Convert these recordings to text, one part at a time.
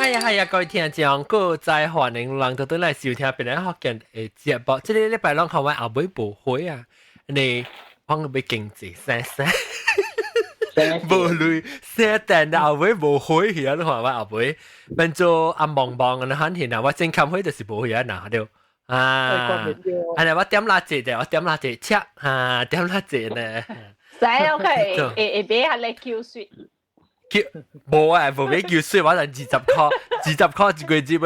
係啊係啊，各位聽眾，閣再歡迎人都轉來收聽別人福建的節目。這個禮拜攏看我後尾無回啊，你講欲經濟生生，無鐳生電後尾無回去啊！你看我後尾變做阿茫茫咁樣顯啊，我正襟回就是無回啊，嗱對。啊，係我點蠟燭的，我點蠟燭，切啊，點蠟燭呢。使 OK，會會買下咧叫水。叫無啊，無買叫水，我就20箍，20箍一個月欲予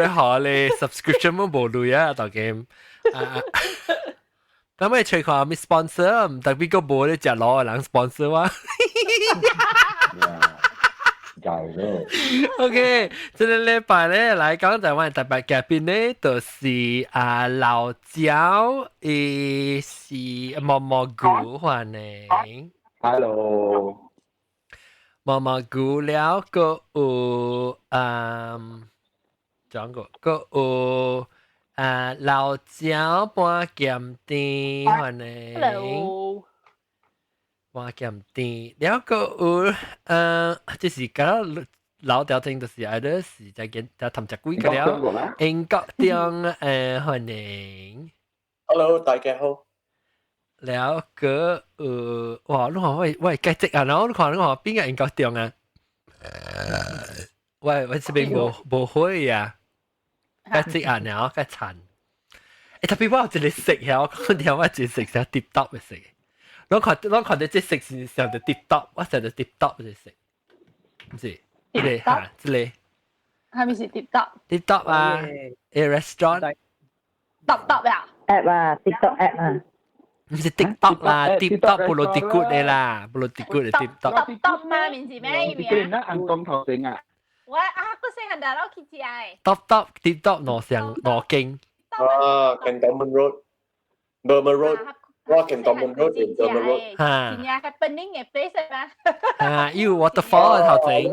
咧，subscription 攏無鐳啊，大家。啊，咁咪揣看咩 sponsor，毋特別閣無咧食滷的人 sponsor 我。夠咯。 OK，這個禮拜咧來講台灣特別嘉賓咧，就是啊老焦，伊是毛毛菇歡迎。 Hello。毛毛菇了，閣有嗯，講個閣有啊老焦半鹹甜歡迎。 Hello。半鹹甜，了閣有這是敢老調整，就是愛的是在見在談食鬼個了。英國中歡迎。 Hello，大家好。了閣有哇，你看我我會解釋啊，然後你看你看邊個英國中啊？我我這邊無無會啊，解釋啊，然後較慘。欸，特別我有一個色呀，我講聽我一個色是 tip top 的色。我看我看到這色是像著 tip top，我想著 tip top 的色，毋是？這個哈，這個。係咪是 tip top？ tip top 啊，誒 restaurant。 top top 啊？app 啊，TikTok app 啊。毋是 TikTok 啦，TikTok 布魯迪骨的啦，布魯迪骨的 TikTok。 top top 嘛，毋是咩？你個那紅光頭前啊？我啊，個細漢大佬去食的。 top top TikTok 兩上兩間。啊，Cantonment Road，Burma Road。我 Cantonment Road 定 Burma Road。嚇。真正較本領的 place 嘛。啊，有 waterfall 頭前。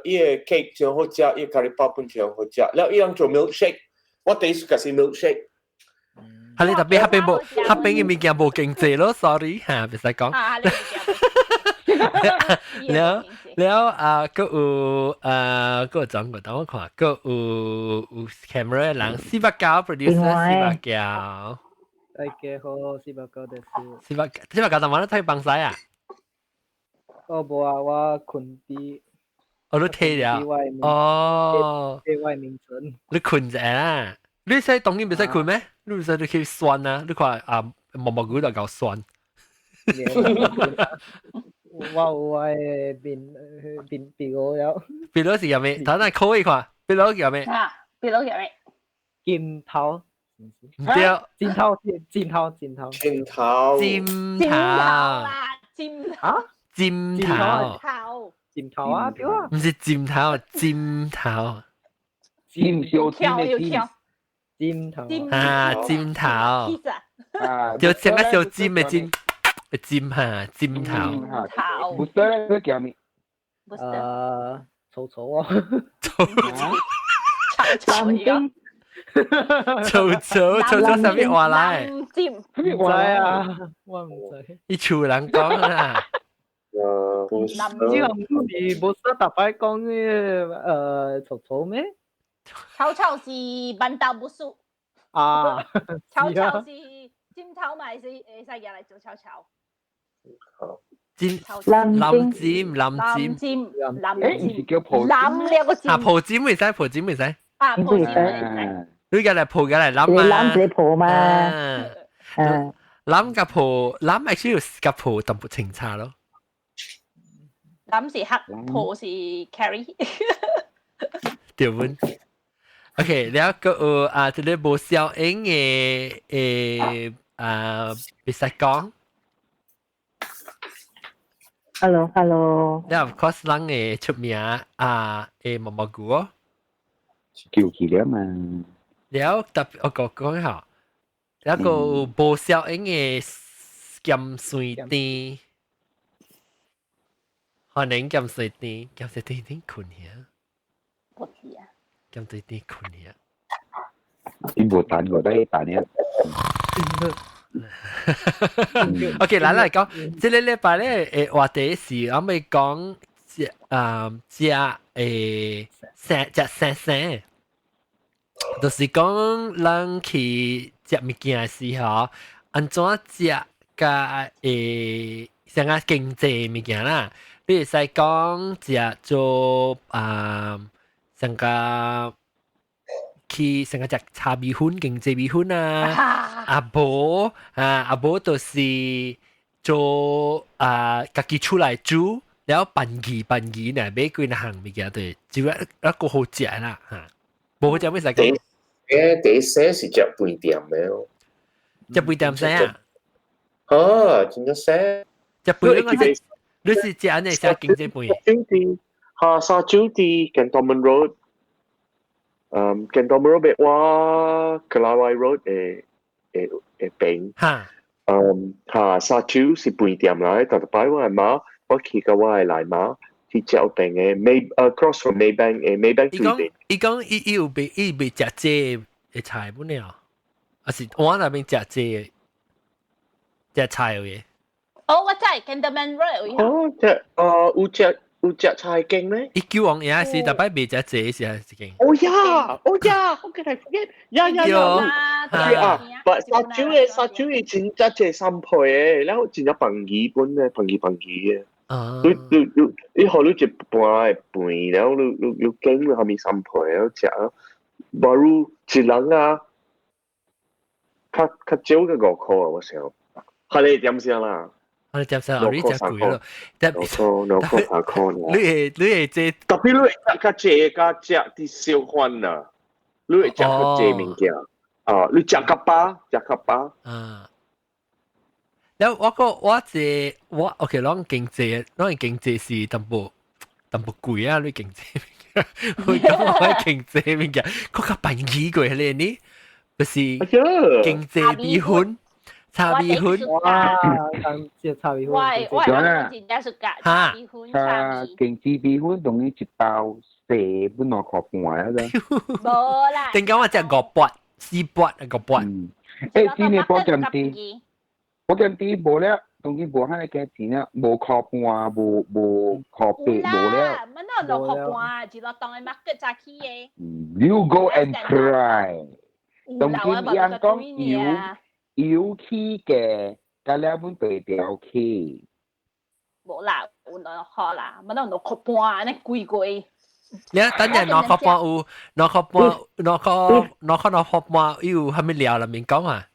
伊個 cake 真好食，伊個 curry puff 本真好食。了伊人做 milkshake，我第一次食是 milkshake。係你特別彼邊無，彼邊的物件無經濟咯，sorry 嚇，袂使講。了了啊，閣有啊，閣有怎個？等我看，閣有有 camera 人四百九 producer 四百九。大家好，四百九です。四百四百九，但我都睇幫使啊。哦，無啊，我睏佇。哦，你睇了。哦。佇我眠床。你睏者啊？你使當然袂使睏咩？你唔使你去算啊？你看啊，毛毛菇就夠酸。我有我的面面鼻哥了。鼻佬是啥物？等下考一看，鼻佬叫咩？啊，鼻佬叫咩？金頭。毋對。金頭，金頭，金頭。金頭。金頭啦，金頭。啊？金頭。頭。金頭啊，對啊。毋是金頭，金頭。尖小尖的尖。尖頭。啊，尖頭。啊，就像個小尖的尖，尖哈，尖頭。頭。不是咧，佢叫咩？草草啊。草草。草草。草草草草啥物話來？藍尖。唔知啊，我毋知。伊厝人講啦。呢個唔是無說特擺講嘅草草咩？草草是饅頭不輸。啊。草草是尖頭嘛，會使會使用來做草草。尖藍尖藍尖。藍尖藍誒，毋是叫蒲藍了個尖。啊，蒲尖袂使，蒲尖袂使。啊，蒲尖袂使。你個來蒲個來攬嘛？你攬住蒲嘛？嗯。攬佮蒲，攬 actually 佮蒲淡薄清差咯。藍是黑，蒲是 carry。對阮。OK，了閣有啊，這個無消音的啊，袂使講。 Hello，Hello。了 of course 人會出名啊，會毛毛菇哦。叫起了嘛。了特別我講講下，了個無消音的鹹水甜，歡迎鹹水甜，鹹水甜點睏去啊？無知啊。鹹水甜睏去啊？你無彈過得彈呢？ OK，來來講，這個禮拜咧，話題是我欲講食啊食生食生生，就是講人去食物件的時候，按怎食較會像個經濟物件啦？你會使講食做啊，像個去像個食炒米粉、經濟米粉啊，啊無啊啊無就是做啊家己出來煮，然後便宜便宜呢，買幾若項物件對，就一一個好食啦嚇，無好食咩使講？第一是食飯店的哦，食飯店啥啊？啊，真正食。食飯你是食按呢食經濟飯？酒店哈沙酒店 Cantonment Road，Cantonment Road 我 Kelawai Road 的邊。哈沙酒是飯店來，逐擺我的媽，我去佮我的內媽去食邊的 May across from Maybank 的 Maybank 伊講伊講伊伊有賣伊賣食這的菜本了，還是我那邊食這食菜的？哦，我知 Cantonment Road。哦，食有食菜間咩？伊叫王爺是逐擺賣食這是係一間。 Oh yeah, oh yeah, how can I forget? Yeah, yeah, yeah. 啊，but 沙酒的真正濟三倍的，然後真正便宜本的，便宜便宜的。啊！你你你你予你一盤的飯，然後你你你揀你蝦米三倍，然後食，baru 一人啊，較較少個5箍啊，我想。係你點先啦？我哋點先？你食貴咯， 2箍2箍3箍。你會你會這特別你會食較濟較食佇小販啊，你會食較濟物件啊，你食較飽，食較飽。啊。แล้ว我個我這我 OK，攏經濟，攏經濟是淡薄淡薄貴啊！你經濟，我講我經濟物件，閣較便宜過咧呢，不是經濟米粉。炒米粉，哇！講炒米粉，我我係真正是炒米粉，啊，經濟米粉等於一包四本2塊半啊！無啦，頂講我食五八、四八、五八。欸，真的保健甜，保健甜無了，當今無遐爾價錢了，無塊半，無無塊八，無了。乜都6塊半，一落當的 market 早起的。 You go and try。當今人講油油起價，甲了本地調起。無啦，有2塊啦，乜都6塊半，呢貴過。你等陣2塊半有2塊半，兩塊兩塊2塊半，有蝦米料內面講啊？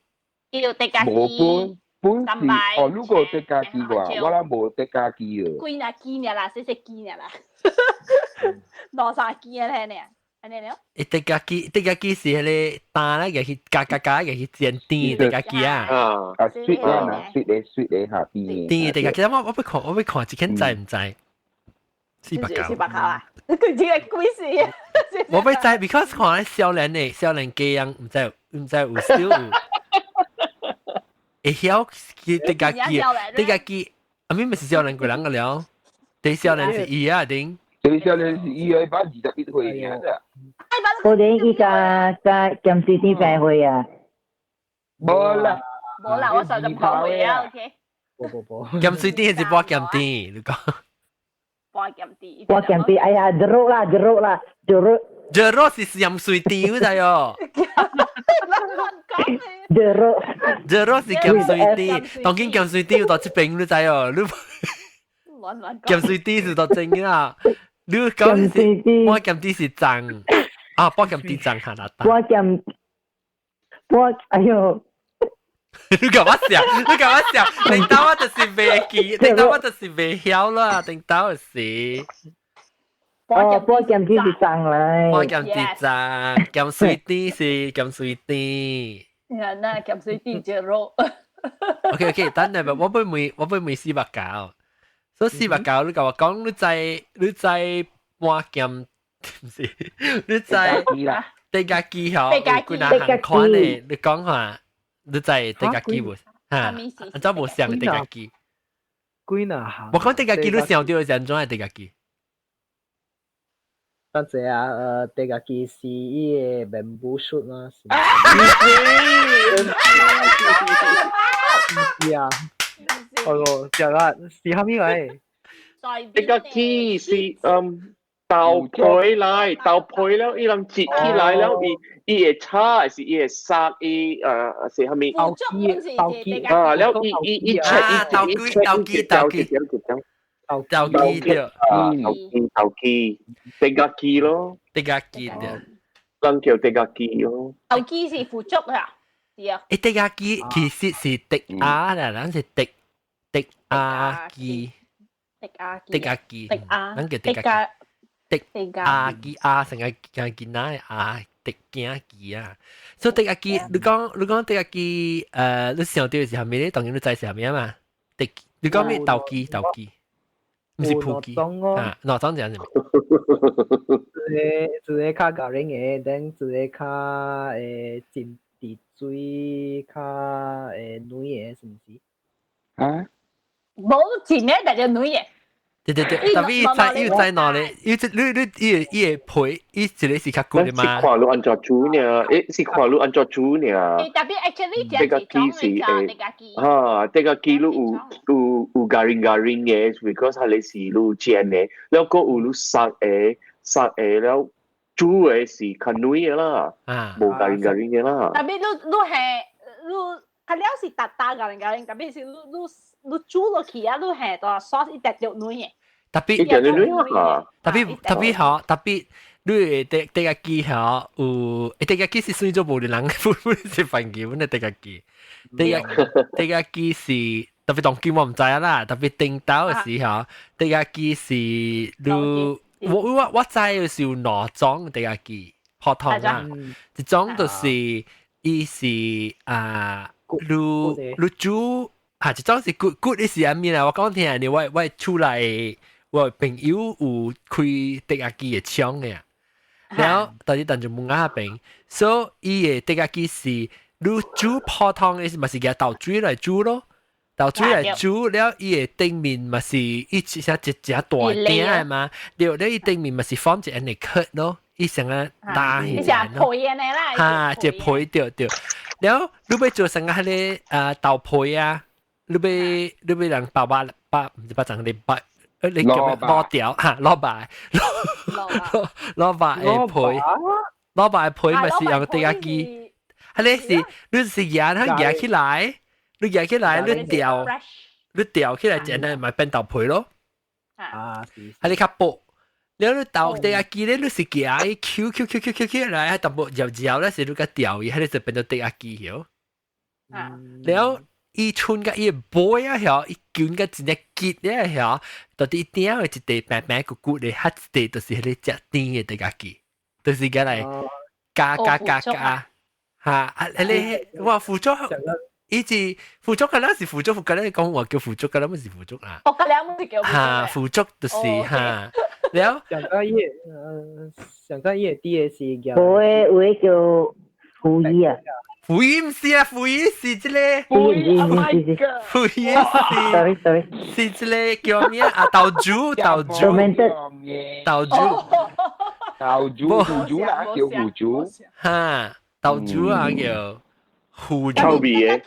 有地家無本本是哦，如果地家己話，我攏無地家己哦。幾若支爾啦，細細支爾啦，兩三支啊，呢，按呢了。欸，地家己地家己是彼个擔咧，去加加加，去煎甜地家己啊。啊，sweet 啊，sweet 的 sweet 的下邊。甜地家己，我我欲看，我欲看，一間知毋知？400九。 400九啊！佢只係鬼死。我欲知，because 看咧少年的少年家樣，毋知毋知有少有。會曉去地家己，地家己，啊咪咪是少年過人個了，第少年是伊啊頂。第少年是伊啊，把21歲爾咋。可能伊加加鹹水甜病會啊。無啦。無啦，我30歲啊，OK。無無無。鹹水甜還是薄鹹甜？你講。薄鹹甜。薄鹹甜，哎呀，jeruk 啦，jeruk 啦，jeruk。 jeruk 是鹹水甜，你知哦。 jeruk。 jeruk 是鹹水甜，當今鹹水甜有到這邊，你知哦？你鹹水甜是到真嘅啦。你講是薄鹹甜是髒啊，薄鹹甜髒下啦。薄鹹，薄，哎呦！你幹嘛笑？你幹嘛笑？頂到我就是袂記，頂到我就是袂曉啦，頂到是。哦，薄鹹甜是髒來。薄鹹甜髒，鹹水甜是鹹水甜。那鹹水甜 jeruk。 OK OK，等陣我欲問，我欲問400九。所以400九，你共我講，你知你知半鹹，毋是？你知地家機吼，有幾若項款的？你講下，你知地家機無？嚇？按怎無想地家機？幾若項？我講地家機，你想著是按怎的地家機？等陣啊，地家機是伊個 bamboo shoot 嗎？是。是啊。哦，食啊，是蝦米來？呢個機是豆皮來，豆皮了，伊人切起來了，伊伊會炒，還是伊會殺伊是啥物？豆機豆機啊，了伊伊伊切伊伊切豆機豆機豆機對，豆機豆機，定格機咯，定格機對，人叫定格機咯。豆機是腐竹啊，是啊。誒，定格機其實是滴鴨啦，咱是滴滴鴨機，滴鴨滴鴨機，滴鴨，咱叫滴鴨。滴鴨機鴨成個個囡仔鴨滴囝機啊，所以滴鴨機，你講滴鴨機，你想到是啥物咧？當然你知是啥物啊嘛？滴，你講咩豆機豆機？毋是鋪機啊，哪種這樣子？一個一個較高人嘅，等一個較浸佇水較軟嘅，是毋是？啊？無浸嘅，但係軟嘅。對對對，特別伊知伊知哪咧？伊這你你伊伊個皮，伊一個是較骨的嘛？是看你按怎煮呢？是看你按怎煮呢？特別 actually 這個機是哈，這個機你有有有 garing garing 嘅，because 係你是你煎的，了閣有你殺的，殺的了煮的是較軟的啦，無 garing garing 嘅啦。特別你你係你較了是沓沓 garing garing，特別是你你你煮落去啊，你係個 sauce 一直就軟嘅。特別特別特別好，特別你的滴個機吼有，滴個機是算做無人不不是飯機，阮的滴個機，滴個滴個機是特別當今我毋知啦，特別頂頭的時候，滴個機是你我我我知的是有兩種滴個機，普通啦，一種就是伊是啊，你你煮啊，一種是骨骨的是啥物啦？我講聽你我我厝內。我朋友有開滴仔機的廠的，然後但是但就問下邊，所以伊的滴仔機是你煮普通的，嘛是舉豆水來煮咯，豆水來煮了，伊的頂面嘛是伊一隻一隻大鼎的嘛，對，了伊頂面嘛是放一按呢殼咯，伊成個打起來咯，皮的啦，哈，一皮對對，了你欲做成個彼个啊豆皮啊，你欲你欲人包肉包毋是包種你包。你叫咩？攞條嚇，蘿蔔，蘿蔔的皮，蘿蔔的皮咪是用滴仔機，係你是你是夾它夾起來，你夾起來你調，你調起來簡單咪變豆皮咯。啊，係你較薄，了你豆滴仔機咧，你是夾伊 Q Q Q Q Q Q 來，淡薄嚼嚼咧，是你較調伊，係你就變做滴仔機曉。了。伊穿甲伊個背啊，曉伊捲甲真正結咧曉，到底頂有一塊白白骨骨的，較一塊就是彼個食甜的滴仔機，就是甲來加加加加，哈啊！彼個我腐竹，伊是腐竹，敢若是腐竹，敢若講話叫腐竹，敢若毋是腐竹啊。哦，敢若毋是叫哈腐竹就是哈，了。上個伊上個伊個啲的是叫。有的有的叫腐魚啊。腐魚毋是啊，腐魚是這個。腐魚腐魚是。 sorry sorry。是這個叫咩啊？豆珠豆珠。豆珠。豆珠腐竹啦，叫腐竹。哈，豆珠啊叫腐竹。臭味的。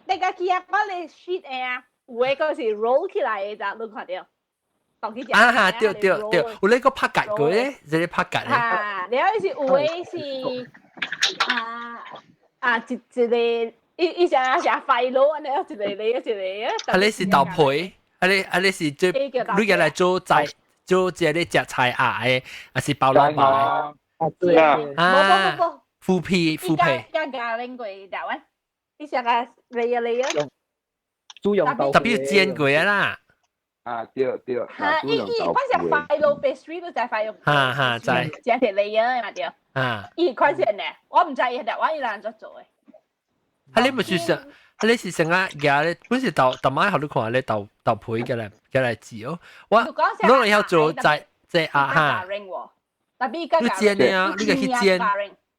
你家己啊，我咧 sheet 的啊，有的個是 roll 起來的，你看著。啊哈，對對對，有那個拍格過咧，這個拍格咧。啊，了是有的是啊。啊，一一個伊伊成成快樂按呢，一個咧一個。啊，你是豆皮，啊你啊你是做，你個來做菜，做這個食菜鴨的，還是包蘿蔔？啊，對啊，無無無，腐皮腐皮。加加拎過台灣，你成個嚟啊嚟啊。豬用豆特別煎過啊啦。啊對對。哈，伊伊款是快樂 pastry 都在快樂。哈哈，知。食條嚟啊嘛對。啊。伊款是呢，我毋知伊台灣伊人怎做的。啊，你毋是說，啊，你是成啊，夾咧，本是豆豆媽好你看咧豆豆皮嘅來嘅來煮哦。我，攞嚟要做在在啊哈。你煎的啊，你個去煎，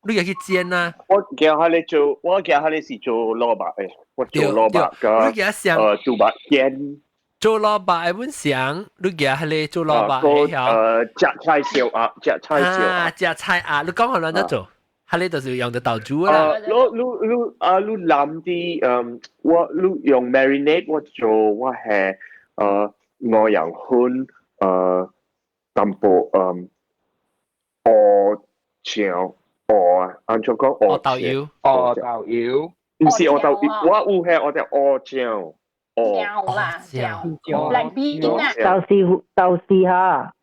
你個去煎啊。我驚下你做，我驚下你是做蘿蔔的，我做蘿蔔個，做白煎。做蘿蔔的本上，你夾下你做蘿蔔的曉。食菜燒鴨，食菜燒鴨。食菜鴨，你講好亂得做。哈你就是用的豆珠啦。你你你啊，你淋啲我你用 marinade 我做我係牛羊粉，淡薄蚵醬蚵啊，按怎講蚵豆油，蚵豆油，毋是蚵豆油，我有係我哋蚵醬，醬啦醬，來邊啊？豆豉豆豉哈，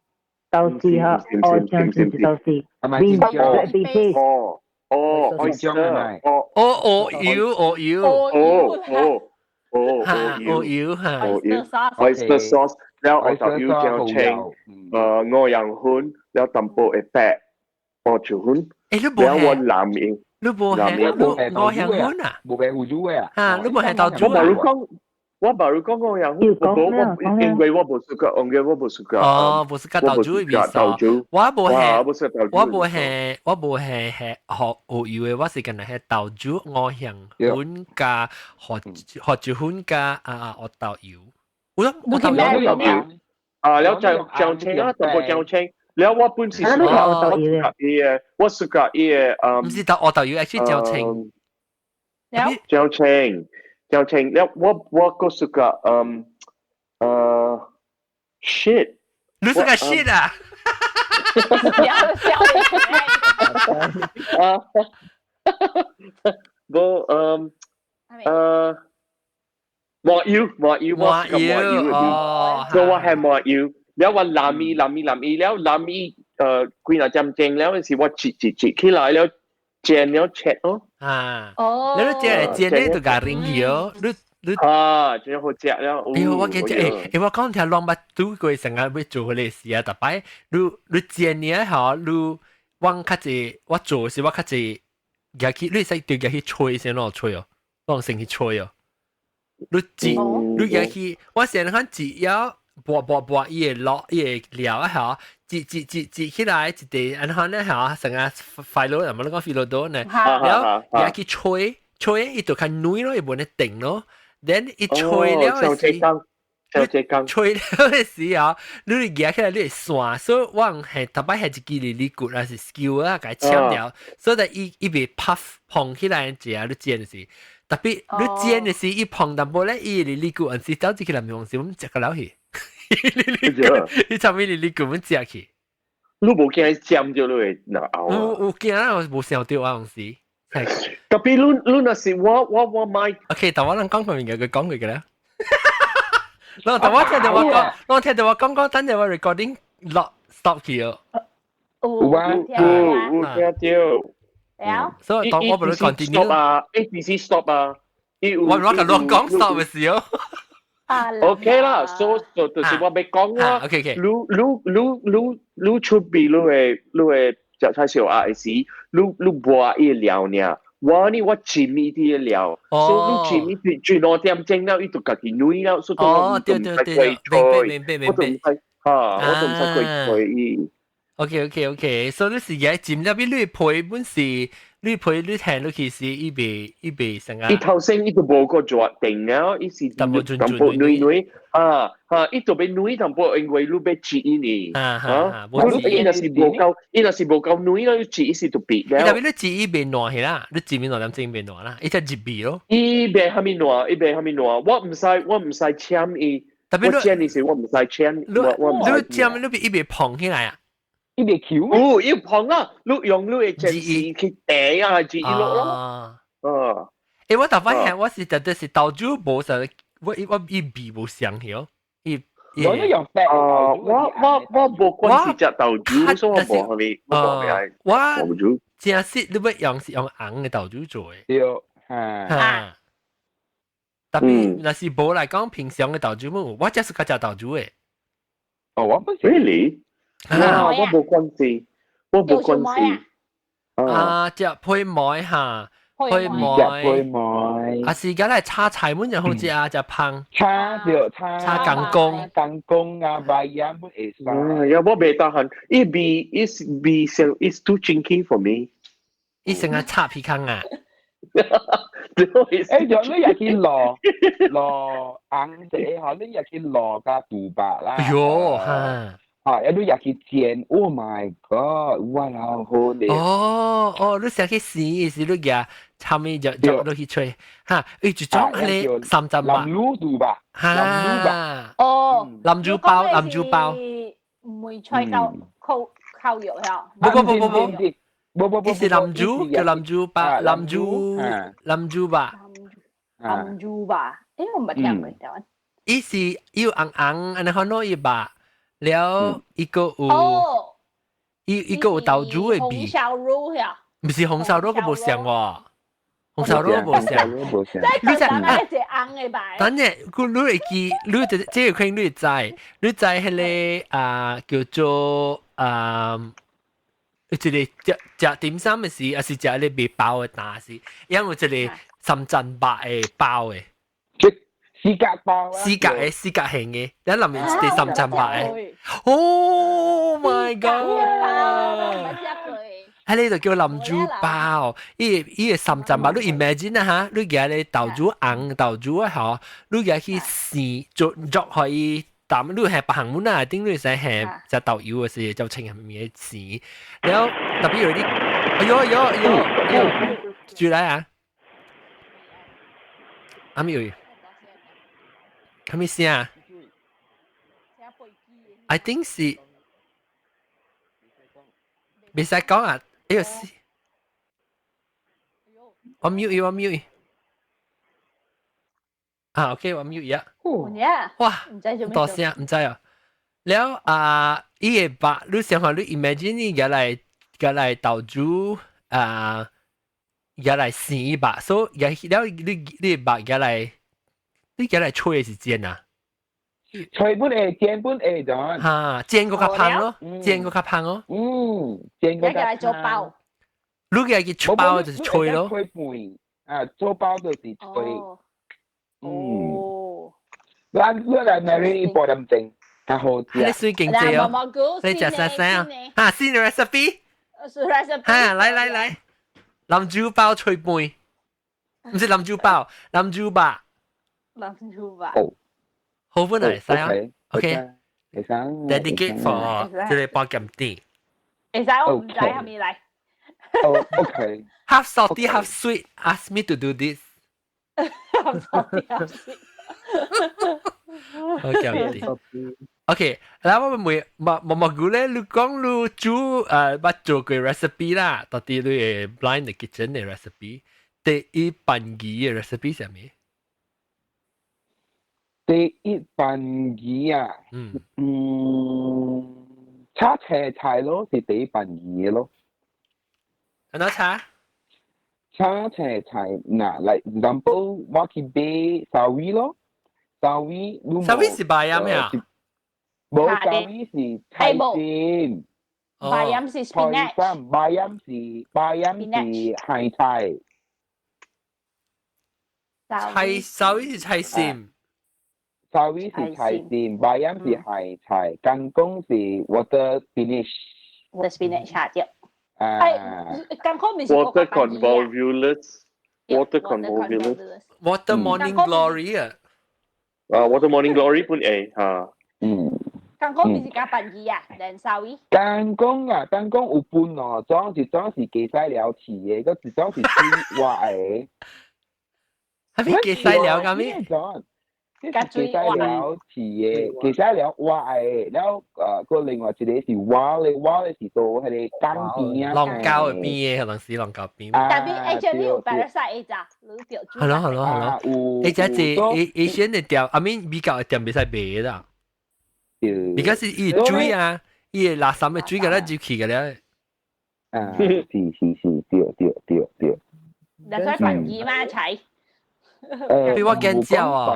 豆豉哈，蚵醬是豆豉，係咪邊邊哦哦，oyster，哦哦蚵油蚵油，哦哦哦蚵油哈，蚵油，oyster sauce，了蚵豆油醬青，五樣粉，了淡薄會白蚵球粉，欸，你無了我藍面，你無係你五香粉啊？無白胡椒嘅啊？啊，你無係豆珠我無你講，我無你講五樣粉，我我因為我無暑假，因為我無暑假。哦，無是個豆珠的味豆珠，我無係，我無係，我無係係學學油的，我是干焦係豆珠五香粉加胡胡椒粉加啊蚵豆油。我我豆油啊，了醬醬青啊，淡薄醬青。了我本是 suka 我 suka 伊个，我 suka 伊个，毋是豆蚵豆油，actually 醬青。醬青，醬青，了我我閣 suka，shit，你 suka shit 啊？笑笑啊，無，麻油麻油，我 suka 麻油，哦，所以我係麻油。了我淋伊淋伊淋伊了淋伊幾若點鐘了是我切切切起來了煎了切咯。啊，哦，你煎煎你就共拎去哦，你你啊，真好食了。哎呦，我記得欸，欸，我講聽攏捌拄過成日欲做彼个事啊，逐擺你你煎爾吼，你我較濟我做時我較濟舉去，你會使著舉去吹先咯，吹哦，當先去吹哦。你煎，你舉去，我先看只要。撥撥撥，伊會落，伊會料啊吼，擠擠擠擠起來一塊，按怎呢吼，成個 phyllo，人們講 phyllo 多呢，然後伊去吹，吹伊就較軟咯，伊無呢定咯，then 伊吹了的時，吹了的時候，你舉起來你會散，所以我係逐擺係一支哩骨還是 skewer 啊，共攕掉，所以伊伊袂 puff 膨起來，一下你煎的時，特別你煎的時，伊膨淡薄咧，伊哩哩骨，還是走一去來用時，阮食個了去。你尋物你你根本食去，你無驚沾著你會腦啊？有有驚啊，無想著啊，有時。特別你你若是我我我買，OK，但我攏講過物件，佢講過嘅啦。嗱，但我聽到我講，我聽到我講講，等陣我 recording 落 stop 去哦。有啊，有有聽到。所以當我不如 continue 啊，A B C stop 啊，我我共你講 stop 嘅時候。 OK 啦，所以就是我欲講啦。 OK OK。你你你你你出邊你會你會食菜燒鴨的時，你你抹伊料爾，我呢我浸伊啲料，所以你浸伊轉2點鐘了，伊就家己軟了，所以我唔使過吹，我就毋使嚇，我就毋使過吹伊。 OK OK OK，所以你是而浸入邊你皮本是你皮你聽落去是伊袂伊袂成啊。伊頭先伊就無個決定了，伊是淡薄淡薄軟軟啊啊！伊就欲軟淡薄，因為你欲煮伊呢啊，伊若是無夠，伊若是無夠軟咯，煮伊是就別了。特別你煮伊袂爛去啦，你煮面2點鐘袂爛啦，伊才入味咯。伊袂蝦米爛，伊袂蝦米爛，我毋使我毋使簽伊。特別我煎的時我毋使簽，我我毋使。你煎你別伊袂膨起來啊？伊袂 Q 哦，伊膨啊！你用你的煎匙去掟啊，煮伊落咯。啊！欸，我逐擺聽我是特別是豆珠無啥，我我伊味無相去哦。伊我都用白啊！我我我無關係食豆珠，所以我無蝦米，我無咩。我真實你欲用是用紅的豆珠做的。對，嚇。特別若是無來講平常的豆珠無，我才是較食豆珠的。哦，我不是。Really？啊！我無關係，我無關係。啊，食配糜哈，配糜，配糜。啊是，而來炒菜滿就好食啊，食芳。炒著炒。炒干公。干公啊，白鹽本會使。啊，呀，我袂得閒，伊味，伊味成，it's too chinky for me。伊成日插皮空啊。欸，就你入去滷滷紅色吼，你入去滷加豬肉啦。哎喲，哈。啊！一你入去煎，Oh my god！哇，好好咧。哦哦，你成去生是你舉炒面就就落去吹，哈！欸，一種係你三十南乳豬吧，哈，哦，南乳包，南乳包。梅菜烤烤烤肉呀。不不不不不，不不不，伊是南珠，叫南珠吧，南珠，南珠吧，南珠吧？誒，我毋捌聽過台灣。伊是有紅紅，按呢看喏伊吧，了伊閣有，伊閣有豆乳的味。紅燒肉呀？毋是紅燒肉，閣無像喎。紅燒肉無像。你知啊？一個紅的吧？等下，佢你會記，你這這個可能你會知，你知彼個啊叫做啊，一個食食點心的時，抑是食彼個麵包的單時，因為一個三層肉的包的。四格包。四格的四格形的，你內面一個三層肉的。Oh my god！彼个就叫南珠包，伊伊个三層肉，你 imagine 啊哈，你舉咧豆乳紅豆乳啊吼，你舉去生做做予伊淡，你係別項物啊，頂你使係食豆油的時，就清係物生，然後特別有啲，哎喲哎喲哎喲哎喲，住來啊，阿咪有，啥物聲？I think 是，袂使講啊。哎呦，是，我 mute 伊，我 mute 伊。啊，OK，我 mute 伊啊。哇，多聲，毋知啊。了啊，伊个肉，你想看，你 imagine 你舉來舉來豆乳啊，舉來生肉，所以了你你肉舉來，你舉來炊是煎啊？炊本會，煎本會咗。哈，煎閣較芳咯，煎閣較芳哦。嗯，煎閣較來做包。你個去出包就是炊咯。炊飯啊，做包就是炊。嗯。咱咱來那裡半點鐘，較好食。你算經濟哦。你食啥啥啊？哈，新 recipe。是 recipe。哈，來來來，南珠包炊飯，毋是南珠包，南珠肉。南珠肉。好本來使啊，OK，會使。 Dedicate for 這個包鹹甜。會使，我毋知蝦米來。哦，OK。 Half salty, half sweet. Ask me to do this. Half salty, half sweet. 好鹹甜。OK，然後我問無無無估咧，你講你煮捌做過 recipe 啦，到底你的 Blind 的 Kitchen 的 recipe，第一番魚的 recipe 啥物？第一番魚啊，嗯，炒青菜咯，是第一番魚咯。按怎炒？炒青菜，嗱，like example，我去買燒魚咯，燒魚，燒魚是白醃咩啊？無，燒魚是菜心。白醃是 spinach。菜心，白醃是白醃是海菜。菜燒魚是菜心。燒魚是菜心，白醃是海菜，乾講是 water spinach。 water spinach 下隻。啊。乾講毋是 water convolvulus。water convolvulus。 water morning glory 啊。啊，water morning glory 本會嚇。嗯。乾講毋是加飯魚啊，連燒魚。乾講啊，乾講有分兩種，一種是雞屎料飼的，閣一種是水活的。係咪雞屎料咁咩？雞屎料飼的，雞屎料活的，了閣另外一個是活的，活的是做彼個江邊啊。浪溝的邊的，可能是浪溝邊。 Tapi actually 有 parasite 咋，你著係咯係咯係咯。而且這以前的店，I mean 美國的店袂使賣啦。而家是伊水啊，伊個垃圾的水共咱入去個了。啊，是是是，對對對對。那使飯魚嗎？菜？比我更食啊！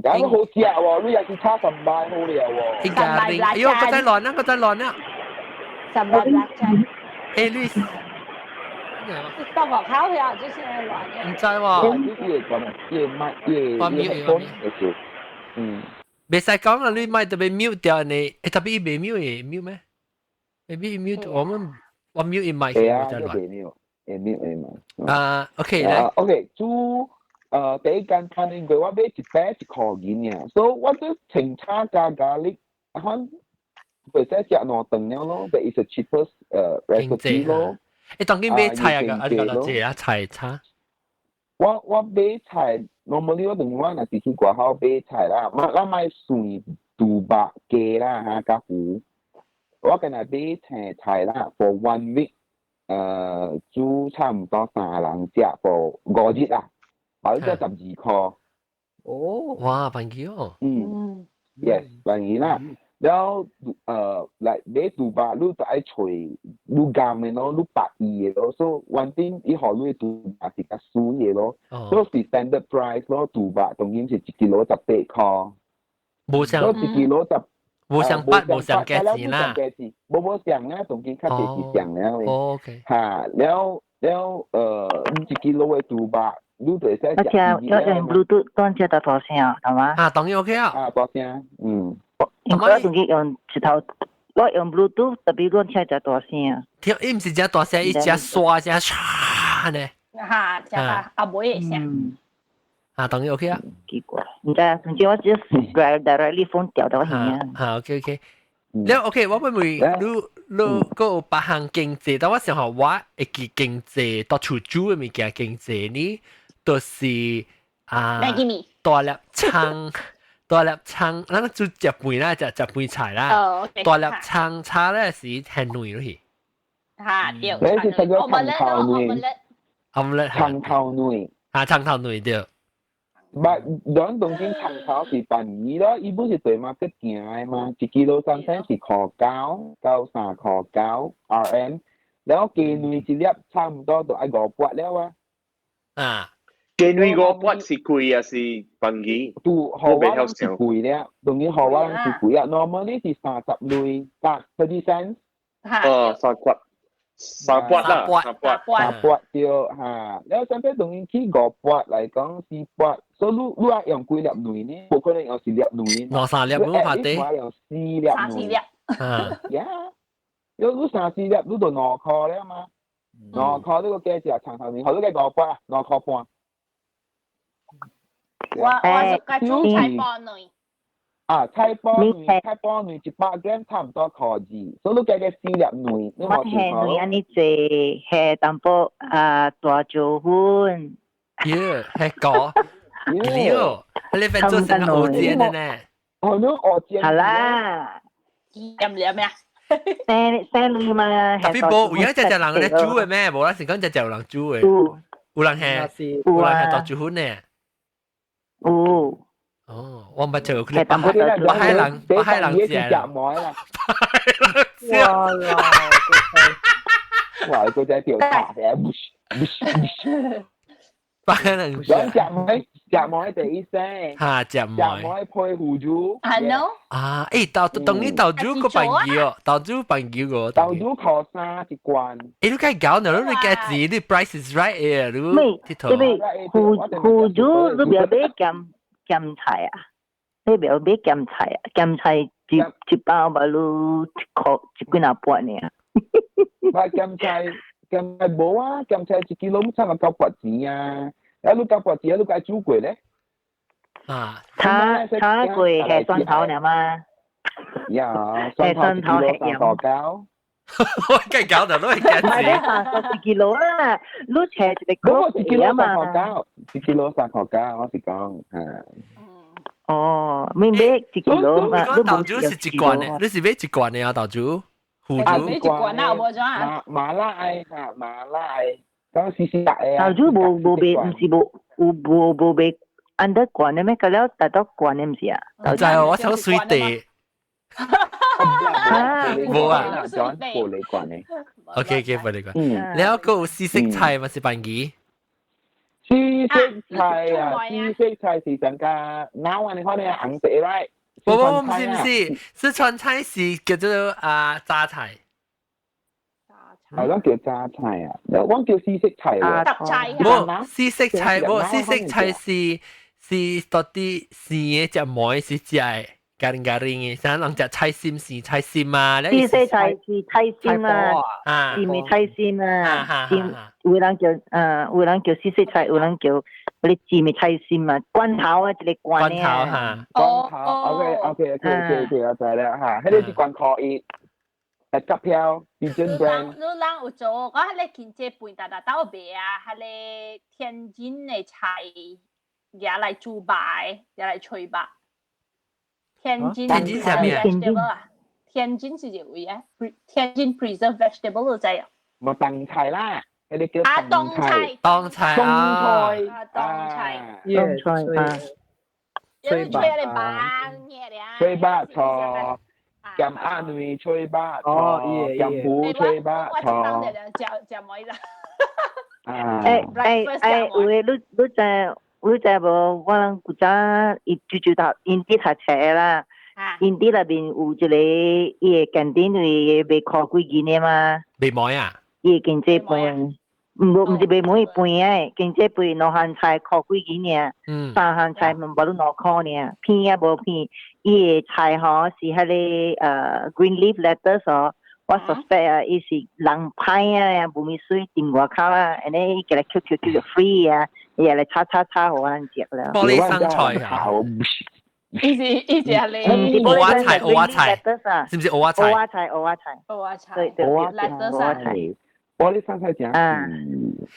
咁好食喎，你也是炒三擺好了喎。應該哎呦，閣再亂啊，閣再亂啊！三擺辣椒。欸，你到外口呀，就是亂嘅。毋知喎。伊會伊會賣，伊會伊會講，嗯。袂使講啦，你莫特別 mute 掉呢？欸，特別伊袂 mute 會 mute 咩？maybe mute 我們我 mute 伊麥會啊，袂 mute，會 mute 會嘛。啊，OK 來，OK，煮。第一間餐廳過我買一百一箍銀爾，所以我就清炒加咖喱，啊，袂使食兩頓了咯，but it's a cheapest recipe 咯。欸，當今買菜啊，個啊個落這啊菜炒。我買菜，normally 我當我若是去外口買菜啦，我買蒜豬肉雞啦哈，佮魚。我今日買青菜啦，for one week，煮差唔多三人食，for 5日啊，包咗12塊。哦，哇，便宜哦。嗯，yes，便宜啦。然後來買豬肉，你就愛揣你甘的咯，你百意的咯，所以 one thing 伊予你豬肉是較水的咯，所以是 standard price 咯，豬肉當然是一 kilo 18塊。無相，所以一 kilo 十。無相八，無相價錢啦。價錢，無無相啊，當然較濟是相了的。哦，OK。嚇，了了一 kilo 的豬肉，你就會使我聽我用 Bluetooth 當只大大聲，係嘛？啊，當然 OK 啊。啊，大聲，嗯。因為我當然用一頭，我用 Bluetooth 特別講聽只大聲。聽，伊毋是只大聲，伊只刷只唰呢。嚇，只阿妹的聲。啊，當然 OK 啊。奇怪，毋知啊，總之我只 directly phone 調到耳啊。嚇，OK OK。了 OK，我問問你，你閣有別項經濟，但我想話我會記經濟，到厝煮的物件經濟呢，就是啊，大粒蔥，大粒蔥，咱煮食飯啦，食食飯菜啦，大粒蔥炒咧是很軟落去。嚇，對。你是食咗蔥頭卵？餡咧，蔥頭卵。啊，蔥頭卵對。唔，兩當今蔥頭是便宜咯，伊本是對 market 行的嘛，一 kilo 三千是箍九到3塊9 RM，然後雞卵一粒差唔多就愛5百了啊。啊，雞卵5百是貴啊，是便宜？拄予我是貴了，當然予我是貴啊。Normally 是30鐳加 30 cents。哦，三骨。三百啦，三百，三百對嚇。了上尾當然起5百來講4百，所以你你愛用幾粒卵呢？無可能用四粒卵。兩三粒冇怕啲。我用四粒卵。三四粒。啊。呀，如果三四粒，你就2塊了嘛。2塊你個加隻長頭面，好你加5百啊，2塊半。我是個煮菜包卵。啊，菜包卵，菜包卵100 gram 差唔多箍二，所以你加個四粒卵，我係卵按呢濟，係淡薄啊大椒粉。耶，係個，了，你份做成個蚵煎的呢？哦，你蚵煎。好啦。飲唔飲咩啊？生生卵嘛。特別無，有影隻隻人咧煮的咩？無啦，是講隻隻有人煮的。有人係，有人係大椒粉呢。有。哦，我唔捌食過，佢哋北海人，北海人食啦。哇啦！哇，個仔掉塔嘅，北海人食食糜食糜第一聲，嚇食糜，食糜配腐乳。係咯。啊，誒豆當然豆乳個朋友，豆乳朋友個。豆乳箍三一罐。誒，你該搞呢？你該錢，你 price is right 誒，你。咩？因為腐腐乳你不要買鹹鹹菜啊！你不要買鹹菜啊！鹹菜一一包嘛，你一箍一幾若半爾。唔係鹹菜，鹹菜無啊！鹹菜一 kilo 差唔多9百錢啊！啊，你9百錢，你該煮過咧？啊，炒炒過係蒜頭爾嘛？呀，蒜頭一 kilo 3塊9。我計搞到都係價錢。唔係你30 kilo 啦，你切一個一 kilo 3塊9，一 kilo 3塊9，我是講，嚇。哦，咪買一 kilo 嘛，你豆乳是一罐的，你是買一罐的啊？豆乳，腐乳。買一罐啊，無怎啊？麻辣的嚇，麻辣的，講絲絲辣的啊。豆乳無無賣，毋是無有無無賣，按得罐的咩？個了達到罐的毋是啊？唔知哦，我想水地。無啊，玻璃罐的。 OK OK，玻璃罐。แล้ว個有四色菜嘛是便宜？四色菜啊，四色菜是成個腦啊！你看你紅色來。不不不，唔是唔是，四川菜是叫做啊榨菜。係咯，叫榨菜啊！我叫四色菜啊。菜。無四色菜，無四色菜是是到底生的隻糜是食的。garing garing 嘅，像人食菜心是菜心啊，四色菜是菜心啊，啊，是咪菜心啊？有人叫啊，有人叫四色菜，有人叫嗰啲紫咪菜心啊，罐頭啊，一個罐罐頭嚇，罐頭，OK OK OK OK OK，我知啦嚇，彼個是罐箍一，係夾票，Pigeon brand。你人有做，我彼個經濟飯沓沓鬥賣啊，彼個天津的菜，拿來煮肉，拿來炊肉。天津天津啥物啊？天津天津是一位啊，天津 preserved vegetable 都知啊。咪凍菜啦，佢哋叫啊，凍菜，凍菜啊，凍菜，凍菜啊，吹你白嘢咧，吹白錯，鹹鴨卵吹白錯，鹹糊吹白錯。食食糜啦。有誒，你知你知無？我人古早伊就就讀因佇讀冊啦，因佇內面有一個伊個 canteen 位賣箍幾銀的嘛？賣糜啊？伊個經濟飯，毋是賣糜飯的，經濟飯兩項菜箍幾銀爾，三項菜毋無你2箍爾，片也無片。伊個菜吼是彼個green leaf lettuce 哦。我 suspect 啊，伊是人歹啊，無咪水佇外口啊，按呢伊過來抾抾抾 free 啊，伊也來炒炒炒予咱食了。玻璃生菜啊！伊是啊你。蚵仔菜，蚵仔菜，是毋是蚵仔菜？蚵仔菜，蚵仔菜。蚵仔菜。對對對，蚵仔菜。玻璃生菜正。啊。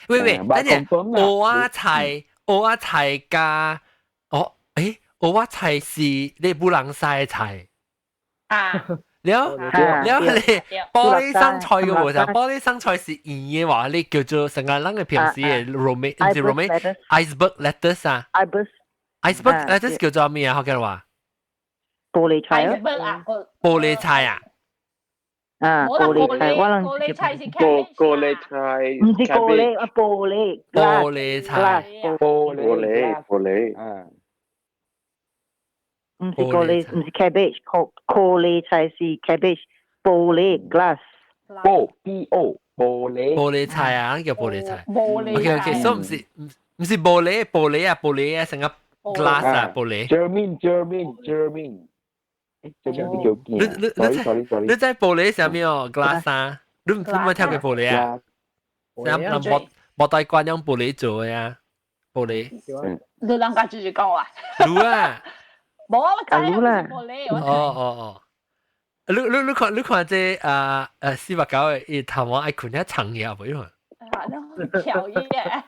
喂喂，等陣，蚵仔菜，蚵仔菜加，哦，蚵仔菜是你布朗西菜。啊。了了，你玻璃生菜嘅喎，就玻璃生菜是圓嘅話，你叫做成個人嘅平時嘅 romaine，唔是 romaine，iceberg lettuce 啊，iceberg lettuce 叫做咩啊？學嘅話，玻璃菜啊，玻璃菜啊，啊，玻璃菜，我諗玻璃菜是玻璃菜，唔是玻璃啊，玻璃，玻璃菜，玻璃，玻璃，啊。唔是高麗，唔是 cabbage，高麗菜是 cabbage，玻璃 glass。玻 B O 玻璃。玻璃菜啊，叫玻璃菜。玻璃。 OK OK，所以唔是玻璃，玻璃啊，玻璃啊，成個 glass 啊，玻璃。 Jermaine Jermaine Jermaine，誒，叫你你你你在玻璃上面哦，glass 啊，你唔冇聽過玻璃啊？成人莫莫大關用玻璃做嘅啊，玻璃。你人家就是講啊。你啊。無啊，我知啊，玻璃。哦哦哦，你看這啊489的，伊頭毛愛睏遐長嘢無？因為啊，條嘢。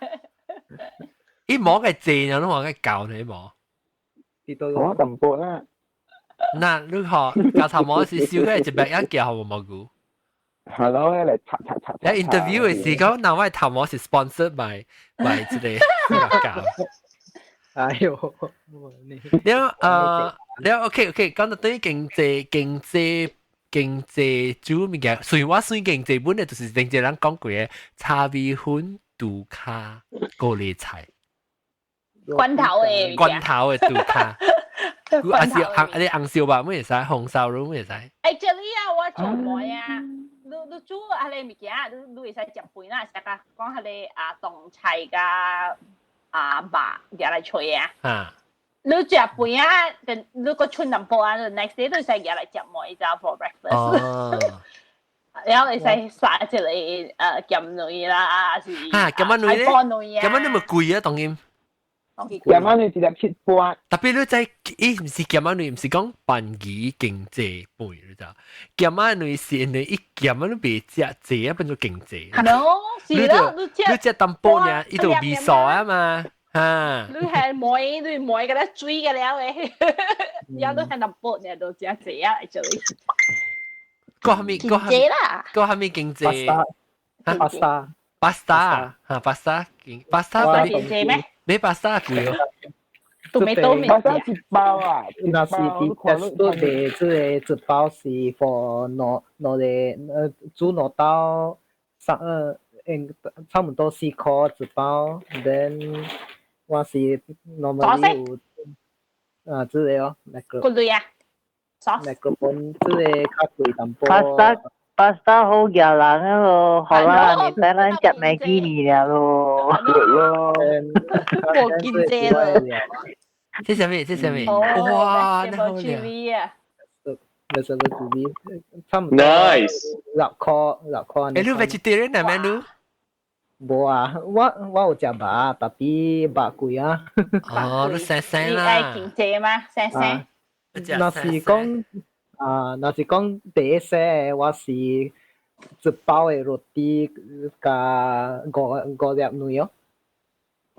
伊毛個濟呢，攏話個厚呢毛。我淡薄啦。那你看，膠頭毛是燒個一百一件，好無蘑菇？係咯，嚟擦擦擦。你 interview 的時講，那我頭毛是 sponsored by 這個489。哎呦，了了 OK OK，講到對於經濟煮物件，雖然我算經濟本來就是經濟人講過的炒米粉、豬跤、高麗菜、罐頭的罐頭的豬跤，還是紅你紅燒肉，會使紅燒肉會使。 Actually 啊，我做過啊，你煮彼个物件，你會使食飯啦，食甲講彼个啊凍菜佮啊肉舉來炊啊。啊。你食飯啊，等你閣剩淡薄啊，next day 你會使舉來食糜就 for breakfast。哦。然後會使撒一個鹹卵啦，是啊，鹹卵咧，鹹卵咪貴啊，當然。鹹仔卵一粒7半。特別你知，伊毋是鹹仔卵，毋是講便宜經濟飯，你知？鹹仔卵是因為伊鹹仔卵袂食濟啊，變做經濟。係咯，是咯，你食你食淡薄爾，伊就味素啊嘛，嚇。你係糜，你糜個咧水個了誒，然後你係淡薄爾就食濟啊，做。個蝦米？個蝦米？個蝦米經濟？pasta pasta 嚇，pasta pasta 經濟咩？買 pasta 貴哦。都沒都沒。 pasta 一包啊，若是佇 Tesco 賣這個一包是 for 兩兩個煮兩兜三差唔多4箍一包，then 我是 normally 有啊這個哦，那個。幾鐳啊？那個本這個較貴淡薄。 pasta pasta 好惹人啊咯，好啦，你等咱食麥基麵了咯。咯，冇見濟咯。這啥物？這啥物？哇，那好靚啊！ vegetable chili，差唔多。 Nice。6箍6箍。誒，你 vegetarian 係咩你？無啊，我有食肉，但係肉貴啊。哦，你生生啦。你愛經濟嗎？生生。若是講啊，若是講第一洗，我是一包的肉丁加五粒卵哦。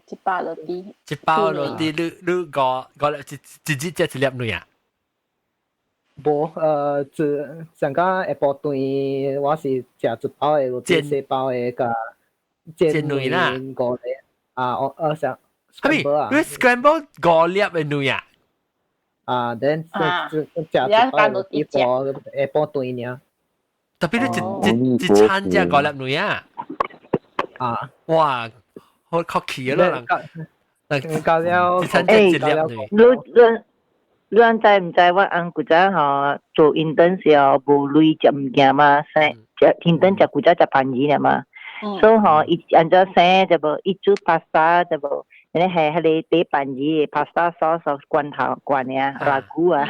一包肉丁。一包肉丁，你五粒一一日食一粒卵啊？無只上個下晡頓我是食一包的，有煎細包的，佮煎卵啦，五粒啊，我上係咪？你 scramble 五粒的卵啊？啊，then 食一包的一包下晡頓爾。 Tapi 你一一一餐食五粒卵啊？啊！哇，好 cocky 咯人。教了，一餐食一粒卵。你你知毋知我翁古早吼做 intern 時候無鐳食物件嘛，生食 intern 食古早食番薯爾嘛，所以吼伊按怎生就無，伊煮 pasta 就無，你係彼个底番薯的 pasta sauce 罐頭罐的啊，ragu 啊，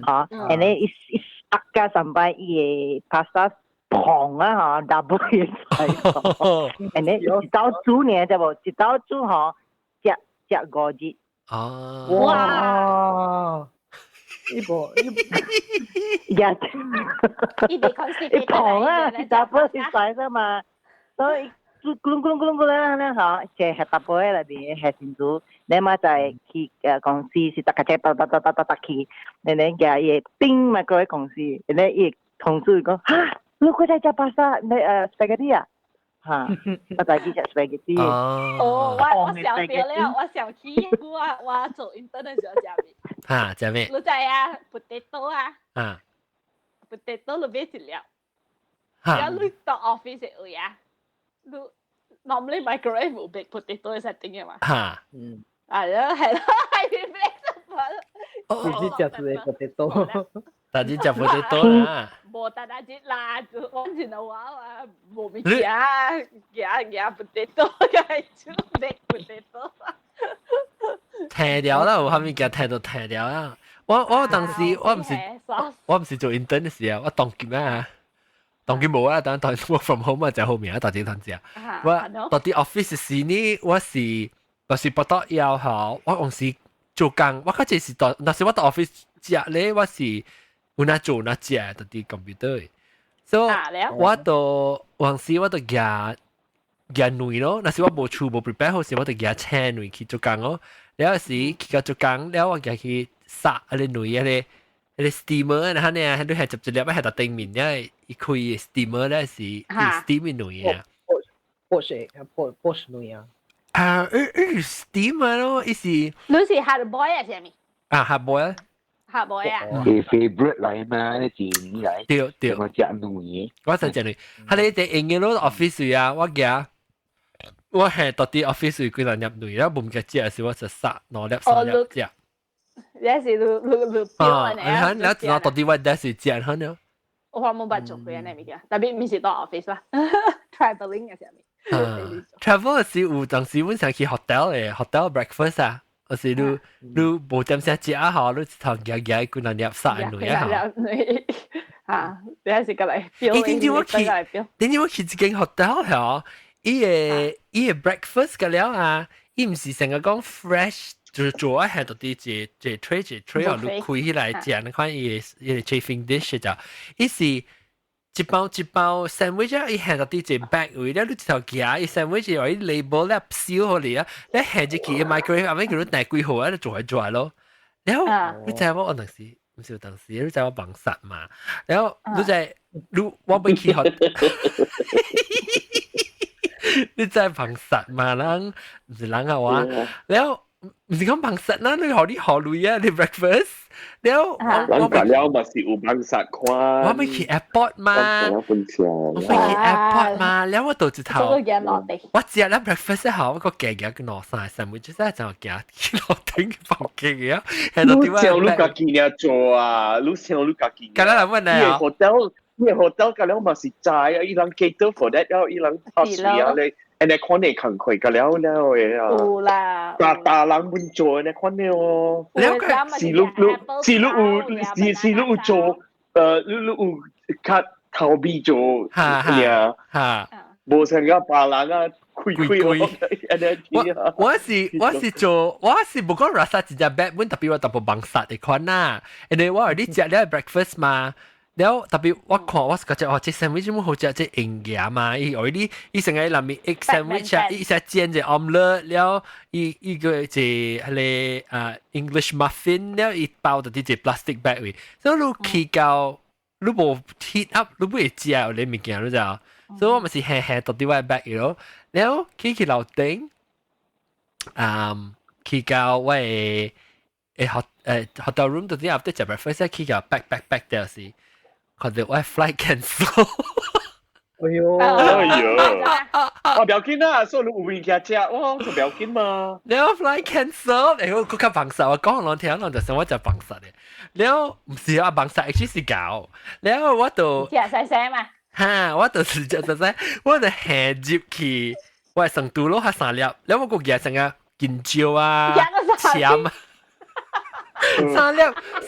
吼，and then 伊伊壓加上擺伊的 pasta 膨啊吼，double 嘅 size，and then 一道煮呢就無，一道煮吼食食5日。哦，哇！一波一，呀，伊伊膨啊，double size 嘛，所以咕嚕咕嚕咕嚕咕嚕咧吼，就係 double 的內面係先煮，你嘛就去公司是逐個車噠噠噠噠噠噠去，你你夾伊叮嘛過去公司，你伊同事講哈，你過來食 pasta，你spaghetti 啊？嚇，我就去食 spaghetti。哦，我想到了，我想起我做 intern 的時候食咩？嚇，食咩？你知啊，potato 啊。啊。 potato 你買一粒。嚇。你到 office 的位啊，你 normally microwave 無 bake potato 係點嘅嘛？嚇。嗯。係咯，係咯，係 flexible。你是食一個 potato。但係食 potato 啦。無單單只啦，我前頭話啊，無物件，夾夾 potato，係煮 bake potato。踢掉啦，有蝦物件踢到踢掉啦。我當時我毋是做 intern 的時候，我當今啊，當今無啊，當當 work from home 啊，就好名啊，大隻同食。我到佇 office 時呢，我是報到以後，我當時做工，我較濟是到，若是我到 office 食咧，我是有哪做哪食到佇 computer。所以我都往時我都夾夾卵咯，若是我無厝無 prepare 好時，我就夾青卵去做工咯。了時去到做工，了我夾去殺啊個卵啊個 steamer 啊，你啊，你係接一粒喺度頂面咧，伊開 steamer 咧是 steam 卵啊。 Poach poach 卵啊。啊，steamer 咯，伊是。你是 hard boil 啊，啥物？啊，hard boil。 hard boil 啊。你 favorite 來嘛？你煎來。對對。我食卵。我就食卵。佢哋喺用嘅咯 office 啊，我夾。我係到佇 office 幾兩粒卵，然後無物件食時，我就殺兩粒三粒食。你是你你你表啊？你你到佇我 desk 食可能。我冇捌做過呢物件，特別唔是到 office 啦，traveling 嘅時候。 travel 時有當時阮想去 hotel 嘅 hotel breakfast 啊，有時你你無點啥食啊，吼，你一頭夾夾幾兩粒殺卵啊，吼。啊，你係過來表。咦？點知我去？點知我去一間 hotel 吼？伊個 breakfast 個了啊，伊毋是成個講 fresh，就是做啊係到佇一一 tray 一 tray 哦，你開起來食，你看伊個 chafing dish 就，伊是一包一包 sandwich 啊，伊係到佇一 bag 位了，你一頭夾伊 sandwich 伊 label 咧燒好你啊，你下一期 microwave 後尾叫你訂幾號啊，你做一做咯。然後你知無？我當時毋是有當時，你知我幫殺嘛？然後你知你我欲去學。你知幫殺嘛？人毋是人啊我，然後毋是講幫殺啦，你予你予鐳啊，你 breakfast，然後我我了嘛是有幫殺看，我欲去 airport 嘛，我欲去 airport 嘛，然後我到一頭，我食了 breakfast 後，我個加夾個兩三個 sandwich，真係就夾去樓頂房間嘅，喺度點啊？你想你家己爾做啊？你想你家己？敢若來問啊？hotel 伊個 hotel 甲了嘛是知啊，伊人 cater for that 了，伊人拍水啊咧，and 你看你工課甲了了的啊。有啦。大大人本做你看你哦。是你你是你有是是你有做，你你有較頭尾做，哈哈，無像個別人啊，開開我我是做我是無講 rasa 真正 bad 本，特別我淡薄幫殺的款啦。因為我有啲食了 breakfast 嘛。了特別我看我是覺得哦，這 sandwich 咁好食，這營養嘛，伊愛你伊成個內面 egg sandwich 啊，伊成煎隻 omelette 了，伊伊個一彼個啊 English muffin 了，伊包佇這 plastic bag 位，所以你去到你無 heat up，你不會食你物件，你知影？所以我咪是輕輕到啲我 bag 咯，了去去樓頂，去到我的誒學誒 hotel room 到啲 after 食 breakfast 去到 pack pack pack 掉時。看到我 flight cancel。哎喲，哎喲，啊，不要緊啦，所以你有物件食，我就不要緊嘛。了 flight cancel，欸，我閣較放殺，我講人聽，人就想我食放殺的。了毋是啊，放殺 actually 是搞。了我就食細細嘛。哈，我就是食細細，我就行入去，我成都咯，較三粒，了我閣舉成個金蕉啊，簽啊。三粒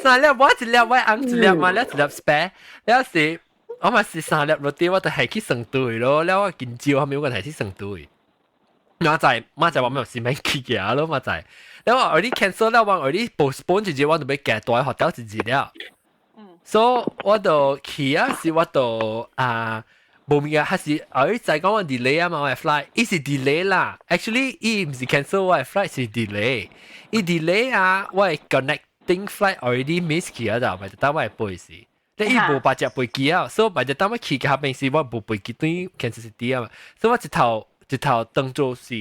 三粒，我一粒我翁一粒嘛，了一粒 spare，了是我嘛是三粒落地，我就係去成都咯，了我金蕉後面我係去成都。馬仔馬仔我沒有時免去嘅咯，馬仔。了我 already cancel 了，我 already postpone 一日，我就欲行蹛 hotel 一日了。所以我就去啊，是我就啊，無物件，還是後再講我 delay 啊嘛，我 flight，伊是 delay 啦。Actually，伊毋是 cancel 我 flight 是 delay。伊 delay 啊，我 connecting flight already miss 去啊，就咪就等我飛時。你伊無八隻飛機啊，所以咪就等我去嘅下邊時，我無飛機對 Kansas City 啊嘛，所以我一頭一頭當做是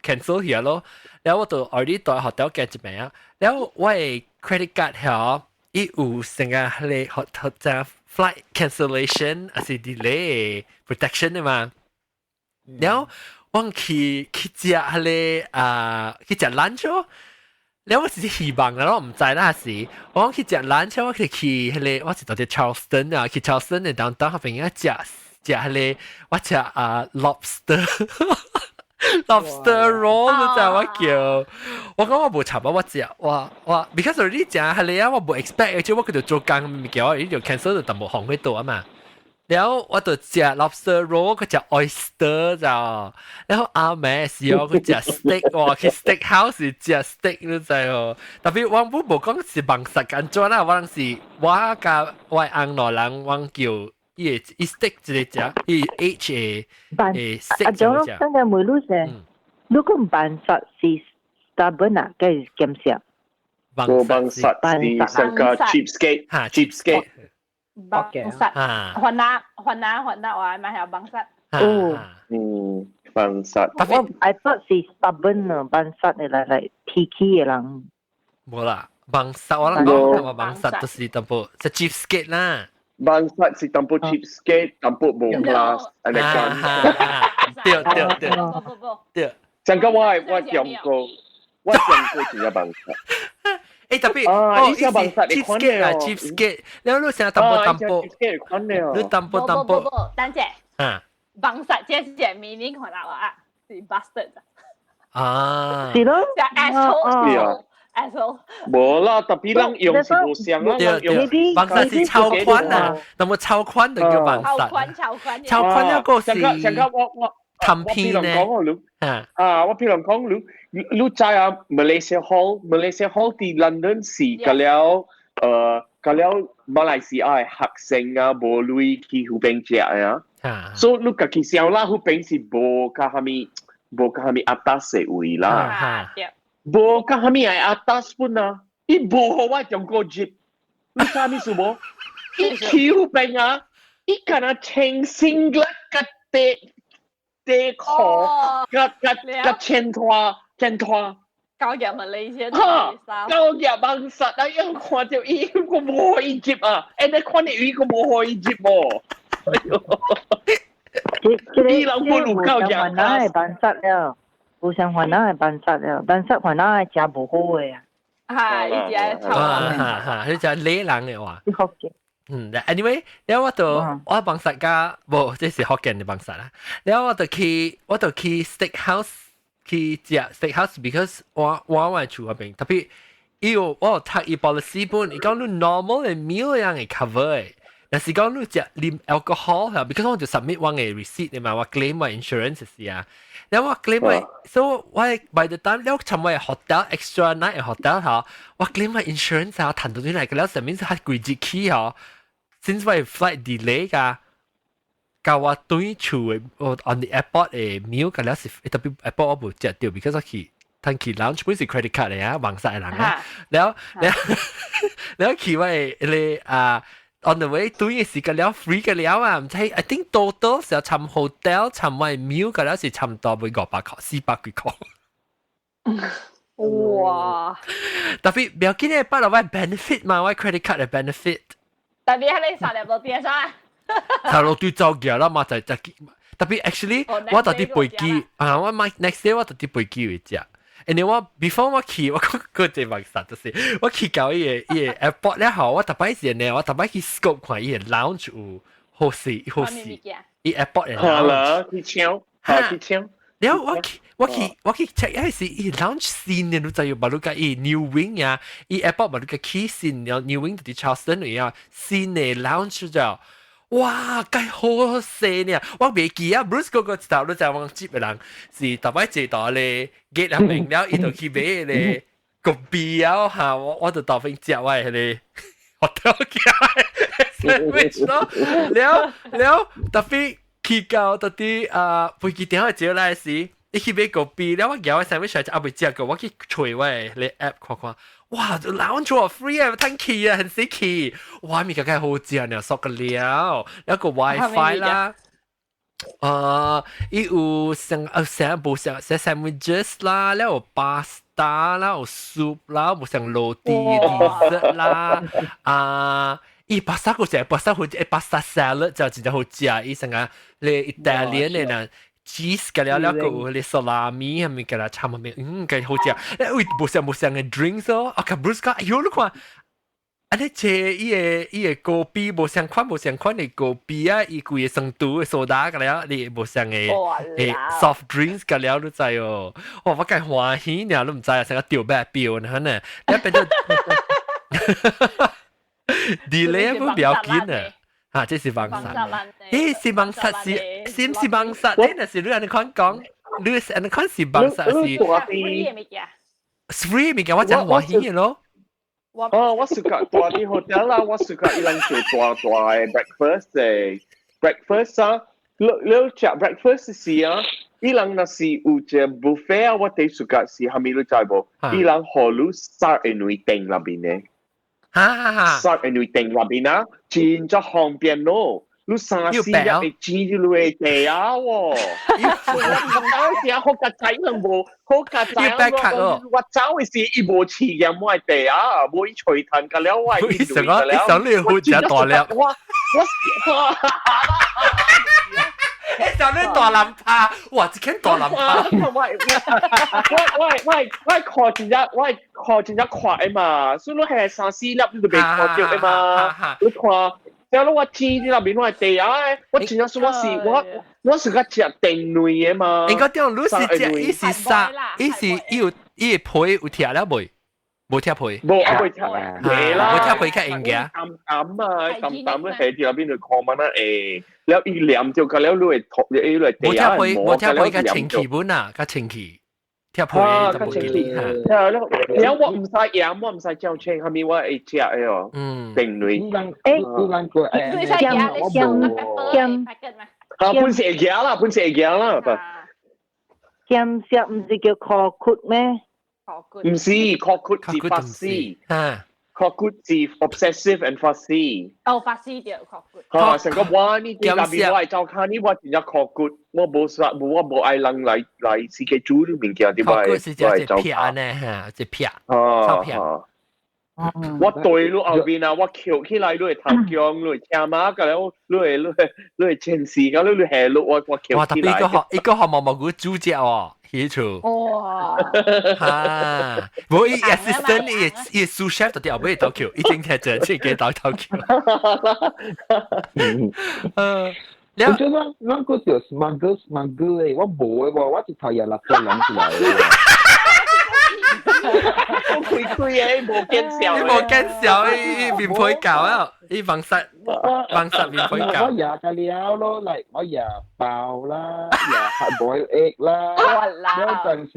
cancel 去咯。然後我就 already 蹛 hotel 嘅一邊啊，然後我的 credit card 曉伊有成個彼個學學 flight cancellation 還是 delay protection 的嘛。然後我去去食彼個啊去食 lunch 咯。然後我是希望啦，我毋知啦是，我去食 lunch，我去去彼個，我是蹛佇 Charleston 啊，去 Charleston 的當當彼邊啊食食彼個，我食啊 lobster。lobster roll 你知我叫，我講我無插啊，我食我我，because 你食彼個啊，我無 expect，就我叫做做工物件，我伊就 cancel 就淡薄紅去倒啊嘛。然後我就食 lobster roll，佢食 oyster 就，然後阿妹是哦，佢食 steak，哇，去 steak house 食 steak 你知哦。特別我本無講是網殺安怎啦，我是我佮我翁兩人，我叫伊個伊 steak 一個食，伊 H 的誒 steak 啊，種食。等下問你先，如果辦法是 stubborn 啊，該是減少。個網殺是上個 cheapskate，嚇 cheapskate。幫殺，還拿還拿還拿，我還買係幫殺。哦，嗯，幫殺。我 I thought 是 stubborn 啊，幫殺的來來脾氣的人。無啦，幫殺我諗講，我幫殺就是淡薄是 cheapskate 啦。幫殺是淡薄 cheapskate，淡薄無 class，按呢講。對對對，對。上個我我見過，我見過真正幫殺。欸，特別哦，伊是 cheapskate 啊，cheapskate，然後你成日淡薄淡薄，你淡薄淡薄，等者，啊，幫殺這是 meaning 看到啊，是 bastard 啊，是咯，是 asshole，是啊，asshole，無啦，特別人用是無相啦，對對，幫殺是超寬啊，那麼超寬就叫幫殺，超寬超寬，超寬那個是，上個我我談片呢，啊，我譬如講你你知啊，Malaysia Hall，Malaysia Hall 佇 London 是個了，個了馬來西亞的學生啊，無鐳去彼邊食啊，所以你家己想啦，彼邊是無較蝦米，無較蝦米 atas 的位啦，無較蝦米愛 atas 本啊，伊無予我中國入，你知咩事無？伊去彼邊啊，伊敢若穿 singlet 佮短短褲，佮佮佮前拖前拖。高入咪你先，哈，高入幫殺啊！一看到伊個無可以接啊，欸，你看你伊個無可以接喎。哎喲，伊人不如夠入還那係辦法了，無想還那係辦法了，辦法還那係食無好嘅啊。係，伊只臭。哈哈，佢就理人嘅話。嗯，anyway，然後我就我幫殺家，無，這是福建的幫殺啦。然後我就去 steak house 去食 steak house，because 我我我厝嗰邊，特別伊有我有讀伊 policy 本，伊講你 normal 的 meal 樣會 cover 的。但是講你食啉 alcohol 嚇，because 我就 submit 我嘅 receipt 的嘛，我 claim 我 insurance 是啊。然後我 claim 我，so 我 by the time 了尋我 hotel extra night hotel 嚇，我 claim 我 insurance 啊，談到轉來個了上面是較貴一起嗬， since 我 flight delay 㗎，教我對厝嘅 on the airport 嘅 meal 個了是特別 airport 我無食到，because 我去趁去 lounge 本是 credit card 嚟啊，忘晒人啊，了了了去我嘅啊 on the way 對嘅時間了 free 嘅了啊，唔知 I think total 是參 hotel 參我 meal 個了是差唔多會500塊400幾塊。哇！特別不要緊嘅，不過我 benefit 嘛，我 credit card 嘅 benefit。特別係你三粒落地上。頭路對走嘅啦嘛，就就特別 actually 我到啲飛機啊，我買 next day 我到啲飛機會食。and 我 before 我去，我講個這物實就是我去到伊個伊個 airport 了後，我特擺時呢，我特擺去 scope 看伊個 lounge 有好勢好勢，伊 airport 嘅 lounge。好啦，去搶，好去搶。了我去我去我去 check 一時伊 lounge 新嘅，你知有馬路個伊 New Wing 啊，伊 airport 馬路個起新，了 New Wing 就伫 Charleston 位啊，新嘅 lounge 就。哇，計好勢呢！我未記啊，Bruce 嗰個頭都就往接嘅人，是特擺坐到咧 gate 入面了，伊就去買咧個幣啊嚇，我我就到邊食我係咧 hotel 嘅 sandwich 咯，了了特別去到到啲啊飛機頂下接來時，伊去買個幣了，我夾我 sandwich 就阿未食過，我去揣我咧 app 看看。哇！lounge 喎 free 啊，趁去啊，很死去。哇！物件梗係好食呢，索個了，有個 WiFi 啦。啊，伊有成啊成無成成 sandwiches 啦，了有 pasta 啦，有 soup 啦，無成羅蒂 dessert 啦。啊，伊 pasta 個成 pasta 好，pasta salad 就真正好食。伊成個咧 Italian 嘅呢。cheese 嘅了了個你 salami 係咪嘅啦？差唔多，嗯，嘅好食。誒，喂，無上無上嘅 drinks 哦，啊，個 Bruce 講，哎呦，你看，啊，你這伊個伊個咖啡無相款無相款嘅咖啡啊，伊規個酸度嘅蘇打嘅了，你無相嘅誒 soft drinks 嘅了，你知哦。哦，我計歡喜呢，你唔知啊，成個掉白表呢，呢，你變咗 delay 不要緊啊。啊，這是網殺。咦，是網殺是是毋是網殺？你若是你按呢款講，你是按呢款是網殺是 free 物件，我真歡喜嘅咯。哦，我是個大啲 hotel 啦，我是個伊人做大大嘅 breakfast 嘅 breakfast 啊，你你食 breakfast 時啊，伊人若是有一個 buffet 啊，我第暑假是蝦米你知無？伊人予你殺嘅女定那邊呢？殺嘅女定那邊啊，真正方便咯。你三四日會煮你的地啊喎！我當時好佳哉人無，好佳哉我我走的時伊無飼鹽我的地啊，無伊吹炭個了我。伊上個伊上你好食大粒。我我你上你大南趴，哇！這間大南趴。我我我我我看真正我看真正快的嘛，所以你係三四粒你就袂看著的嘛，你看。然後我煮佇那邊我係地啊，我真正說我是我我是較食定類的嘛。應該點？你是食，伊是啥？伊是伊有伊個皮有拆了未？無拆皮。無啊，未拆。未啦。無拆皮較用嘅。淡淡啊，淡淡咧喺佇那邊就看嘛啦誒，了伊黏著個了，你會托你會無拆皮，無拆皮較清氣本啊，較清氣。拆皮就無記嚇。了了我毋使鹽，我毋使照清，後面我會食的哦。嗯。定類。誒，鹹鹹鹹。啊，本是會行啦，本是會行啦。鹹食毋是叫烤骨咩？毋是，烤骨是 fussy。啊。烤骨是 obsessive and fussy。哦，fussy 對烤骨。嚇，成個我呢啲特別我係照看呢，我真正烤骨，我無啥，無我無愛人來來自己煮啲物件，啲我係我係照片呢嚇，一片，臭片。我對你後邊啊，我翹起來，你會頭姜，你會聽馬，個了，你會你會你會前事，個你會下路，我我翹起來。哇！特別一個學一個學毛毛菇煮食哦，起厝。哇！哈！無伊 assistant 伊伊 sous chef 到底後尾頭翹，已經聽着這個頭頭翹。嗯。我覺得咱個叫 smuggle smuggle 咧，我無的喎，我一頭也六個人出來。我開開嘅，無見笑。你無見笑，伊面皮厚啊！伊防殺防殺面皮厚。我也個了咯，嚟我也包啦，也 hard boiled egg 啦。有陣時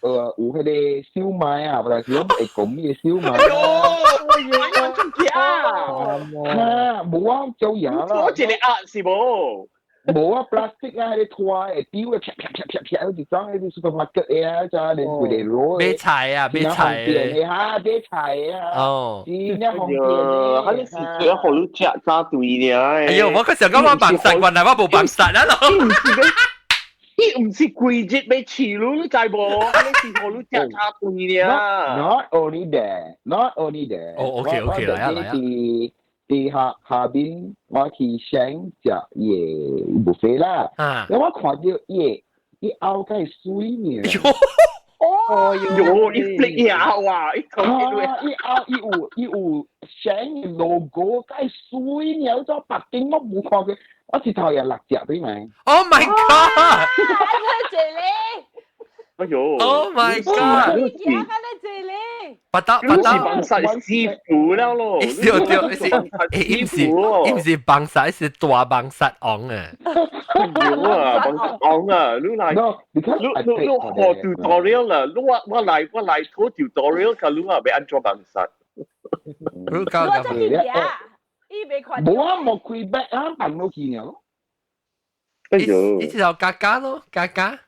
有迄個燒賣啊，有陣時我會講咩燒賣。我嚇，無啊，做嘢啦。我一個鴨是無？無啊，plastic 啊，喺啲拖會丟嘅，啪啪啪啪啪，好似裝喺啲 supermarket 嘅啊，就係你佢哋攞。買菜啊，買菜。嚇，買菜啊。哦。真正方便嘅。佢哋是最好你食炸對呢。哎呦，我嗰時候講我笨實，原來我無笨實啊咯。伊唔是規日欲飼你，你知無？你是予你食炸對呢。 Not only that, not only that。哦，OK OK，來啊來啊。佇下下邊，我去想食伊個 buffet 啦。咁我看到伊伊拗個水呢。哦喲，伊 flick 伊拗啊，伊頭伊拗伊有伊有想 logo 個水呢，做北京我冇看過，我一頭也六隻俾咪。 Oh my god！這裡。哎呦！Oh my god！不得不得，幫殺師傅了咯！對對，是伊毋是伊毋是幫殺，是大幫殺王啊！有啊，幫殺王啊！你來，你你你學 tutorial 啦！你我我來我來做 tutorial，佢你話欲按怎幫殺？你教教佢啊？伊未看。無啊，無開麥啊，放落去了。哎呦！伊就加加咯，加加。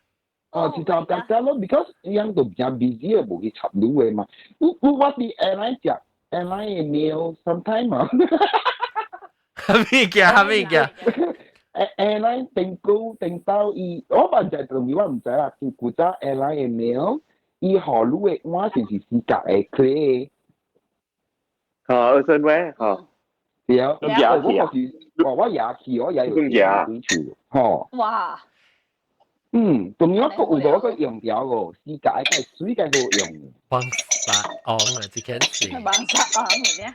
哦，一頭加加咯，because 伊樣都比較 busy 啊，無去插你的嘛。我我我佇 airline 食 airline 的 meal sometime 啊。啥物件？啥物件？airline 頂高頂到伊，我唔知同我唔知啦。佢古早 airline 的 meal，伊予你的碗是是四角的 clay。啊，二三位，嚇。對啊，我是我我也去，我也有去，吼。哇！嗯，仲有一個有嗰個用掉個，四界個水界個用。幫殺王啊，這件事。幫殺王嚟咩？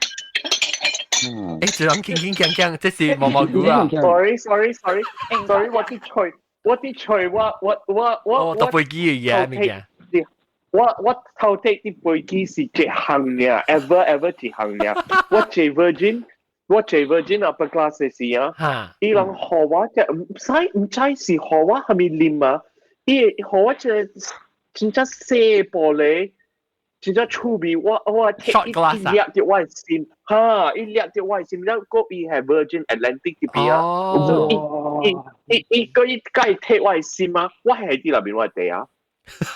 嗯。誒，這人輕輕講講，這是毛毛菇啊。 Sorry, sorry, sorry, sorry，我啲吹，我啲吹，我我我我。哦，搭飛機嘅嘢物件。我我頭提啲飛機是一項爾，ever ever 一項爾。我坐 Virgin。我坐 Virgin upper class 嘅時啊，伊人予我隻毋知毋知是予我啥物啉啊，伊會予我一個真正細玻璃，真正趣味，我我摕伊伊掠著我的心，哈，伊掠著我的心，了閣伊係 Virgin Atlantic 這邊啊，伊伊伊伊閣伊佮伊摕我的心啊，我係佇內面我的地啊。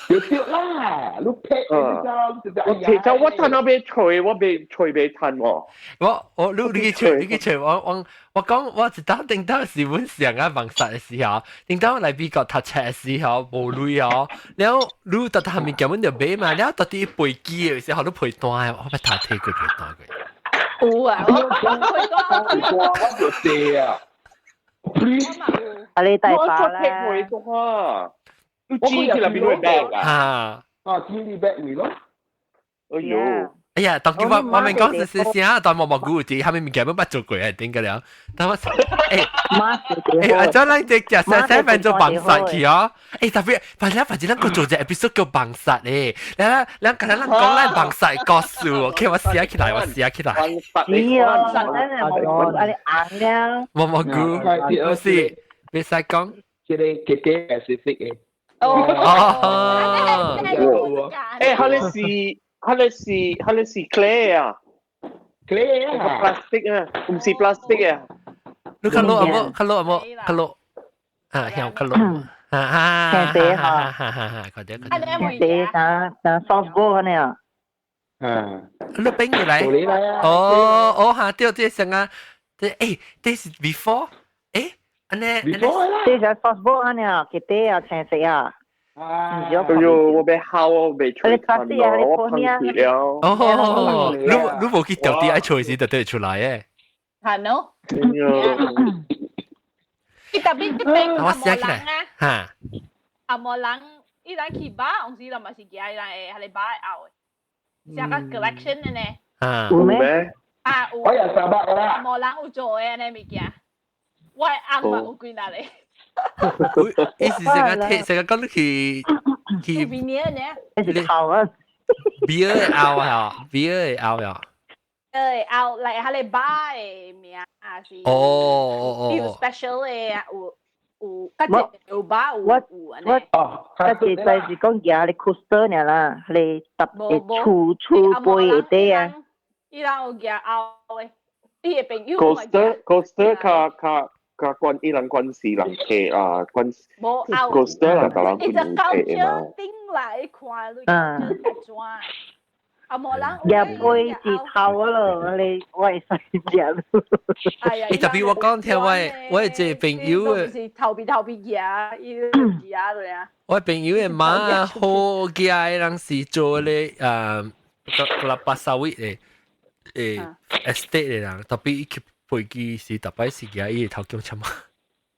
對對啦，你劈你我摕走我趁那欲揣，我欲揣袂趁喎。我我你你去揣，你去揣，我我我講我一當頂當是阮上啊網殺的時候，頂當來美國讀冊的時候無鐳哦，了你特特物件阮就買嘛，了到底飛機的時候你賠單，我欲頭提過賠單過。有啊，我賠單，我就借啊。啊你大把啦。你知佢內邊會 bag 啊？啊，知你 bag 位咯。哎呦！哎呀，當佢我我咪講是是啥，但毛毛菇啲，後面物件攏捌做過啊，點解了？但我誒誒，阿張咱這食三三份做幫殺去哦。誒，特別反正反正咱個做隻 episode 叫幫殺咧，咱咱剛才咱講咱幫殺故事，OK，我寫起來，我寫起來。是啊，真係毛毛菇，啊你硬了。毛毛菇，不是，別使講。這個姐姐 specific 嘅。哦，誒，佢哋是佢哋是佢哋是 clay 啊，clay 啊，plastic 啊，唔是 plastic 啊。你看落有冇？看落有冇？看落啊，向看落啊啊，哈哈哈哈！快點快點，地啥啥 sauce bowl 呢啊？嗯，你冰過來？哦哦哈，對對，上啊，這誒，這是 before 誒，按呢，這是 sauce bowl 呢啊，佢啲啊青色啊。哎呦，我欲哭，我欲吹咯，我噴血了。哦，你你無去掉啲愛吹時就對出來誒。係喏。伊特別這邊我寫起來嚇。紅毛人，伊人去吧，有時人嘛是行伊人會喺個吧後的，寫個 collection 的呢。啊，有咩？啊有。我也三百啦。紅毛人有做的呢物件，我的翁嘛有幾若個。意思是個睇，成個講你去去。邊呢？是頭啊。 beer 後啊，beer 後啊。誒後來喺個吧的名啊是。哦哦哦。有 special 的有有，較有吧有有按呢。哦，較濟就是講舉你 coaster 爾啦，你搭會厝厝杯下底啊。伊伊人有舉後的，伊的朋友 Coaster 較較較關伊人關係人客啊，關無後 Coaster 人逐人伊就高招頂來看你就怎？啊，無人也杯是頭咯，你我會使食。哎呀，伊特別我講聽我的這個朋友的，是頭皮頭皮夾，伊夾對啊。我朋友的媽好夾的人是做咧啊，個個巴沙威的誒 estate 的人，特別伊去飛機時，逐擺是夾伊的頭叫什麼？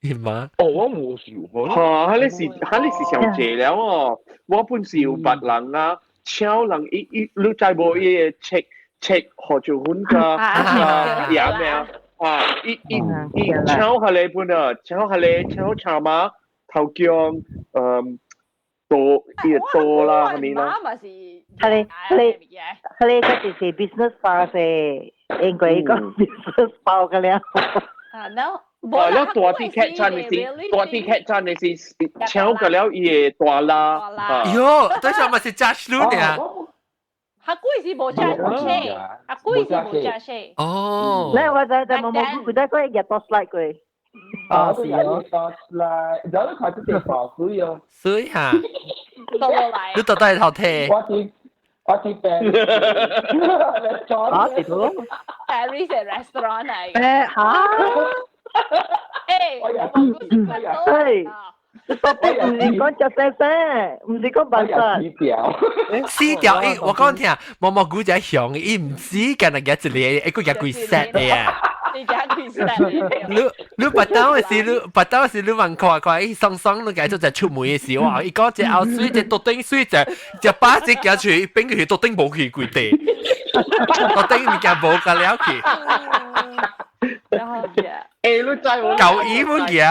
伊媽。哦，我無想過。嚇，彼個是上濟了哦。我本是有捌人啊，請人伊伊，你知無？伊會切切胡椒粉加加鹽咩啊？啊，伊伊伊請下來本啊，請下來請茶馬頭薑，嗯，多伊多啦，係咪啦？係你係你嗰就是 business class 應該講 business 包嘅了。啊，no。啊，了大地鐵站的是大地鐵站的是搶過了伊的大啦。喲，等下嘛是加數呢？較貴是無加稅，較貴是無加稅。哦。咧，我就就冇冇佢得佢入多 slide 過。啊，是哦，多 slide，然後你看這個包水哦。水哈。倒落來。你到底頭睇？我是我是病。啊，是咯。 Paris 嘅 restaurant 嚟。誒嚇。誒，我對，特別唔是講食聲聲，唔是講辦法。死掉，死掉！欸，我講聽，毛毛菇仔熊，伊唔止干那夾一個，一個夾幾 set 的啊。你夾幾 set？你你白刀的時，你白刀的時，你問看看，伊爽爽你改做只出門的時，哇！伊講隻後水，隻桌頂水，隻隻把隻夾出去，變去桌頂無去規地，桌頂物件無甲了去。欸，你知無？舊衣物件。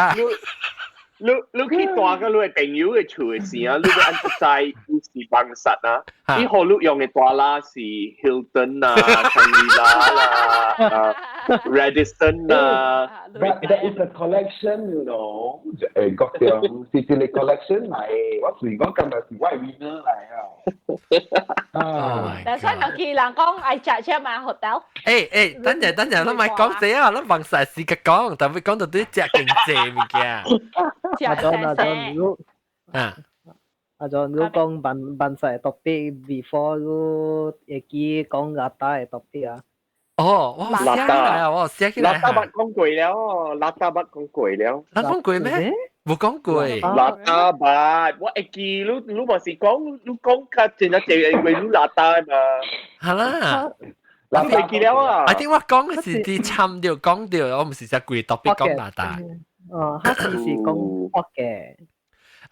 你你去大個你的朋友的厝的時啊，你欲按怎知伊是幫殺啊？伊予你用的大啦是 Hilton 啊、Shangri-La 啦、啊 Radisson 啊。 But that is a collection, you know. 誒，各樣是一個 collection 嚟。我隨講今日是我 winner 嚟啊。啊！但係有見人講愛食車嘛 hotel。誒誒，等陣等陣，咱莫講這啊，咱放晒時間講，但係講到啲食勁濟物件。阿 John 阿 John，如啊，阿 John，如講辦辦晒 topic before 你會記講邋遢的 topic 啊。哦，我寫起來啊，我寫起來。邋遢捌講過了，邋遢捌講過了。咱講過咩？無講過。邋遢捌，我會記你，你嘛是講，你講較真正濟，因為你邋遢嘛。係啦。你會記了啊？ I think 我講的是啲參掉講掉，我唔是只規特別講邋遢。哦，他是是講惡嘅。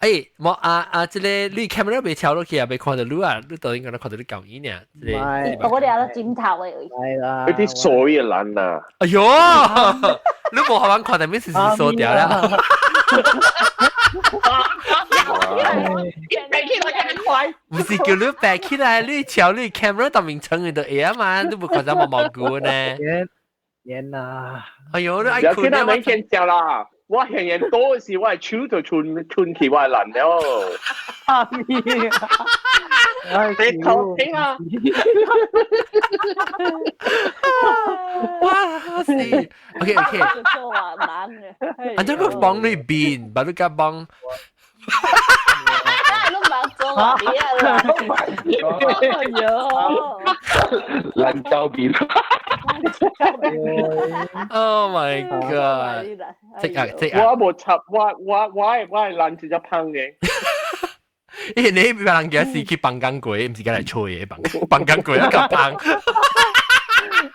欸，無啊啊，這個你 camera 未敲落去啊，未看到你啊，你到應該看到你舊衣呢。我哋有鏡頭嘅。係啦。嗰啲水嘅人啊！哎喲，你無好看到面是是鎖掉啦。白起來更快。唔是叫你白起來，你敲你 camera 當面撐你就會啊嘛，你無看到毛毛菇呢？煙啊！哎喲，你愛困啊！我先食啦。我現現多時，我手就穿穿起我爛了。啊！你頭聽啊！哇！是 OK OK。啊，這個幫你變，把你個幫。你冇做啊！哎呦！爛膠變。 Oh my god！即啊即啊！我無插，我我我我係爛一隻芳嘅。因為你別人家是去放工過，唔是過來吹嘅，放放工過一個芳。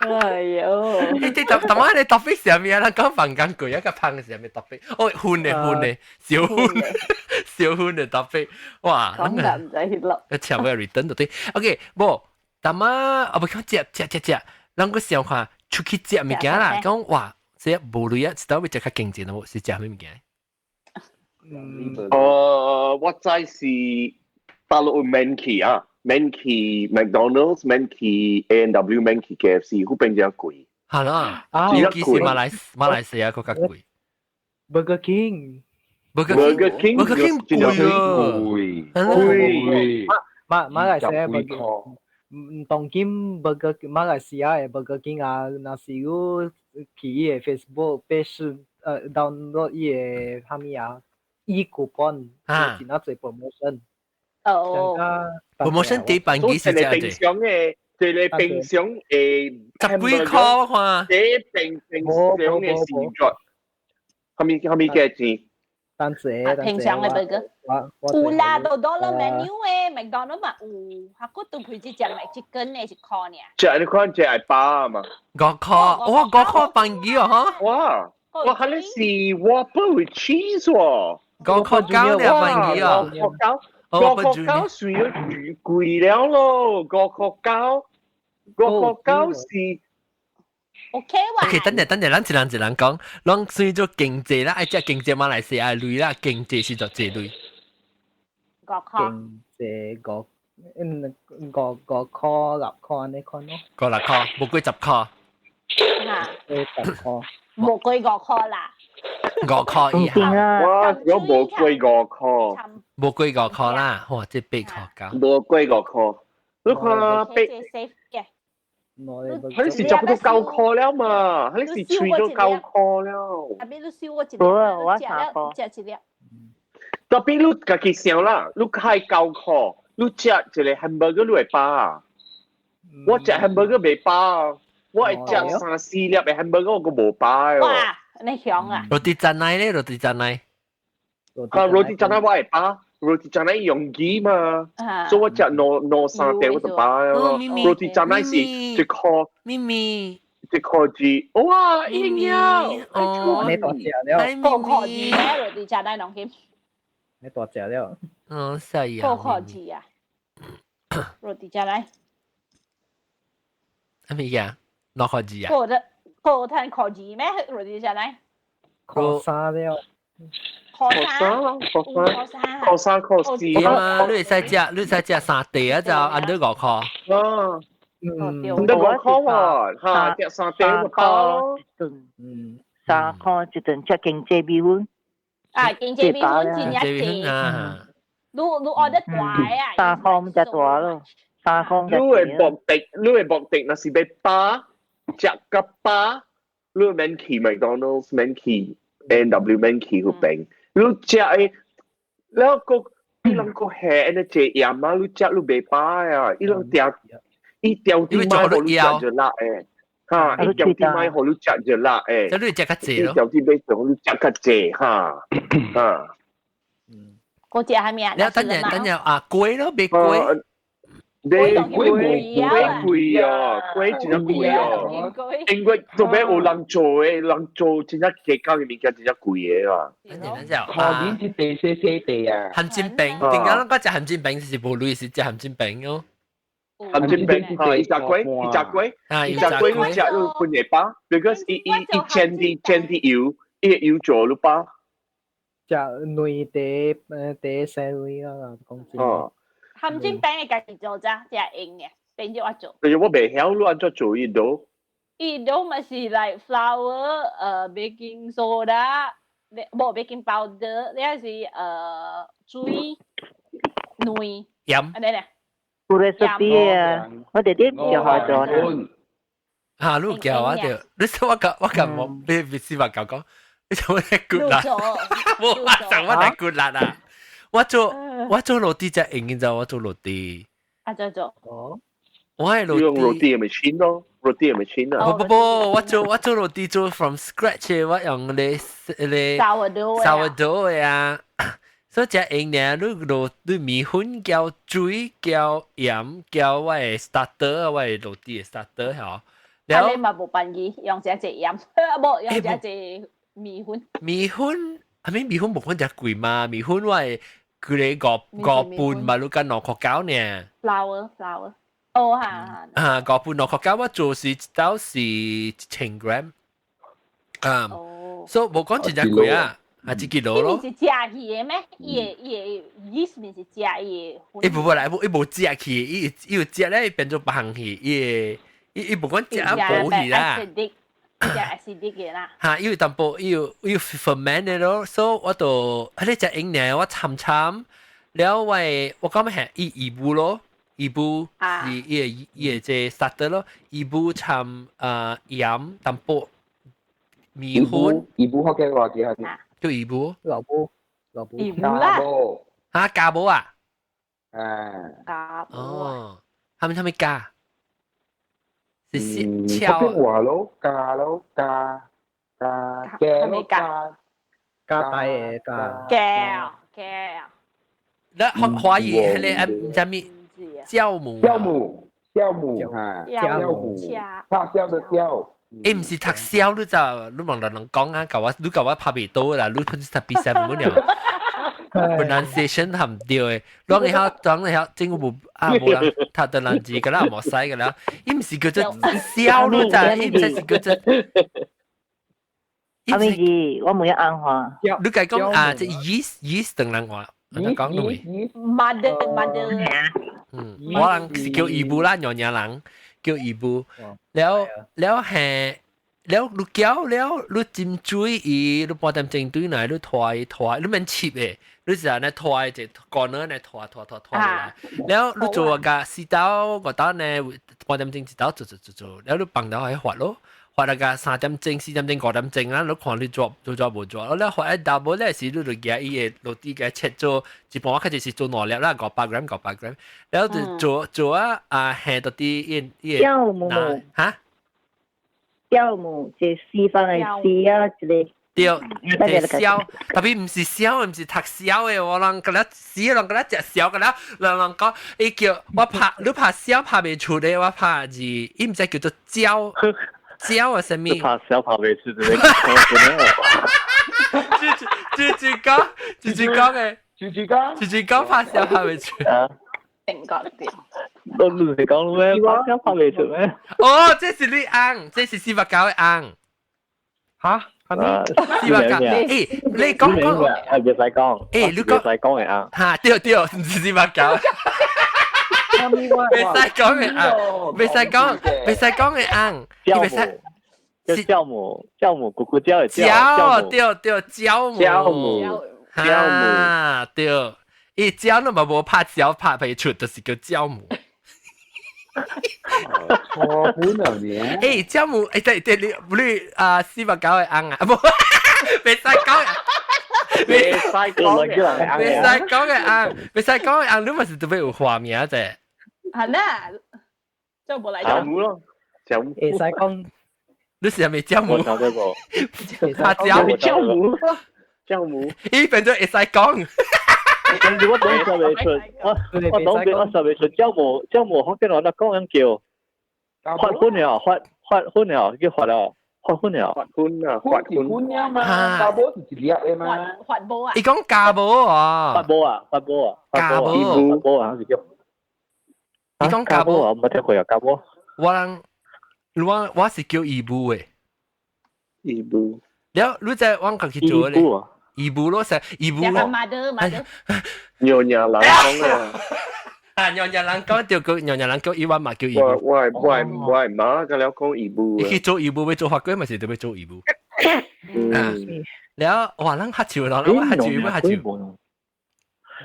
哎呦！你這特特晚你 topic 是咩啊？咱講放工過一個芳是咩 topic？哦，昏的昏的，小昏小昏的 topic。哇！講得唔使去落。一前尾 return 就對。OK，無，特晚啊不講食食食食，咱個想看出去食物件啦，講哇，這無鐳啊，一道欲食較經濟無？是食咩物件？我知是大陸免去啊，免去 McDonald's，免去 A&W，免去 KFC，嗰邊真貴。係啦，尤其是馬來西亞閣較貴。 Burger King。 Burger King，Burger King 貴啊，貴。馬馬來西亞 Burger 當今 Burger 馬來西亞的 Burger King 啊，若是有去伊的 Facebook page download 伊的啥物啊，e-coupon 啊真啊濟 promotion。哦，promotion 底辦幾時這個冰箱的，這個冰箱的十幾塊看，這冰箱的時段，係咪係咪幾錢？單隻平常的 burger，有啦，都 dollar menu 的，麥當勞嘛有，哈個都配只食 McChicken 的一箍爾。食你看食會飽嘛？五塊，哇，五塊半幾哦，哈！哇，哇，係你是 Whopper with cheese 喎？五塊九了半幾哦？五塊九，五塊九算咗貴了咯，五塊九，五塊九是。 OK 哇 OK，等陣等陣，咱一人一人講，攏算做經濟啦，愛食經濟馬來西亞類啦，經濟是做這類。五塊。經濟五五五塊六塊按呢款咯。五六塊，無過十塊。嚇。十塊。無過五塊啦。五塊以下。哇！如果無過五塊。無過五塊啦，哇！這八塊九。無過五塊，你看八。嘅。佢是差不多九塊了嘛，佢是吹咗九塊了。啊，比你燒我一粒，我食了食一粒。特別你家己想啦，你開九塊，你食一個 hamburger 你會飽。我食 hamburger 袂飽，我會食三四粒的 hamburger 我閣無飽哦。哇，你強啊！ Roti canai 咧，roti canai。啊，roti canai 我會飽。Roti canai 容易嘛，所以我食兩兩三塊我就飽咯。Roti canai 是一箍，咪咪一箍字，哇，營養，哦，你大隻了，五箍字咩？Roti canai 攏兼，你大隻了，嗯，細啊，五箍字啊，roti canai，咩嘢？兩箍字啊？個得個趁箍字咩？Roti canai，箍三了。箍三咯，箍三，箍三箍四啊！你會使食，你會使食三塊啊，就按得五箍。啊，嗯，按得五箍喎，嚇，食三塊就飽咯。嗯，三箍一頓食經濟米粉。啊，經濟米粉真正濟。你你愛得大啊？三箍就大咯，三箍。你的目的，你的目的若是欲飽，食甲飽，你免去麥當勞，免去 A&W，免去彼邊。你食的，了閣伊人閣下按呢濟鹽啊，你食你袂飽啊，伊人調，伊調啲麥予你食就辣的，哈，伊調啲麥予你食就辣的，即你食較濟咯，調啲麥予你食較濟，哈，哈。嗯，嗰隻係咩啊？你等陣等陣啊，粿咯，賣粿。賣粿粿貴啊，粿真正貴哦。因為做咩有人做的，人做真正計較的物件真正貴的啦。等陣等陣，可能是地細細地啊。鹹煎餅，點解咱講食鹹煎餅是無類是食鹹煎餅哦？鹹煎餅啊，油炸粿，油炸粿，油炸粿你食你分會飽，because 伊伊伊煎啲煎啲油，伊個油做你飽。食內地地西位啊，講真。哦。鹹煎餅會家己做咋，這用嘅，變咗我做。但是我袂曉你按怎做伊都。伊都嘛是 like flour，baking soda，無 baking powder，你係是水、卵、鹽，按呢咧。有 recipe 啊，我哋啲就學咗啦。嚇，你教我著，你說我教我教冇，你別是話教講，你做我嚟骨力，冇我上我嚟骨力啊！我做 roti 只用嘅就我做 roti。啊，做做。哦。我係 roti。用 roti 嘅 machine 咯，roti 嘅 machine 啊。不不不，我做 roti 做 from scratch 我用咧咧。 sourdough。 sourdough 啊。所以只用呢，你落你麵粉加水加鹽加我的 starter，我的 roti 的 starter 嗬。然後你嘛無辦意，用這隻鹽，無用這隻麵粉。麵粉，係咪麵粉無粉只貴嘛？麵粉我係佢哋五五半嘛，你講兩塊九呢？flour flour，哦哈。啊，五半兩塊九，我做是到是1000 gram。啊，所以無講真正貴啊。啊，一 kilo 咯。伊是食去的咩？伊的伊的 yeast 面是食伊的。伊無無來，伊無食去，伊伊有食咧，變做別項去，伊伊伊無講食啊補去啦。食 acidic 的啦。哈，伊有淡薄，伊有伊有 ferment 的咯，所以我就彼個食用呢，我摻摻，了我我感覺係伊義務咯，伊布是伊個這 starter 咯，伊布摻鹽淡薄麵粉。伊布福建話叫啥？叫伊布。老母老母。伊布啦。嚇加無啊？啊。加無。哦，係咪加？是福建話咯，加咯，加加加咯加。加大嘅加。加加。那華語係個啥物？酵母。酵母，酵母嚇，酵母，發酵的酵。欸，毋是讀痟，你就你問人講啊，共我你共我拍袂到啦，你本身讀比賽無了。pronunciation 係毋對的，攏會曉，攏會曉，政府無啊無人讀的人字，個啦無使個啦，伊毋是叫做痟，你知，伊毋是叫做。啥物字？我唔曉按話。你家講啊，這 yeast 唐人話，我講對。 Mother mother。嗯，我人是叫伊布啦，娘娘人叫伊布，了了係。了你攪了，你斟水伊，你半點鐘對來，你拖伊拖，你免切的，你是按呢拖一個乾呢，呢拖拖拖拖來。了你做個四刀五刀呢，半點鐘一刀做做做做，了你放到去發咯，發了個3點鐘、4點鐘、5點鐘啦，你看你做做做無做，了發一 double 咧時，你就舉伊個落地個切做，一般我較濟是做兩粒啦，500 gram 500 gram，了就做做啊啊，下到啲伊伊個嚇。酵母，一個四方的四啊，一個對，一個痟，特別毋是痟，毋是讀痟的，我人佮了死人佮了食痟，佮了人人講，伊叫我拍，你拍痟拍袂出的，我拍字，伊毋知叫做焦焦啊啥物？拍痟拍袂出，這個住住講，住住講的，住住講，住住講拍痟拍袂出。定覺啲。我唔是講咩？拍痟拍袂出咩？哦，這是你翁，這是四百九的翁。嚇？四百九？欸，你講講，係袂使講。欸，你講袂使講的翁。嚇，對對，毋是四百九。袂使講的翁，袂使講，袂使講的翁，袂使。叫酵母，酵母，咕咕叫的酵母，對對，酵母，酵母，酵母，對。伊酵你嘛無拍酵拍袂出，就是叫酵母。錯本啊你！欸，酵母，欸對對，你你啊四百九的翁啊，無，袂使講，袂使講，袂使講的翁，袂使講的翁，你嘛是特別有畫面者。係啦，就無來酵母咯，酵母。會使講，你是係咪酵母？拍酵酵母，酵母。伊變做會使講。甚至我講說袂出，我我講我說袂出，酵母酵母福建話那講樣叫，發粉了，發發粉了，叫發了，發粉了，發粉啊，發粉了嘛，加無是一粒的嘛，發無啊，伊講加無啊，發無啊，發無啊，加無，發無啊，是叫，伊講加無啊，我冇聽過啊，加無，我人我我是叫伊布的，伊布，了你知我家己做咧。伊布咯，是伊布咯。娘娘人講啊！啊，娘娘人講就叫娘娘人叫伊，我嘛叫伊布。我我我媽個了講伊布。伊去做伊布，欲做法官嘛是得欲做伊布。啊，了哇，咱較少咯，咱較少，咱較少。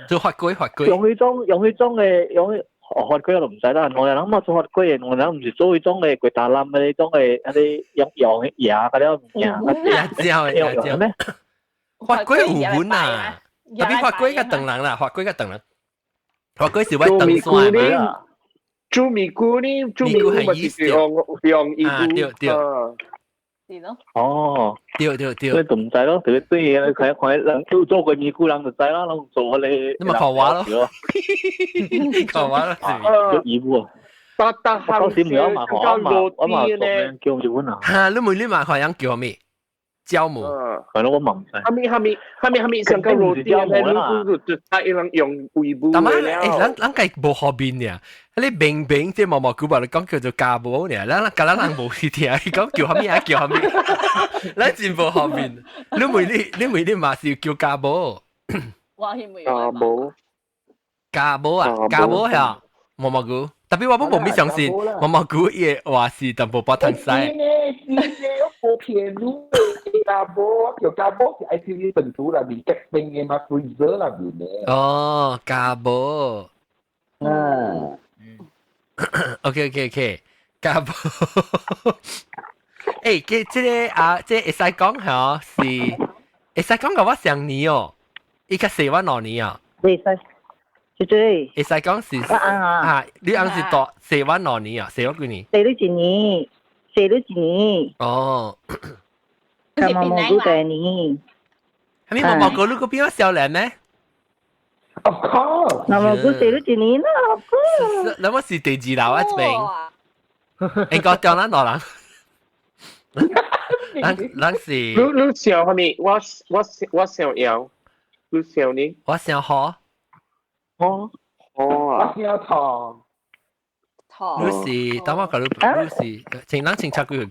做法官，法官。用彼種，用彼種的，用哦，法官我就毋知啦。娘娘人嘛做法官的，娘娘人毋是做彼種的，過大攬的彼種的，啊啲用用的牙個了物件。牙膠的，牙膠咩？法官有本啊，特別法官較長人啦，法官較長人，法官是愛長線的嘛。煮米菇呢？煮米菇咪是用用伊布，對對，是咯。哦，對對對，所以就毋知咯，特別對看看人做做過米菇人就知啦，攏做彼個。你咪看我咯，看我咯，叫伊布。搭搭當時唔有嘛，我嘛我嘛做咩叫日本啊？嚇，你問你嘛看人叫咩？酵母，係咯，我嘛毋知。哈咪哈咪哈咪哈咪上個羅啲咧，你就睇伊人用微波但係欸，咱咱個無學面爾，你明明這毛毛菇吧，你講叫做家母爾，咱咱人無去聽，伊講叫啥物啊叫啥物，咱真無學面。你問你，你問你嘛是叫家母？我係冇。家母，家母啊，家母係毛毛菇。特別我本無咪相信，毛毛菇伊的話是淡薄白糖西。我騙你，家母叫家母是愛吃本土內面結冰的嘛，freezer 內面的。哦，家母。啊， OK，加無。欸，這個啊，這會使講吼是會使講共我上年哦，伊較細我2年啊。會使，絕對。會使講是啊，你翁是大細我兩年啊，細我幾年？細你一年，細你一年。哦。咁毛毛菇第二年。係咪毛毛菇你個比我少年咩？Of course。毛毛菇細你一年啦，of course。那我是第二樓啊，這邊。應該掉咱兩人。咱咱是。你想啥物？我想要，你想呢？我想好。好。好啊。我想糖。你是，等我講你，你是，前咱清楚幾歲？五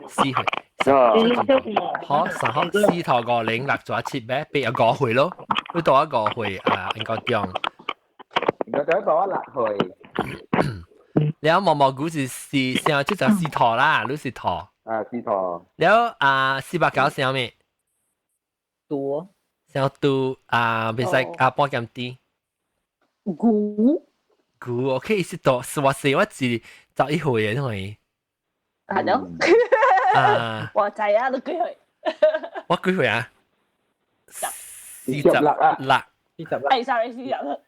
歲，四歲。好，三號四頭五零六左七八八五歲咯，你到我五歲啊，應該中。我就到我6歲。了毛毛菇是是像這就四頭啦，你是頭。啊，四頭。了啊，489啥物？多。小拄啊，袂使啊，半減甜。牛。牛，OK，是多，是我是我是11歲的，因為。係咯。啊！我知啊，你幾歲？我幾歲啊？46啊！六。46。係，sorry，46。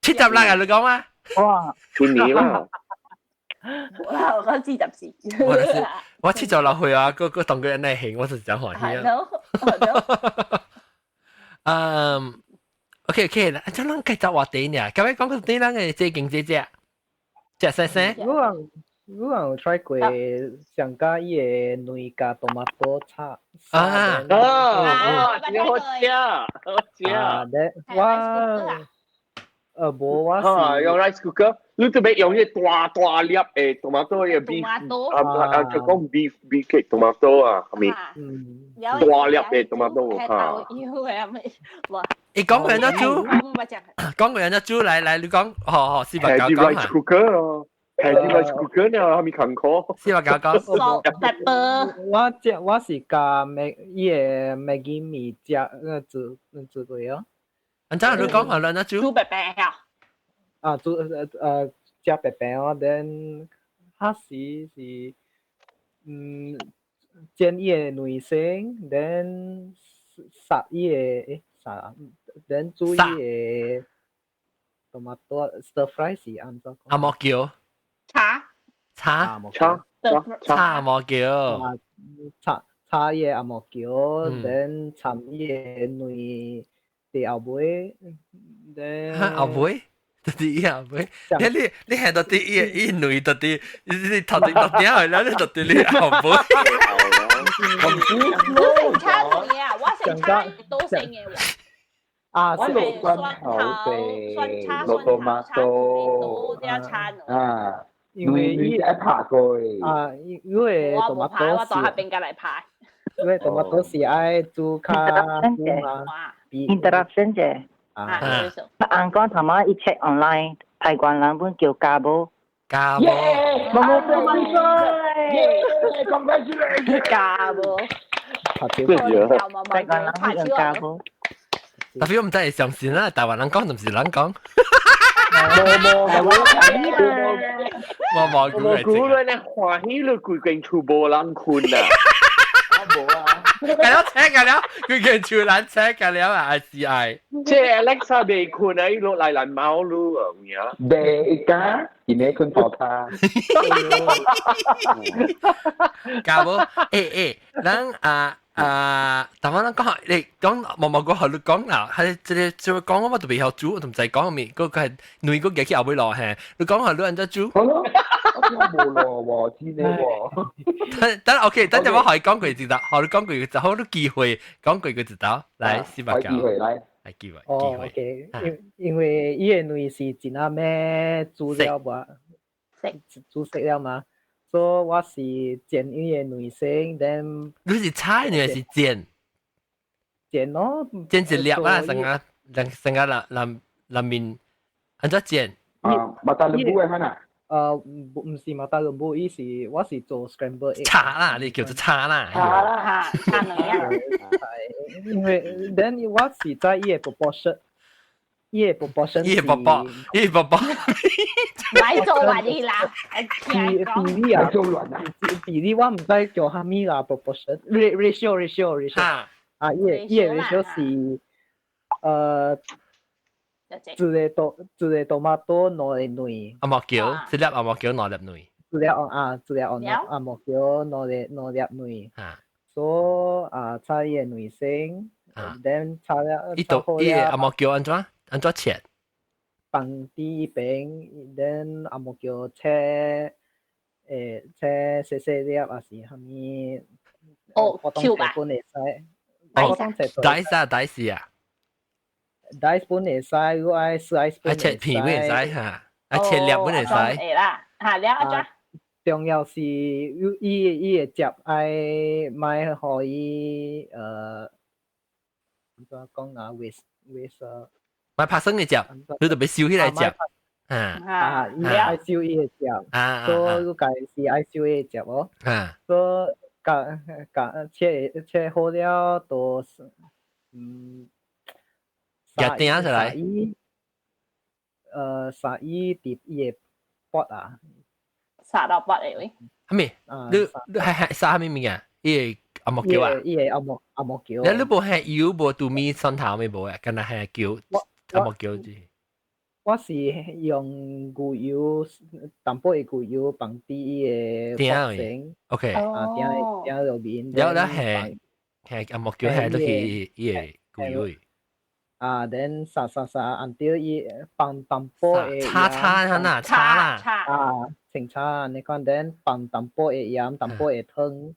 76啊！你講啊？哇！半年啦。我講74。我就是我76歲啊！個個當佢人嚟興，我就真歡喜啊！嗯，OK OK，啦，這咱繼續話題呢。今日講個對咱嘅這經這隻，隻聲聲。我有 try 過上加伊個卵加 tomato 炒。啊啊！真好食，好食。啊，我無我是用 rice cooker，你特別用啲大大粒的 tomato 嘅 beef，啊啊就講 beef cake tomato 啊，係咪？嗯，大粒的 tomato 嚇。你講個人一煮，講個人一煮嚟嚟，你講，好好489講 rice cooker 咯。係啲 rice cooker 呢？係咪近可？489講。 Salt pepper。我食我是加麥伊個 Maggi 麵食，煮煮過哦。安怎你講下啦，煮？煮白白啊！啊，煮食白白哦，then 哈是是煎伊個卵先，then 殺伊個誒殺，then 煮伊個 tomato stir fry 是按怎講？紅毛橋。炒。炒。炒。炒紅毛橋。炒炒伊個紅毛橋，then 摻伊個卵佇後尾，then 後尾。就是伊後尾，你係到啲伊伊卵到啲，你頭頂頭頂去啦，你到啲你後尾。我成炒卵啊！我成炒都成嘅喎。啊，我係蒜頭、蒜叉、蒜頭、叉都要炒啊。因為伊愛拍過。啊，因為我無拍，我到下邊過來拍。因為 tomato 是愛煮較久嘛。 Interruption 啫。啊，翁講頭仔伊 check online，台灣人本叫家母。家母。冇冇冇耶！Congratulations！家母。台灣人用家母。特別我唔知係相信啦，台灣人講定是人講？冇冇冇我冇估我估咧，歡喜你規間厝無人睏啊！無啊！計了請計了，規間厝人請計了啊！I C I。這 Alexa 未睏啊，伊落來來貓嚕啊，有影？未家，今日睏頭卡。家無？欸欸，咱啊啊，台灣人講，你講毛毛哥學你講啦，係這個這個講我都未曉煮，我都唔知講咩，嗰個係卵個夾去後尾落嘿，你講下你按怎煮？好咯，我無咯喎，真的喎。等等 OK，等陣我可以講句就得，學你講句就好，你機會講句就知道。來，489。機會來，來機會，哦機會。，OK，因為伊個卵是真阿咩煮了無？煮熟了嘛？所以我是煎伊個卵先，then 你是炒定還是煎？煎咯，煎一粒啊，成個兩成個兩兩兩面，按怎煎？啊，mata lembu 的可啊？唔是 mata lembu，伊是我是做 scramble egg。炒啦，你叫做炒啦。炒啦，炒卵啊！因為 then 我是在伊個 proportion，伊個 proportion 伊個寶寶，伊個寶寶，買做埋啲啦，比例啊，比例我毋知叫啥物啦，proportion ratio ratio ratio 啊，伊個 ratio 是一個 tomato 兩個卵。紅毛蕎，一粒紅毛蕎兩粒卵。一粒啊，一粒紅毛蕎兩粒卵。所以啊，炒伊個卵先，then 炒了。伊都伊個紅毛蕎按怎切？放佇一邊，then 紅毛蕎切切細細粒，還是啥物？哦，Q 吧。本會使。哦，dice 啊，dice 啊。 dice 本會使，如果愛 slice 本會使。切片本會使哈，啊切粒本會使。會啦，嚇了按怎？重要是伊會汁愛莫予伊按怎講啊？with with 莫拍生嘅汁，你特別燒起來食。啊啊，伊愛燒伊個汁，所以你家是愛燒伊個汁哦。所以共共切切好了，就夾定出來。撒伊佇伊個 pot 啊。撒到 pot 嚟喂。係咪？你係撒啥物物件？伊個紅毛蕎啊？伊個紅毛蕎。你無係油無拄米蒜頭咩無啊？敢若係蕎紅毛蕎啫。我是用牛油，淡薄的牛油放佇伊個鍋層。OK。啊，鼎鼎落面。了了係紅毛蕎係落去伊個牛油。啊，then 撒撒撒，until 伊放淡薄的炒炒哪炒啦。啊，清炒，你看 then 放淡薄的鹽，淡薄的糖。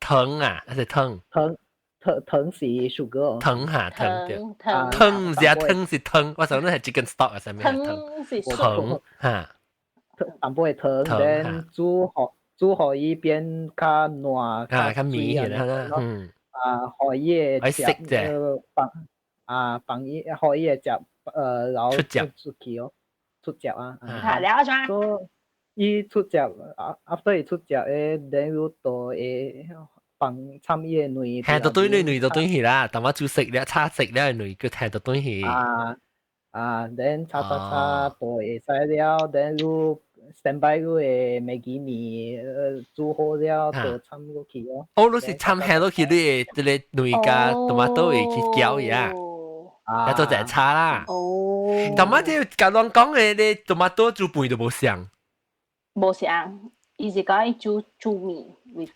糖啊，還是糖？糖糖糖是 sugar。糖哈糖對。糖是啊，糖是糖，我想你係 chicken stock 啊，啥物？糖是糖哈。淡薄的糖，then 煮予伊變較爛，啊，較綿啦，嗯。啊，予伊會食啫。放啊，放伊，予伊會汁，然後出去哦，出汁啊。嚇，了怎？所伊出汁，啊，after 伊出汁誒，then 你就會放摻伊个卵。下到對卵就對去啦，但我煮食了，炒食了卵，佢下到對去。啊啊，then 炒炒炒就會使了，then 你 stand by 你個 Maggi 麵煮好了，就摻落去哦。哦，你是摻下落去，你個這個卵加 tomato 會去攪伊啊？啊，做就炒啦。哦。但我聽甲人講的，你 tomato 煮飯都無像。無像，伊是講伊煮煮麵。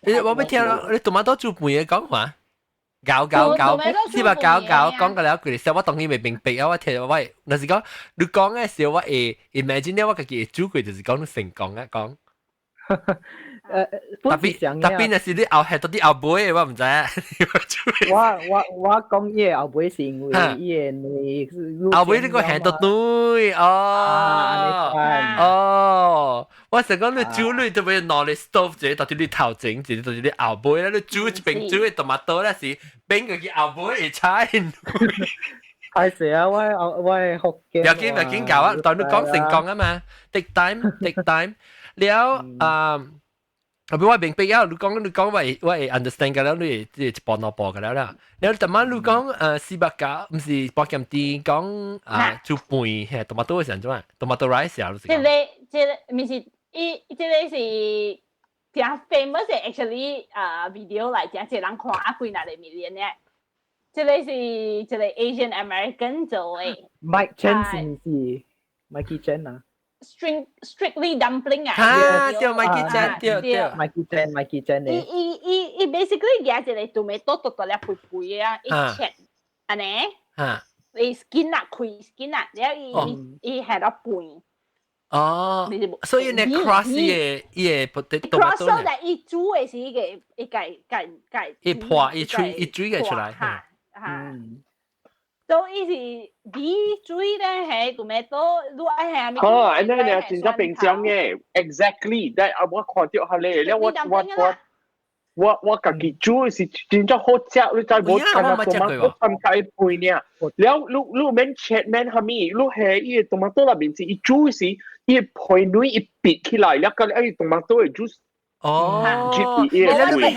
你我欲聽你 tomato 煮飯的講話，搞搞搞，是吧？搞搞講個了，佢哋我當然未明白啊！我聽我，若是講你講的時候，我會 imagine 咧，我家己會煮過，就是講你成功啊講。特別特別若是你後係到底後尾的，我毋知啊。我講伊個後尾是因為伊個卵後尾你個下到對哦哦，我想講你煮你特別拿你 stove 這到底你頭前，這到底你後尾咧，你煮一邊煮個 tomato 咧是邊個去後尾會炒。係是啊，我福建。不要緊不要緊，搞啊，當你講成功啊嘛，take time take time，了啊。後尾我明白啊，你講我會 understand 㗎啦，你會即係一步兩步㗎啦啦。然後逐晚你講四百九，毋是百鹹甜講啊煮飯係 tomato 是按怎啊？tomato rice 啊，這個毋是伊，這個是真 famous 的 actually 啊 video 來真濟人看啊幾若個 million 的。這個是一個 Asian American 做的。 Mike Chen 是毋是 Mikey Chen 啊？ Strictly dumpling 啊！啊，對，Mikey Chen，對對。 Mikey Chen，Mikey Chen 伊伊伊伊 basically 舉一個 tomato 大大粒肥肥的啊，伊切按呢，伊 skin 啊開 skin 啊，然後伊伊下到飯。哦，所以你 cross 伊個 cross 所在伊煮的是伊個伊家家家。伊破伊吹伊水個出來。哈哈。所以是米水咧係 tomato，你愛係咪？哦，按呢呢真正平常嘅，exactly，但啊我看到下咧，了我家己煮是真正好食，你知無？干焦 tomato 摻開飯爾，了你免切免啥物，你下伊個 tomato 內面是伊煮時，伊個皮卵伊煏起來，了個伊 tomato 的 juice。哦， cheap 伊個味，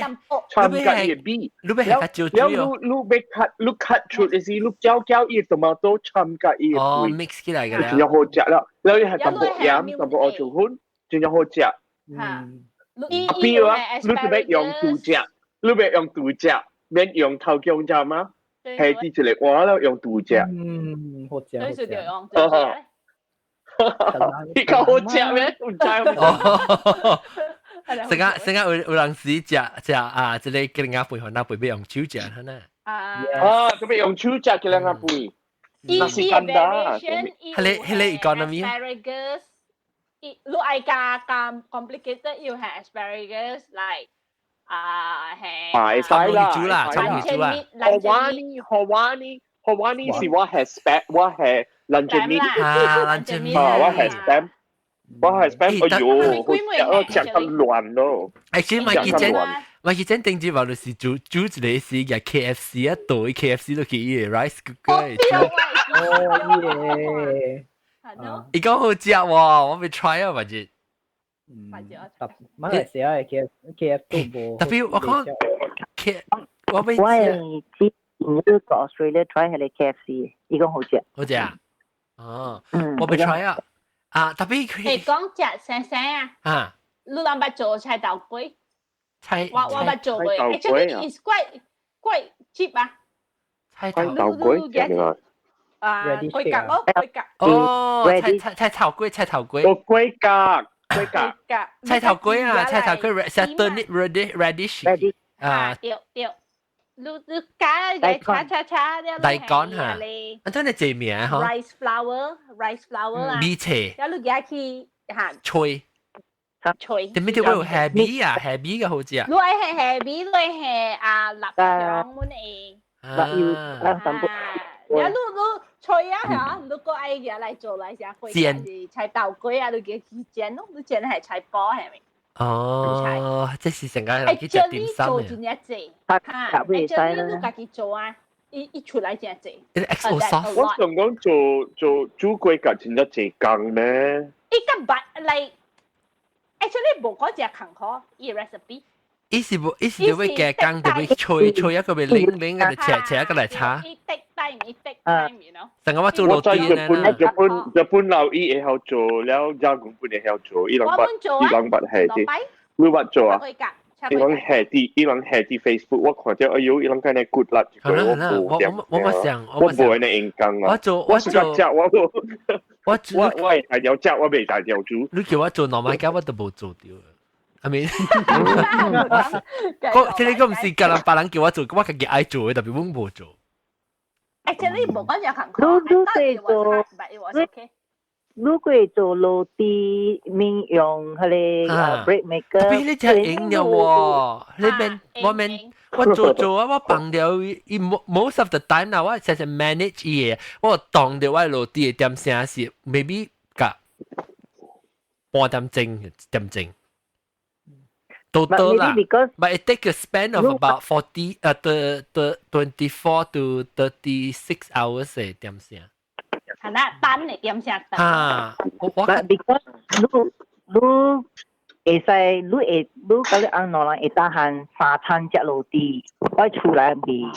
摻甲伊個味。你欲係較少水哦。你欲 cut 你 cut 出嘅時，你攪攪伊 tomato 摻甲伊個味。 mix 起來嘅啦。真正好食啦，了伊係淡薄鹽，淡薄烏椒粉，真正好食。比如啊，你就欲用豬隻，你欲用豬隻，免用頭薑汁嗎？係啲一個碗了用豬隻。嗯，好食。所以就用豬隻。你講好食咩？毋知。哦。成個成個有有人時食食啊，這個雞苓仔飯，那飯欲用手食，係呐。啊。啊，特別用手食雞苓仔飯。那是簡單。彼個 economy。 Asparagus，你愛加加 complicated 要係 asparagus like 啊係。係使啦，煮啦，參魚煮啦。荷華呢？荷華呢？荷華呢是我係 spam，我係 luncheon meat。啊，luncheon meat。啊，我係 spam。我係 spam，哎呦，我食得亂咯。 Actually，咪記真定住話就是煮煮一個是個 KFC 啊，對 KFC 都去伊個 rice cooker 煮。哦耶！伊講好食喎，我欲 try 啊，或者。馬來西亞嘅 K F 都無。特別我講 K，我欲。我係之前去 Australia try 係個 KFC，伊講好食。好食啊？哦，我欲 try 啊！啊，特別佢。係講食聲聲啊！啊！你人捌做菜頭粿？菜我捌做過，actually is quite quite cheap 啊！菜頭粿係咩啊，粿角咯，粿角。哦，菜菜菜頭粿，菜頭粿。哦，粿角，粿角。菜頭粿啊，菜頭粿，是 turnip radish radish 啊。對對，你加個炒炒炒了。大乾嚇，啊真係這名嗬。 Rice flour，rice flour 啊。米切。一你加去嚇。脆。脆。點解點解會 heavy 啊？heavy 嘅好似啊。你係 heavy，你係啊臘腸滿嘅。啊。啊，淡薄。你你脆啊嚇，你個愛嘢來做來食，煎菜豆粿啊，你叫去煎咯，你煎係菜包係咪？哦，這是成個人去食點心做真正濟，嚇，actually 你家己做啊，伊出來真濟。 XO sauce。我想講做做煮粿角真正濟工咩？伊個捌嚟，actually 無講只艱苦，伊 recipe。伊是無，伊是就欲加工，就欲吹吹一個欲拎拎個切切一個來炒。伊 take time，伊 take time，you know。成個我做落地呢。日本日本老伊會曉做，了加工本會曉做，伊人捌伊人捌係啲，你捌做啊？伊人係啲，伊人係啲 Facebook，我看到哎呦，伊人敢若骨力一個，我無我我想，我無按呢用工啊。我做我做，我我我我會大條食，我袂大條煮。你叫我做糯米糕，我都無做著。I mean，個這個毋是別人別人叫我做，我家己愛做的，特別阮無做。 Actually，無講只艱苦。你你做，如果做滷豬麵用彼個 bread maker，特別你食用了喎，你免我免我做做啊，我放了伊 most of the time 啦，我實實 manage 伊的，我當著我滷豬的點聲是 maybe 甲半點鐘點鐘。total 啦，but it take a span of about 40 the 24 to 36 hours 的點聲。係啦，等嚟點聲等。啊，我 But because 你你會使你會你甲你翁兩人會當閒三餐食滷豬，我厝內袂。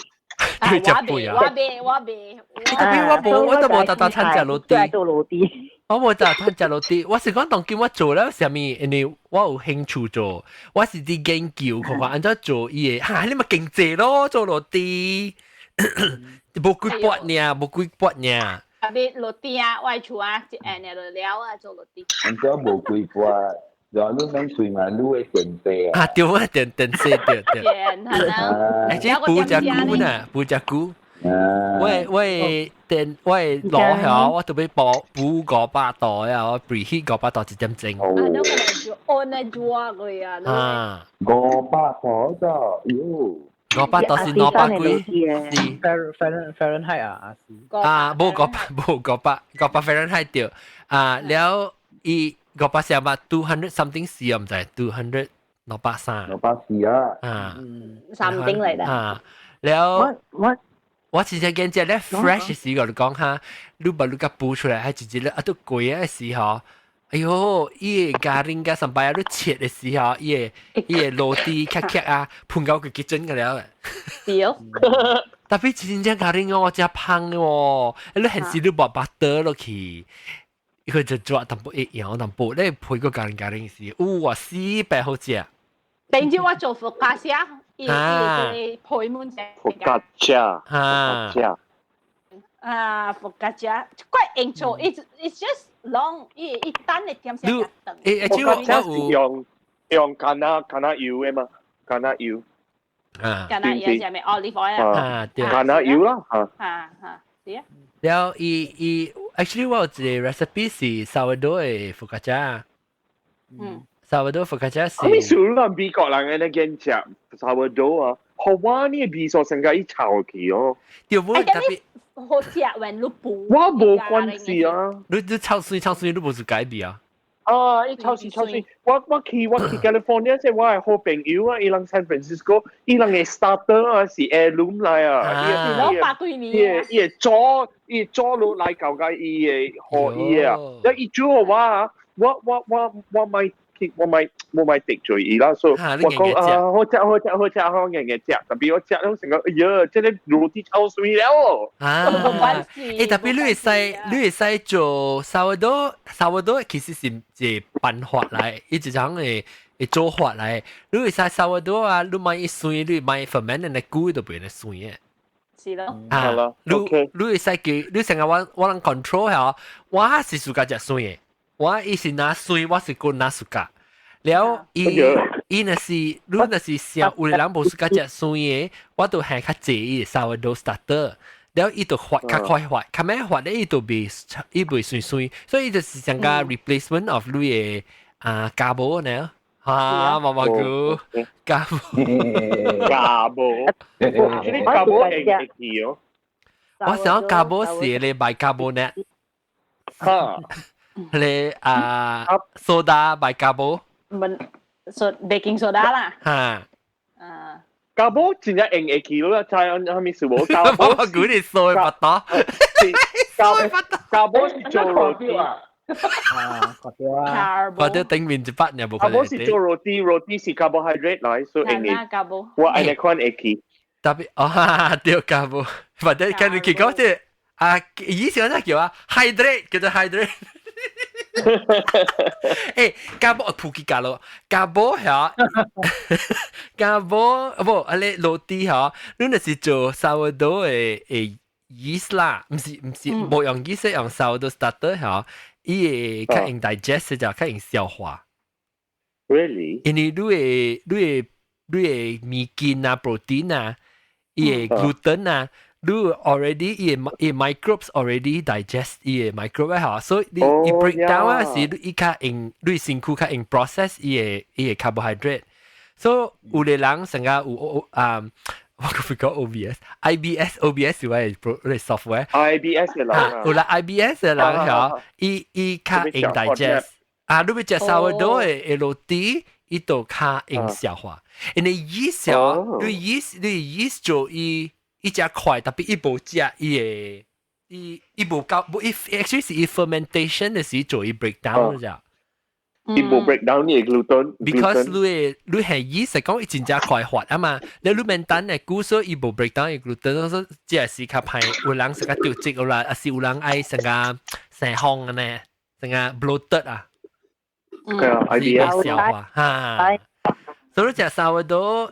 你食背啊？我袂，我袂。特別我無，我都無逐逐餐食滷豬。做滷豬。我無逐餐食滷豬，我是講當今我做了啥物，因為我有興趣做，我是佇研究看看按怎做伊個，哈你咪經濟咯，做滷豬，無幾撥爾，無幾撥爾。特別滷豬啊，我厝啊，一下就了啊，做滷豬。按怎無幾撥？就你免隨嘛，你會電費啊？啊，對啊，電電費對對。電係啦。哎，這補隻菇呢？補隻菇。我我電我攞下，我特別補補500度呀，我 preheat 500度一點鐘。啊，那個來做，按來做個呀。啊。500度咋？喲。500度是200幾？是 Fahrenheit 啊？啊，無五百，無五百，五百 Fahrenheit 對。啊，了伊500是嘛？200 something C 我毋知，200 230。 240啊。啊。 something 嚟的。啊，了。我我真正見這咧 fresh 時我就講哈，你把你個補出來，還直接咧啊都貴嘅時候，哎喲，伊個 garing 加上擺啊，你切的時候，伊個螺絲咔咔啊，噴到佢結真個了。對。特別真正 garing 哦，真香哦，你平時你抹 butter 落去，佢就做淡薄會搖淡薄，你配個 garing garing 時，哇，死白好食。頂住我做佛家寫，伊伊配滿隻。佛家食，啊。啊，佛家食，怪用做，it's just long，伊伊等一點先等。誒誒，我是用橄欖油的嘛，橄欖油。啊，橄欖油係咪 olive oil 啊？啊，對。橄欖油啦，嚇。啊啊，是啊。了後伊伊，actually 我有一個 recipe 是 sourdough 的 focaccia。Sourdough focaccia 是。咩數啦？美國人嘅咧見食 sourdough 啊，好我呢個味素成個伊臭去哦。對，無特別。好食，還你補。我無關係啊。你臭水臭水，你無是改變啊？啊！伊臭水臭水，我去 California 即係我係好朋友啊，伊人 San Francisco，伊人嘅 starter 啊是 heirloom 來啊，伊老百幾年。伊會煮落來搞個伊會予伊啊，一伊煮予我啊，我莫得罪伊啦，所以我講啊，好食好食好食，好硬硬食，特別我食了成個，哎呀，這個滷體臭水了。啊，欸，特別你會使做 sourdough，sourdough 其實是一個辦法來，伊一種的做法來。你會使 sourdough 啊，你莫酸，你莫 ferment 的久就袂會酸的。是咯。啊，你會使叫，你成日我能 control 下，我是 suka 食酸的，我伊是若酸，我是閣若 suka。了伊若是你若是食有的人無 suka 食酸的，我就下較濟伊 sourdough starter。了伊就發較快發，較慢發咧伊就袂伊袂酸酸，所以伊就是像個 replacement of 你的啊酵母呢。啊，毛毛菇，酵母，酵母，這個酵母會會去哦。我想酵母是咧 bicarbonate，哈，咧啊蘇打 bicarb。唔，so baking soda 啦。哈。啊。酵母真正用會去咯，知影啥物事無？酵母估你數的腹肚，酵母是做 roti 啊，看到啊，看到頂面一筆又無。酵母是做 roti，roti 是 carbohydrate 來，所以用的。酵母。我愛來看會去。特別哦，對酵母，或者跟你講這啊，以前那叫啊，hydrate 叫做 hydrate。欸，酵母普及教咯，酵母嚇，酵母無啊你 roti 嚇，你若是做 sourdough 的 yeast 啦，毋是無用 yeast 用 sourdough starter 嚇，伊會較用 digest 就較用消化。 Really？因為你的麵筋啊、protein 啊，伊的 gluten 啊。你 already 伊 microbes already digest 伊個 microbe 嚇，所以你伊 break down 啊是伊較用你身軀較用 process 伊個 carbohydrate，所以有個人成個有啊，我個講 OBS、IBS、 OBS 是我的 software。 IBS 嘅人啊，有啦 IBS 嘅人嚇，伊較用 digest 啊，你欲食 sourdough 的 roti，伊就較用消化，因為 yeast 你 yeast 做伊。伊食快，特別伊無食伊個，伊無夠，無伊 actually 是伊 fermentation 的時做伊 break down 咋。伊無 break down 伊 gluten。 Because 你係 yeast 講伊真正快發啊嘛，你免等的久，所以伊無 break down 伊 gluten，所以這是較歹，有人成個掉積啦，抑是有人愛成個生風按呢，成個 bloated 啊。係啊，IBS 消化哈。所以食 sourdough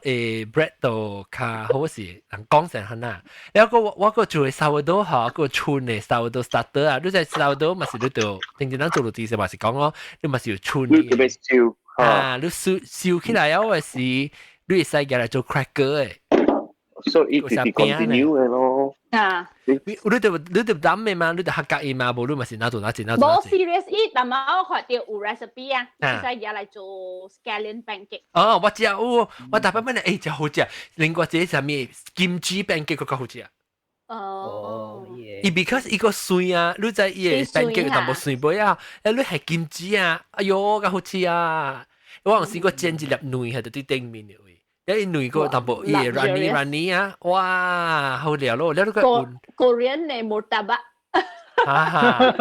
bread 都較好勢，人講成很啊。然後我閣做 sourdough 吼，個剩的 sourdough starter 啊，你食 sourdough 嘛是你就平常咱做 roti 時嘛是講咯，你嘛是有剩的。你特別燒啊！你燒燒起來啊，是你會使舉來做 cracker 的。所以伊就是 continue 的咯。啊！你就膽的嘛，你就客家伊嘛，無你嘛是哪做哪做哪做。無 serious，伊但嘛我看到有 recipe 啊，會使舉來做 scallion pancake。哦，我知有，我逐擺問你，欸，真好食。另外一個啥物金雞 pancake 閣較好食。哦。伊 because 伊個酸啊，你知伊個 pancake 淡薄酸尾啊，欸，你係金雞啊，哎喲，較好食啊！我有試過煎一粒卵喺度佇頂面的位。伊卵個淡薄伊會 runny runny 啊，哇，好料咯！你個 Korean 的 murtabak，哈哈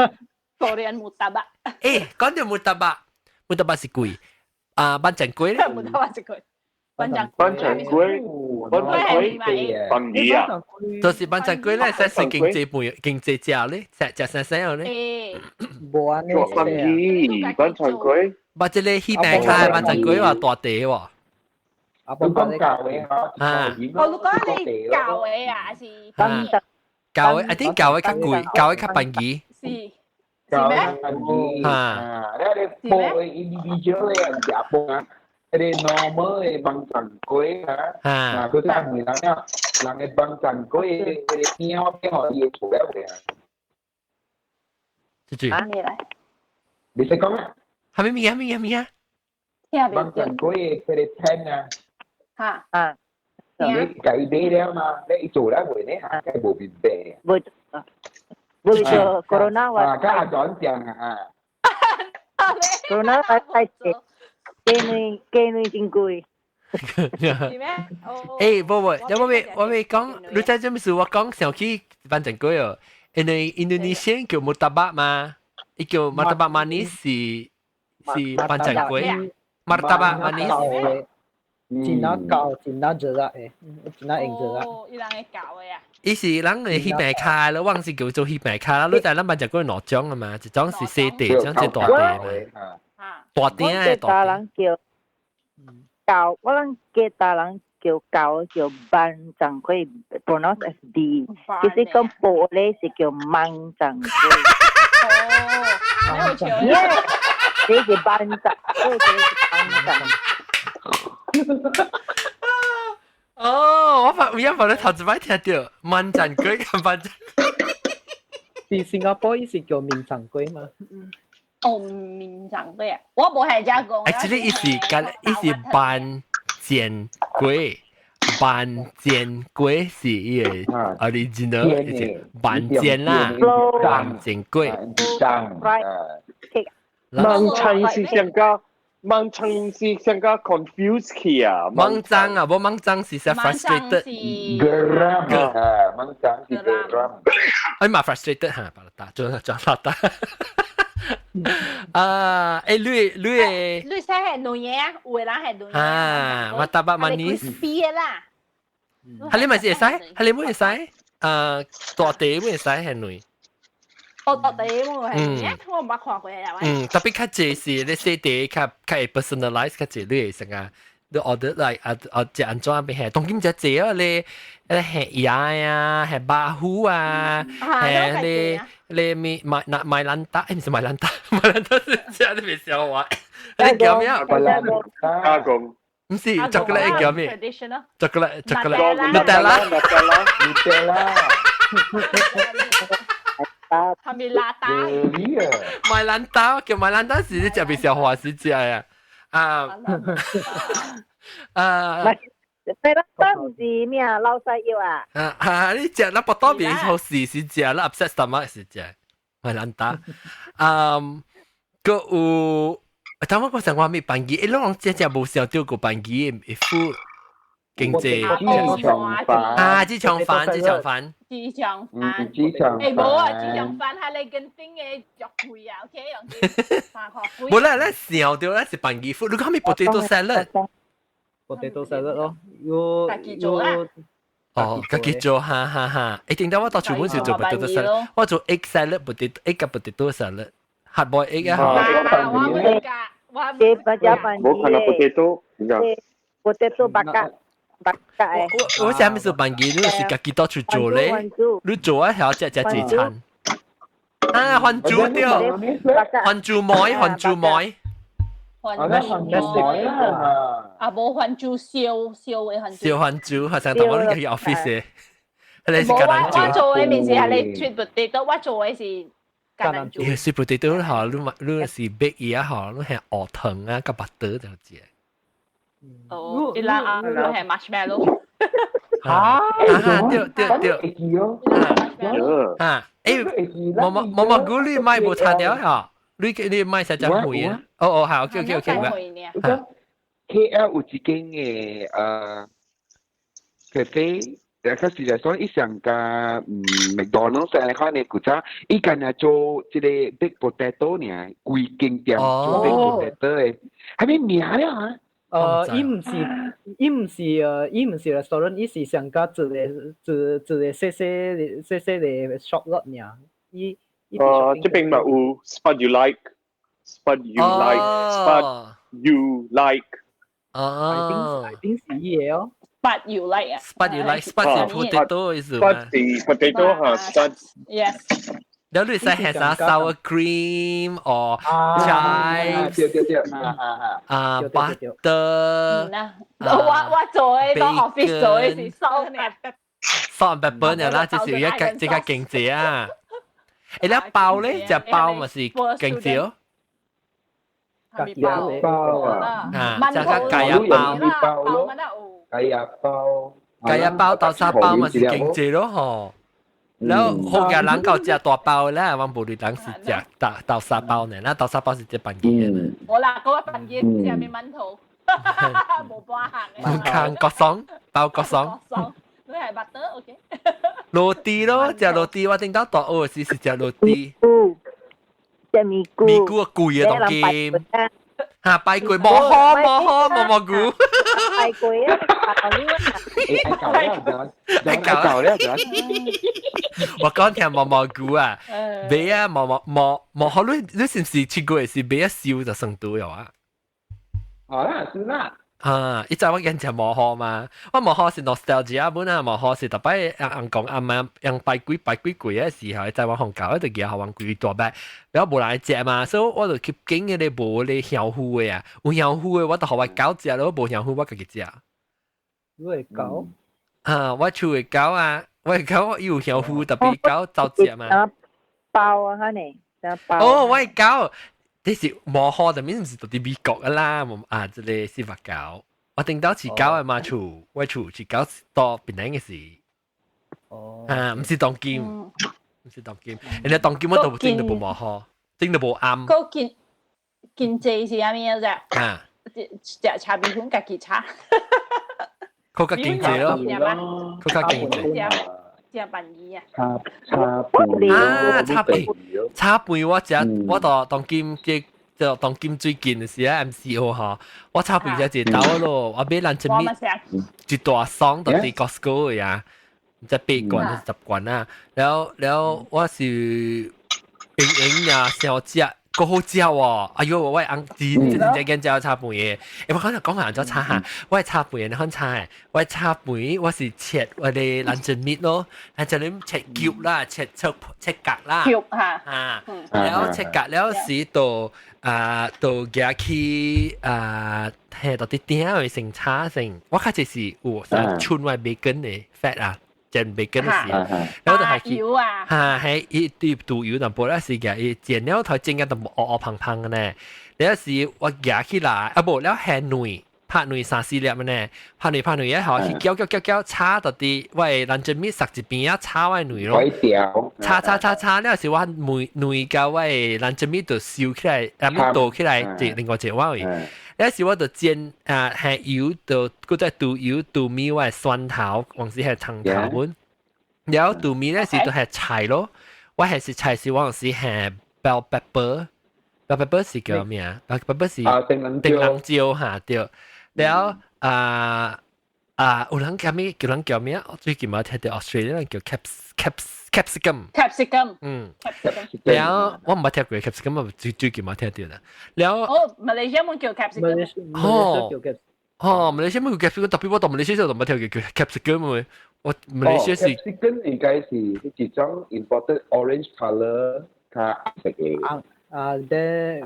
，Korean murtabak。誒，講到 murtabak，murtabak 是貴，啊，萬層粿咧？ murtabak 是貴，萬層萬層粿，萬層粿，飯魚啊，就是萬層粿咧，使是經濟盤經濟食咧，食食生生咧。無按呢。飯魚，萬層粿。把這個戲餅開萬層粿話大地喎。啊，無講舊的啊，哦，你講你舊的啊，是舊的，I think 舊的較貴，舊的較便宜。是。舊的便宜啊！你你報的 individual 的人食報啊，你 normal 的萬層粿啊，啊，佢真係人啊，人的萬層粿的個餅變予伊做了嘅啊。這句。啊，你來。你識講啊？係咪咩咩咩啊？萬層粿的個 pan 啊。嚇啊！你計買了嘛？你做了未呢？嚇，計無變病。無無做 corona 話。啊，加轉正啊！ corona 話太濟，雞卵雞卵真貴。是咩？誒，無無，我未講，你知做咩事？我講想起萬層粿哦，因為印度尼西亞叫 murtabak 嘛，伊叫 martabak manis 是是萬層粿，martabak manis。真那厚，真那熱啊！誒，真那用熱啊！哦，伊人會厚的啊！伊是人會戲餅卡，你往是叫做戲餅卡啦。你知咱萬層粿兩種啊嘛，一種是細塊，一種是大塊嘛。大鼎的大人叫厚，我人家大人叫厚叫萬層粿，pronounce as D，其實講薄咧是叫萬層粿。哦，這是萬層，這是萬層。哦，我發有一發你頭一擺聽到萬層粿佮萬層。是新加坡伊是叫麵層粿嘛？哦，麵層粿啊，我無係這講。 Actually，伊是佮伊是萬煎粿，萬煎粿是伊个 original，是萬煎啦，萬煎粿。萬層是上加。盲腸是上加 confused 去啊！盲腸啊，無盲腸是 frustrated。 Geram 啊，盲腸是 geram。哎嘛 frustrated 哈，把它打，做做老大。啊，誒，你你你使係兩嘢啊，有的人係兩嘢。啊，martabak manis。 crispy 啦。係你咪是會使？係你會使？啊，大地會使係兩。哦，大地我係，我毋捌看過啊。嗯，特別較濟是你細地較較會 personalize 較濟，你會成啊，你 order 來啊啊，食按怎變係？當今食濟啊，你係鴨啊，係巴虎啊，係你你咪買那買蘭達，唔是買蘭達，買蘭達是食你別笑話。你叫咩啊？加工。唔是，巧克力叫咩？巧克力，巧克力，Nutella， Nutella。係咪拉打？買蘭達叫買蘭達是你食袂消化是食啊！啊啊！買蘭達唔是咩啊？老細藥啊！啊啊！你食那腹肚袂好時是食，那 upset stomach 是食買蘭達。啊，閣有，頭我講上我咪辦機，一攏只只無想到過辦機的 food 經濟啊，豬腸飯，豬腸飯，豬腸飯，豬腸誒無啊，豬腸飯係你跟頂嘅足貴啊，OK，用3塊幾。無啦，咱想到咱是辦機 food，你講咩 potato salad？potato salad 咯，有有。哦，家己做，哈哈哈！一定得我到廚本時做 potato salad，我做 egg salad，potato egg 佮 potato salad，hard boiled egg 啊。我唔加，我冇看到 potato， potato bakar。我我啥物事辦機，你是家己到處做咧，你做啊曉食食一餐。啊，番薯對，番薯糜，番薯糜。番薯糜啊，無番薯燒燒的番薯。燒番薯，好像頭我你去 office 的，彼個是橄欖我做的毋是係你 sweet potato，我做的是橄欖豬。 sweet potato 吼，你嘛你是 bake 伊啊吼，你係學糖啊，佮 butter 就食。哦，伊拉啊，我係 marshmallow。啊，對對對。啊，誒，毛毛毛毛菇你買無差掉吼？你你買啥只會啊？哦哦，好，OK OK OK。 KL 有一間嘅cafe，較實在講，伊上個McDonald's 嚟看呢，古早伊干那做這個 baked potato 呢，規間店做 baked potato 的，係咪名了啊？伊毋是 restaurant，伊是上加一個一一個細細細細的 shop lot 爾。伊伊這邊嘛有 Spud you like，Spud you like，Spud you like。哦，I think 是伊個哦。 Spud you like 啊？Spud you like，Spud 是 potato 意思嘛？Spud 是 potato 嚇，Spud。 Yes。有你使係啥 sour cream or chives？對對對，啊 butter。我做的當 office 做的是 salt and pepper。 salt and pepper 呢啦，就是一個這個經濟啊。你包咧，隻包咪是經濟哦。包包啊，啊，這個芥仔包，包咯，芥仔包，芥仔包豆沙包咪是經濟咯，嗬。然後好嘅人夠食大包咧，我無論人是食豆沙包呢，那豆沙包是食飯嘅。我啦，嗰個飯嘅食麵饅頭，無半項嘅。唔看角爽，包角爽。你係 butter，OK？羅蒂咯，食羅蒂，我頂到大學時是食羅蒂。食咪菇。咪菇啊，貴啊，當今。嚇，拜鬼，無好無好無蘑菇。拜鬼啊！愛搞了，愛搞了，我講聽毛蘑菇啊，買啊毛毛毛毛好，你是唔是吃過是買啊燒就成都有啊？好啦，是啦。啊！伊知我見食無好嘛？我無好是 nostalgia 本啊，無好是逐擺人講阿媽用拜鬼拜鬼鬼嘅時候，在我學校就記學完鬼大擺，然後無人食嘛，所以我就去揀迄個無咧香芋的啊，有香芋的我就予我狗食咯，無香芋我家己食。你會狗？啊！我厝的狗啊，我的狗有香芋特別狗走食嘛。包啊，哈呢？包。哦，我的狗。這是無好，但係唔是到佇美國的啦，啊，這個是佛狗。我頂到是狗的嘛厝，我厝是狗到檳城的時。哦。啊，毋是當今，毋是當今，人哋當今我都整得無好，整得無啱。個經經濟是啥物啊？啫？啊。食炒米粉家己炒。較較經濟咯，較較經濟。食飯魚啊！炒炒飯啊，炒飯炒飯我食，我到當今嘅就當今最近的時啊 MCO 吼，我炒飯食一兜咯，我買人一米一大箱就佇 Costco 的啊，唔知8罐10罐啊，然後然後我是平平啊小食。夠好食喎！哎喲，我翁真真正正食炒飯的。欸，我剛才講下怎炒哈，我炒飯你看炒的，我炒飯我是切我的 luncheon meat 咯，luncheon meat 切 cube 啦，切切切格啦，嚇，啊，然後切格了時就啊，就夾去啊，係到啲鼎去成炒成，我較濟是有春我 bacon 的 fat 啊。煎 bacon 的時，然後就係油啊，嚇係一啲豆油淡薄咧是嘅，伊煎了頭煎個都烏烏胖胖的呢。了時我夾起來，啊無了下卵，拍卵三四粒呢，拍卵拍卵一下去攪攪攪攪炒到啲，我的 luncheon meat 塞一邊啊，炒我的卵咯，炒炒炒炒了時我卵卵甲我的 luncheon meat 就燒起來，啊咪倒起來，一另外一碗位。了時我就煎啊，下油就閣再倒油倒米我的蒜頭，還是係葱頭本。了倒米咧是都係菜咯，我係是菜是我是係 bell pepper，bell pepper 是叫咩啊？bell pepper 是丁冷椒嚇對。了啊啊，有人叫咩？叫人叫咩？我最近冇聽到 Australia 人叫 capsicum。 capsicum。了我唔捌聽過 capsicum，我最最近冇聽到啦。了哦，馬來西亞冇叫 capsicum。哦，哦，馬來西亞冇叫 capsicum，特別我到馬來西亞就冇聽過叫 capsicum 我馬來西亞是 capsicum 應該是一種 imported orange color 較色嘅。啊，then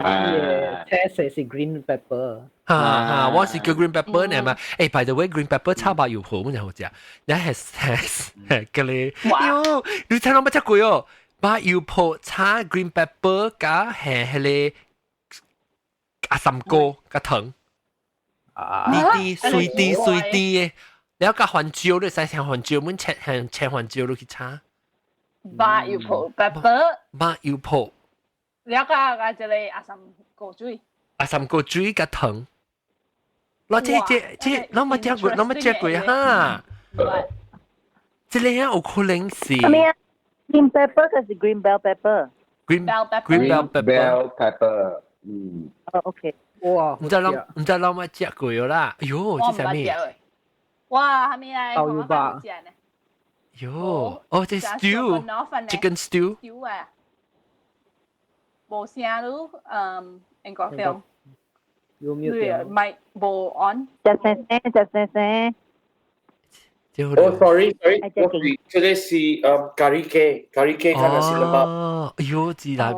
青色是 green pepper。哈哈，我是叫 green pepper 呢嘛。誒，by the way，green pepper 炒白油婆，乜好食？你係係係個咧，喲，你聽到乜食過哦？白油婆炒 green pepper 加係迄個阿三哥加糖，啲啲水啲水啲嘅，然後加番椒，你使青番椒，阮切青番椒落去炒。白油婆 pepper。白油婆。了加加這個阿三哥水。阿三哥水加糖。我這這這，攏冇食過，攏冇食過哈。這個有可能是咩啊？Green pepper 還是 green bell pepper？ Green bell pepper。 Green bell pepper。 Bell pepper。嗯。哦，OK。哇！唔知諗唔知諗乜食過啦？哎喲，這啥物？哇，係咪啊？豆油吧。喲，哦，這 stew，chicken stew。 stew 啊，無聲咯，嗯，英國film。有沒有？唔係無 on。食聲聲，食聲聲。哦，sorry sorry，我是這個是咖喱雞，咖喱雞看 nasi lemak。哦，哎喲，自然，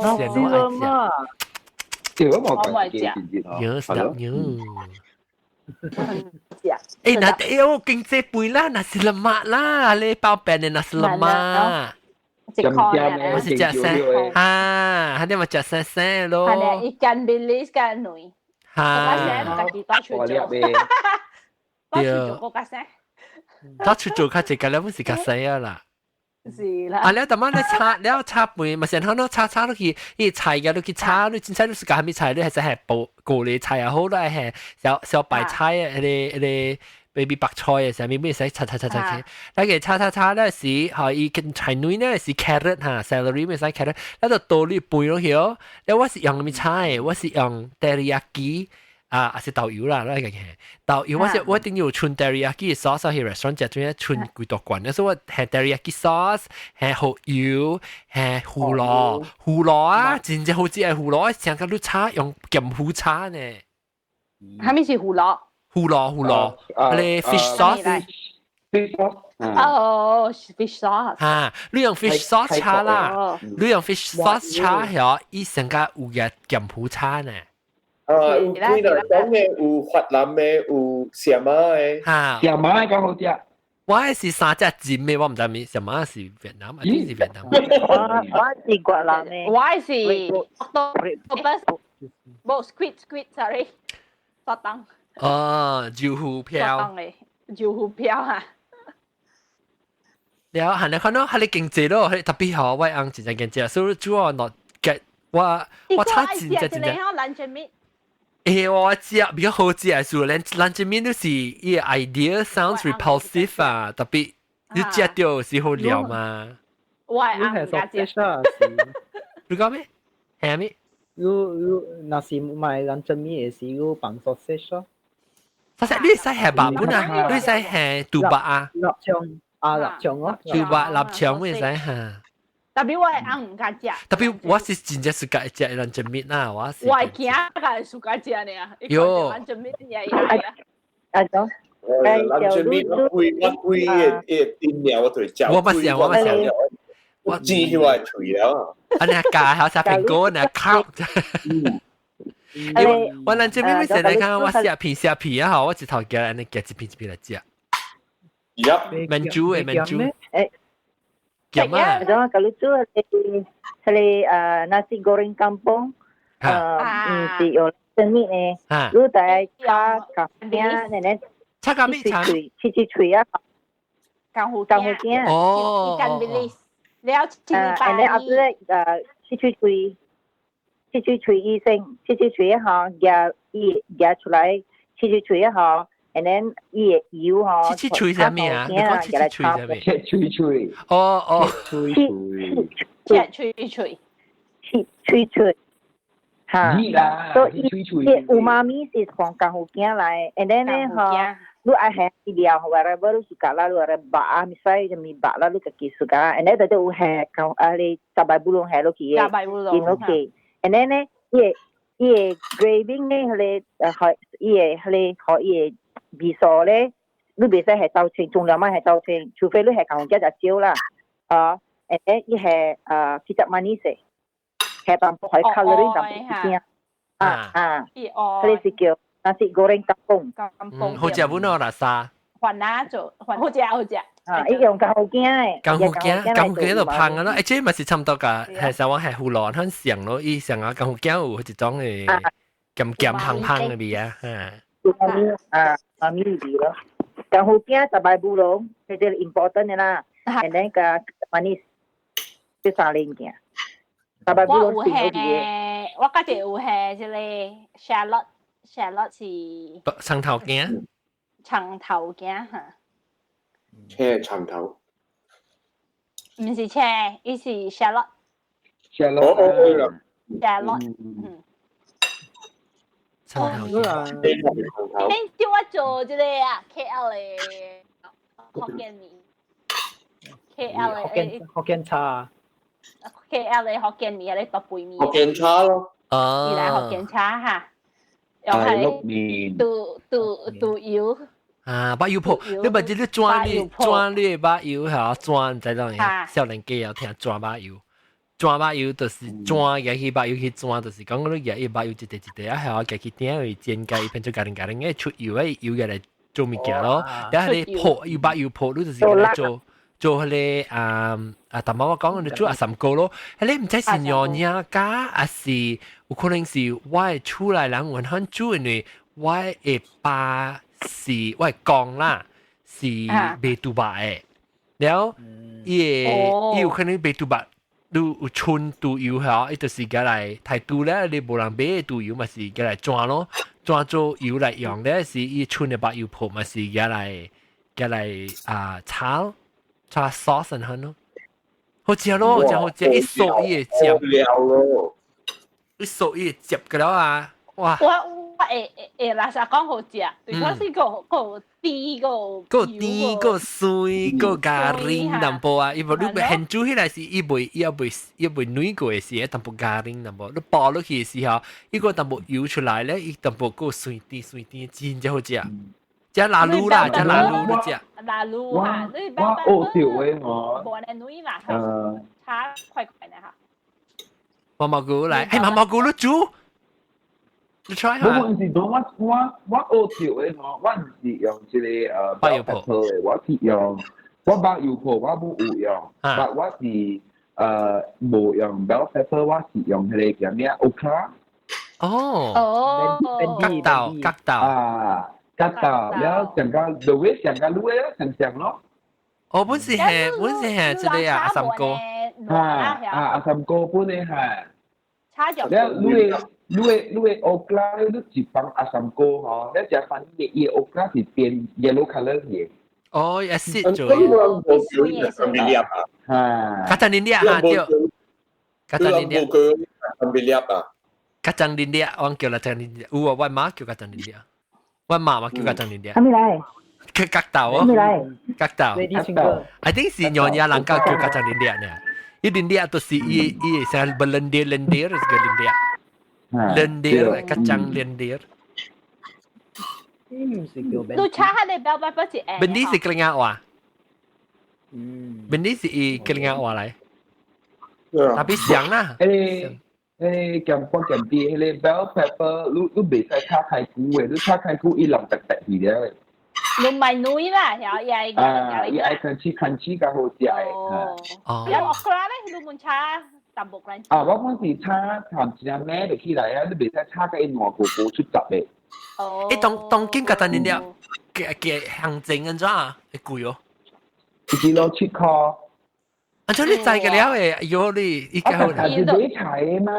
成都愛食。這個冇講食，喲，是的，喲。誒，那哎我經濟杯啦，nasi lemak 啦，你包餅的 nasi lemak。我是食聲，啊，係你咪食聲聲咯。係啊，ikan bilis 間女。嚇。家己帶出做。帶出做個較聲。帶出做較濟，個了本是較細啊啦。是啦。啊，了，但係你炒，了炒飯，嘛，然後你炒炒落去，伊菜嘅落去炒，你凊彩你是夾蝦米菜，你係使係煲高麗菜也好，你係小小白菜啊，迄個迄個 baby 白菜啊，啥物咩使炒炒炒炒去。那個炒炒炒咧是，吼伊跟菜女咧是 carrot 哈，celery 咩使 carrot，那就倒你飯落去哦。了我是用啥物炒？我是用 teriyaki。啊，還是豆油啦，那個豆油，我是我一定要穿 teriyaki sauce 去 restaurant 食，專一穿幾多罐，所以我係 teriyaki sauce，係蠔油，係胡蘿，胡蘿啊，真正好食嘅胡蘿，成個你炒用鹹胡炒呢。係咪是胡蘿？胡蘿胡蘿，你 fish sauce。 Fish sauce。哦，fish sauce。嚇，你用 fish sauce 炒啦，你用 fish sauce 炒係伊成個有嘅鹹胡炒呢。啊，有幾若種嘅，有越南嘅，有暹馬嘅。嚇，暹馬嘅較好食。我係是三隻尖嘅，我唔知咪暹馬是越南，一定是越南。我是越南嘅。我是 octopus，無 squid squid，sorry，sotong。哦，魚虎票。 Sotong 嘅魚虎票哈。了，係你看到係你經濟咯，係特別好，我翁真正經濟，所以主要落嘅我我差真正真正。欸，我食比較好食，所以luncheon meat 都是伊個 idea sounds repulsive 啊，特別你食到是好料嘛。我係翁唔敢食。你講咩？係咩？你你若是買 luncheon meat 是你放 sausage 咯。實實你使下白本啊？你使下肚白啊？臘腸啊，臘腸咯。肚白臘腸會使下。特別我係翁唔敢食。特別我是真正是愛食 luncheon meat 啦，我是。我係驚個是愛食呢。喲。 Luncheon meat 嘢嘢啊。啊種。 Luncheon meat 我規我規個個丁了我就食。我嘛是，我嘛是。我煮起我喙了。啊，你教下食蘋果，你烤。我 luncheon meat 咪成日看我食片食片啊，我一頭夾安尼夾一片一片來食。入。燜煮的燜煮。誒。鹹啊！咁kalau tu 係 nasi goreng kampung，唔是有生米呢？你大炒咖啡，奶奶炒咖啡炒，切切脆啊！江湖江湖羹哦， Ikan bilis，你要切誒，你後尾切切脆，切切脆醫生，切切脆一下，夾伊夾出來，切切脆一下。And then 伊個油吼，切切脆啥物啊？你講切切脆啥物？切脆脆。哦哦，脆脆。切脆脆。切脆脆。嚇。所以伊 umami 是從江湖羹來，and then 咧吼，你愛下料，whatever 你 suka 啦，你愛肉啊，咪使就咪肉啦，你家己 suka，and then 就有下江啊你雜白烏龍下落去嘅，雜白烏龍落去，and then 咧伊個伊個 gravy 咧，彼個呃，伊個彼個予伊個。味素咧，你袂使下豆清，盡量莫下豆清，除非你下江湖羹就少啦。啊，誒，伊係kicap manis 下淡薄係 coloring 淡薄一點。啊啊，佢是叫 nasi goreng kampung。嗯，好食本咯，垃圾。還哪做？好食好食。啊，伊用江湖羹的。江湖羹，江湖羹就芳啊咯，誒，這嘛是差唔多㗎，係上網係胡蘿很像咯，伊上啊江湖羹有一種嘅鹹鹹芳芳的味啊，嚇。啊，媽咪味咯。江湖羹十擺烏龍，這個 important 的啦。And then 個 manis，這三個物件。十擺烏龍是好味的。我家己有下這個 shallot，shallot 是葱頭羹。葱頭羹哈。青長頭。毋是青，伊是 shallot。 shallot。哦哦哦。 shallot，嗯。長頭。你叫我做這個啊，KL 的福建麵，KL 的福建茶。 KL 的福建麵，迄個大杯麵。福建茶咯。哦。伊來福建茶哈，又係拄拄拄油。啊，肉油泡，你咪這你轉你轉你的肉油嚇，轉在當少年家有聽轉肉油，轉肉油就是轉舉去肉油去轉，就是講你舉伊肉油一塊一塊啊，嚇，舉去鼎去煎雞，變做咖喱咖喱嘅出油，誒油入來做物件咯。然後你泡油肉油泡，你就是來做做彼个啊啊，淡薄我講你做阿三哥咯，彼个毋知是娘惹家，抑是有可能是我的厝內人雲漢煮，因為我的爸是我的公啦，是賣豬肉的，了伊會伊有可能賣豬肉，你有剩豬油吼，伊就是舉來太豬咧，你無人買的豬油嘛是舉來轉咯，轉做油來用咧，是伊剩的肉油泡嘛是舉來舉來啊炒。炒 sauce 很咯，好食咯，真好食，一掃伊會接了咯，一掃伊會接個了啊，哇！我我會會會垃圾講好食，對，我是個個甜個個甜個酸個加啉淡薄啊，伊無你現煮起來是伊袂伊也袂伊袂軟過的時，淡薄加啉淡薄，你包落去的時候，伊個淡薄油出來咧，伊淡薄個酸甜酸甜，真正好食。食拉滷啦，食拉滷你食。拉滷哈，你我學到的我。無呢軟嘛，炒快快的哈。毛毛菇來，哎，毛毛菇你煮，你 try 下。我唔是講我我我學到的我，我唔是用這個bell pepper 的，我是用我肉油泡我無有用，但我是無用 bell pepper，我是用彼个叫咩 okra。哦。哦。角豆，角豆。啊。角豆，了上個 the way 上個滷的上上咯。哦，本是係本是係這個啊，阿三哥。啊啊，阿三哥本來係。炒咗。了滷的滷的滷的 okra 你一放阿三哥吼，了食飯伊伊 okra 是變 yellow color 嘅。哦，一識做。啊。嚇。較陣你啊，對。較陣你。特別粒啊。較陣你啊，我叫啦陣你，有啊，我媽叫較陣你啊。我媽媽叫較陣你啊。啥物來？佢角豆哦。啥物來？角豆。I think 是娘惹人家叫較陣你呢。伊lendir 就是伊伊成 berlendir-lendir 是個 lendir。lendir kacang lendir。嗯，是叫你炒彼个 bell pepper 是 Bendi 是吉蘭話。嗯。Bendi 是伊吉蘭話來。特別香啦。誒誒，鹹半鹹啲，彼个 bell pepper，你你袂使炒開久的，你炒開久伊淋特特去了。你唔係軟啦，有伊啊，伊愛看起看起較好食的。哦。有 okra 咧，你冇炒淡薄咧。啊，我本是炒含一隻咩就起來啊，你袂使炒甲伊爛糊糊出汁的。哦。欸，當當今較陣你了，嘅嘅行情按怎啊？會貴哦。一キ 7塊。啊，這你知個了的，喲你伊較好啦。是買菜的嘛？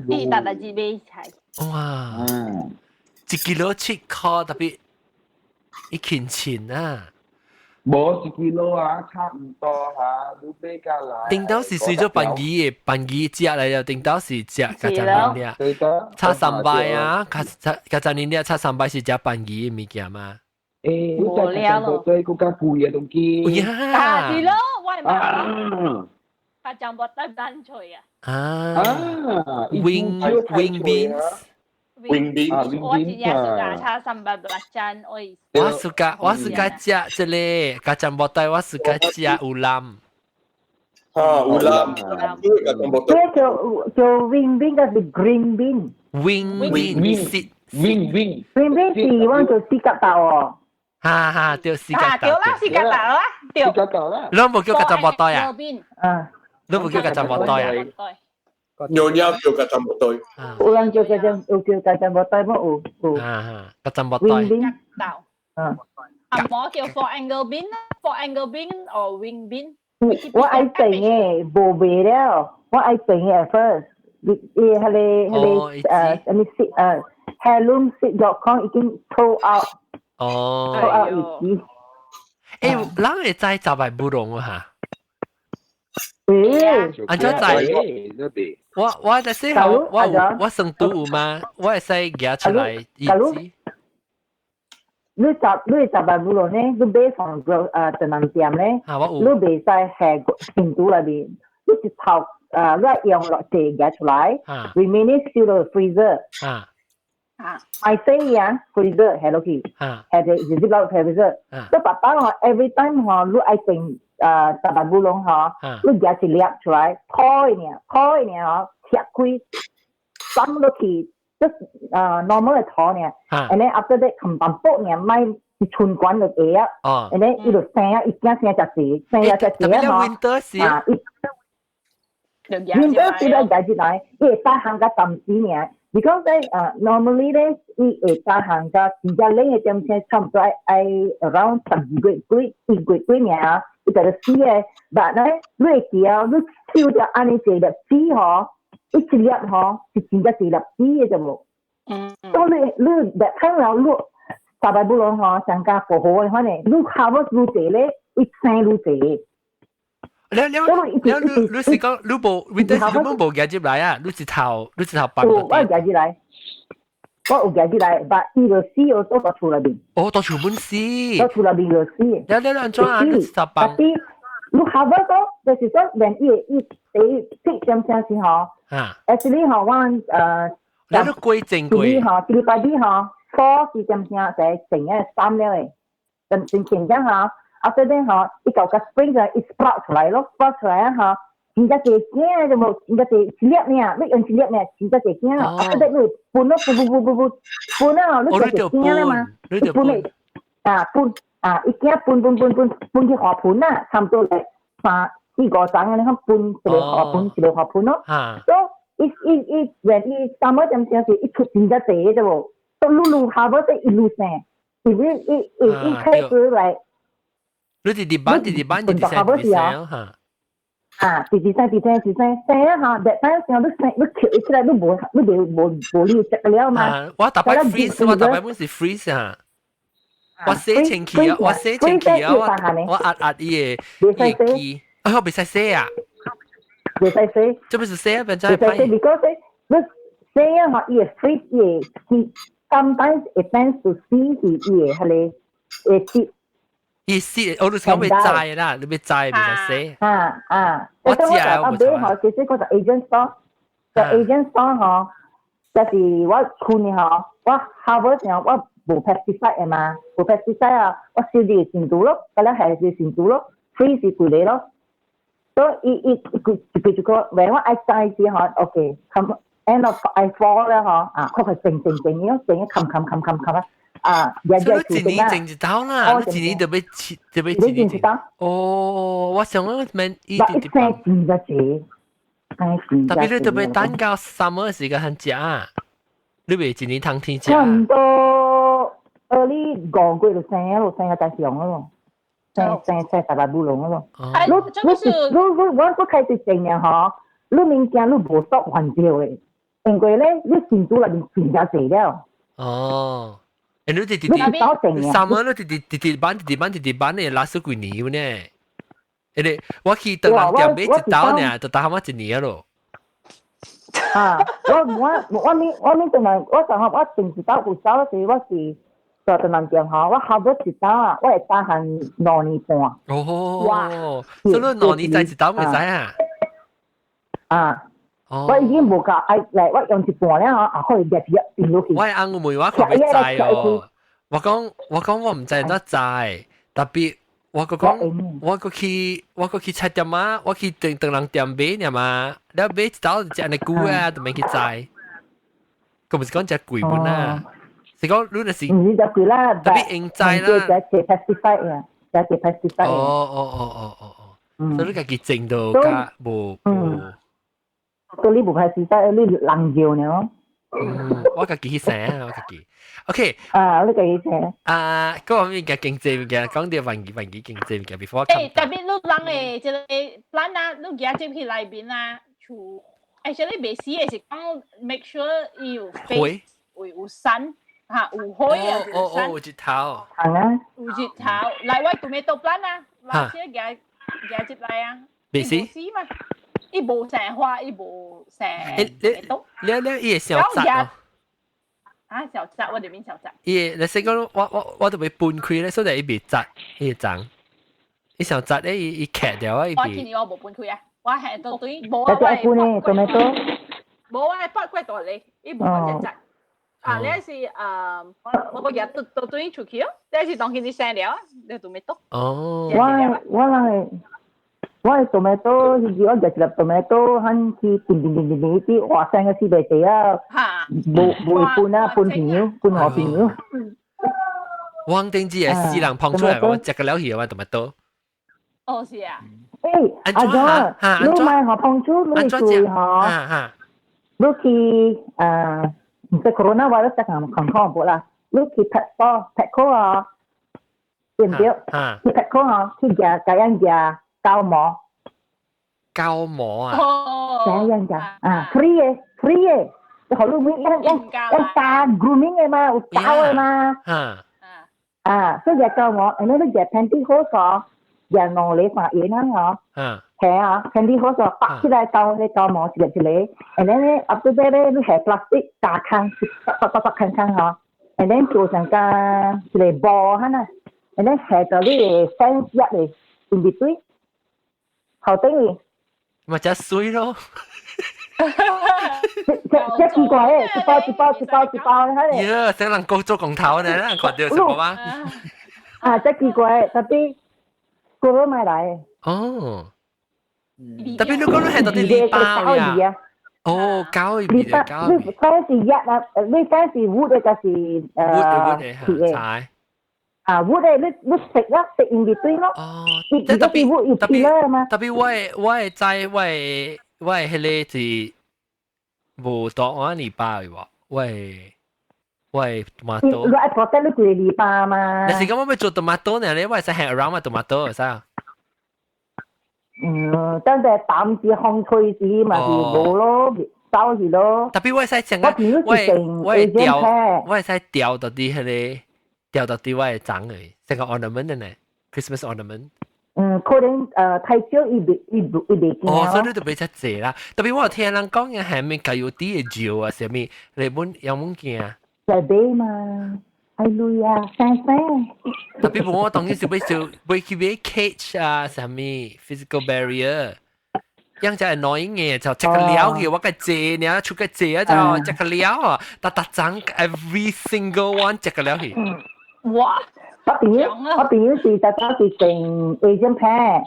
你逐日是買菜。哇！一キ 7塊，特別一斤錢啊！無一キ 啊，差唔多嚇，你買較來。頂到是隨咗半魚的，半魚食來了，頂到是食較陣恁倆。炒三擺啊，較較陣恁倆炒三擺是食半魚的物件嘛？欸，你食較陣對，閣較貴的東西。啊，是咯，我會問。較陣無得單脆啊。啊。Wing wing beans。 Wing beans。我真正喜歡炒三白辣醬，我。我喜歡我喜歡食這个，較陣無帶我喜歡食有腩。啊，有腩。這叫叫 wing bean，還是 green bean？ Wing bean， wing bean。 Wing bean 是阮做四角豆哦。哈哈，對四角豆。對啦，四角豆啦，對。四角豆啦。你無叫較陣無帶啊？啊。你無叫較陣無帶啊？娘惹叫較陣無帶。有人叫較陣，有叫較陣無帶無有有。啊，較陣無帶。 Wing bean。豆。啊。啊，無叫 four angle bean 啦，four angle bean or wing bean。我愛整的，無賣了。我愛整的 at first。伊伊彼个彼个啥物 seed heirloomseed.com 已經 sold out。哦。 sold out 已經。欸，人會知雜擺烏龍啊嚇？欸，按怎知？我在細漢，我有我成都有嗎？我會使舉出來伊知。你雜擺烏龍呢？你買放個唐人店咧，你袂使下成都內面，你一頭你用落地舉出來，remaining 收落 freezer。I say 呀，freezer 下落去，下隻直接落 freezer。你爸爸嗬，every time 嗬，你愛整雜擺烏龍嗬，你舉一粒出來，開呢，開呢嗬，切開，放落去。just normal 嘅土呢，and then after that 冚唪唥呢，買一春管就會啊，and then 伊就生啊，伊驚生隻字，生啊隻字啊嗬，啊，伊 winter 時咧舉入來，伊會打行較淡時呢，because 咧normally 咧，伊會打行較真正冷嘅點鐘，差唔多愛愛 around 12月幾、1月幾爾，伊就死嘅，但咧你會記啊，你抽著按呢一粒籽嗬，一粒嗬是真正一粒籽嘅就無。所以你你睇了你大擺不攏吼，上加薄荷嘅反正你下尾愈濟咧，伊生愈濟。你你你你你是講你無，winter 你無夾入來啊？你一頭放。有，我夾入來，我有夾入來，但伊就死咗都到厝內面。哦，到厝本死。到厝內面就死。你你按怎啊？你一頭放。你下尾講就是講，連伊伊第一七點鐘時吼，actually 吼，我你都歸正過。吼，一禮拜二吼，初四點鐘就成個三了的，成成成咗吼，after that 吼，伊舊個 spring 就伊 sprout 出來咯，sprout 出來啊吼，真正濟囝就無，真正濟一粒爾，你用一粒爾，真正濟囝，after that 你分咯，分分分分分，分啊，你食濟囝啦嘛，你分的啊分啊，伊囝分分分分分去花盆啊，差不多來三四五層按呢，分一个花盆一个花盆咯，所以伊伊伊，when 伊 summer 點鐘時，伊出真正濟的無，都愈愈下尾說伊愈生，因為伊伊伊開始來。你直直班直直班直直生直生嚇。啊，直直生直生直生生啊嚇！但係時候你生你抾起來，你無你袂無無你食了嘛。我逐擺 freeze，我逐擺本是 freeze 啊。我洗清氣啊，我洗清氣啊，我我壓壓伊个伊个機，哎，我袂使洗啊。袂使洗。這不是洗啊，變做袂使洗，because 你洗啊嚇，伊會 freeze 伊會 sometimes it tends to 死去伊會彼个會死。意思我都講欲摘啦，你欲摘袂使洗。啊啊！我知啊，我買吼，其實嗰個 Asian store，個 Asian store 吼，就是我困的吼，我 harvest 時候我無 pesticide 的嘛，無 pesticide 啊，我收啲成都咯，嗰咧係是成都咯，freeze 幾個咯。所以伊伊一個一個，when 我愛摘時吼，OK，come end of I fall 咧吼，啊，佢係靜靜靜樣，靜冚冚冚冚冚啊！啊，日日一年種一刀啦，你一年就欲切，就欲一年種。哦，我想講免一直直放。真正濟，特別你特別等到 summer 時間很食，你袂一年通天食。差唔多，early 5月就生咯，生個大上咯，生生生大白烏龍咯。你你你你我我開始種了吼，你物件你無索還掉的，因為咧你成都內面真正濟了。哦。欸，你直直 summer 你直直直直班直直班直直班你拉咗幾年呢？欸，你我去唐人店買一刀呢，就打我一年咯。啊，我我我呢我呢陣來，我上學我種一刀有走時，我是在唐人店吼，我後尾一刀啊，我會打行2年半。哦，哇！所以兩年再一刀袂使啊？啊。我已經無夠愛來，我用一半了吼，啊，可以入入變落去。我翁我問我可欲摘哦，我講我毋知怎摘，特別我個講我個去菜店啊，我去唐唐人店買爾嘛，了買一刀就按呢久啊，就免去摘。佢毋是講誠貴本啊，是講你若是毋是誠貴啦，特別用摘啦。食 pesticide 啊，食 pesticide。哦哦哦哦哦哦，所以你家己種都較無無。到你無 pesticide，你人尿呢？嗯，我家己去生啊，我家己。OK。啊，你家己生。啊，嗰方面嘅經濟物件，講到環境環境經濟物件，before 欸，特別你人的這個咱啊，你行入去內面啊，厝，actually 袂死的是講 make sure 伊有 face 會有 sun。嚇，有火啊！哦哦，有日頭。係啊。有日頭，來我 tomato plant 啊，來先夾夾入來啊。未死？死嘛？伊無生花，伊無生。你你你伊會小雜哦。啊，小雜，我哋邊小雜。伊你識講我都會搬開咧，所以伊袂雜，伊會長。伊小雜咧，伊伊徛掉啊，伊。我今年我無搬開啊，我係到對無啊，我係搬咧，tomato。無我係搬過大咧，伊無講隻雜。啊，你是我個日都都對出去哦，你是當佢哋生了，你 tomato。哦。我我係 tomato，我日日 tomato，很去叮叮叮叮叮啲，哇！生個四百地啊，無無半啊，半朋友，半何朋友。黃定志係私人捧出來，我食個了去啊，tomato。哦，是啊。誒，阿哥，你買何捧出，你注意嗬。你去唔知 corona virus 得咁健康唔啦？你去 pet store Petco 啊，對唔對？去 Petco 啊，去食雞樣食膠膜。膠膜啊？這樣食啊，free 嘅，free 嘅，你好你一一一打 grooming 嘅嘛，有膠嘅嘛。啊，所以食膠膜，然後你食 pantyhose 哦，食兩個三個啊嗬。係啊，pantyhose 拔起來膠嗰膠膜一個一個，然後咧 after that 咧，你係 plastic 打空，拔拔拔拔空空嗬，然後做成個一個波哈呐，然後下到你個 fence 入嚟，in between，後頂去。咪就水咯。這這奇怪誒，一包一包一包一包，係咧。呀，成人高做公頭呢，人看到什麼嗎？啊，這奇怪，特別過咗買來。哦。特別你講你係到啲籬笆呀？哦，膠嘅籬笆，你反是一啊，你反是 wood 的，就是鐵嘅。柴。啊，wood 的，你你食啊，食 in between 咯。哦，即特別特別特別，我會知我會彼个是無當我籬笆的喎，我會 tomato。你愛 protect 你規個籬笆嘛？但是咁我欲做 tomato 呢？你我會使 hang around 嘛 tomato 會使啊？嗯，等陣淡時風吹時嘛是無咯，走去咯。特別我會使成個，我會吊，我會使吊到啲彼个，吊到啲我會長的，成個 ornament 的呢，Christmas ornament。嗯，可能太少伊袂伊伊袂驚。哦，所以你就袂遮濟啦。特別我有聽人講嘅係咪加有啲嘅酒啊，啥物你本有冇驚？在買嘛，愛鐳啊，生生。特別我當然是欲做，欲去買 cage 啊，啥物 physical barrier。樣就 annoying 嘅，就食個了嘅，我個借呢，出個借啊，就食個了啊，逐逐張 every single one 食個了去。哇！我朋友是特早是訂 Asian pear，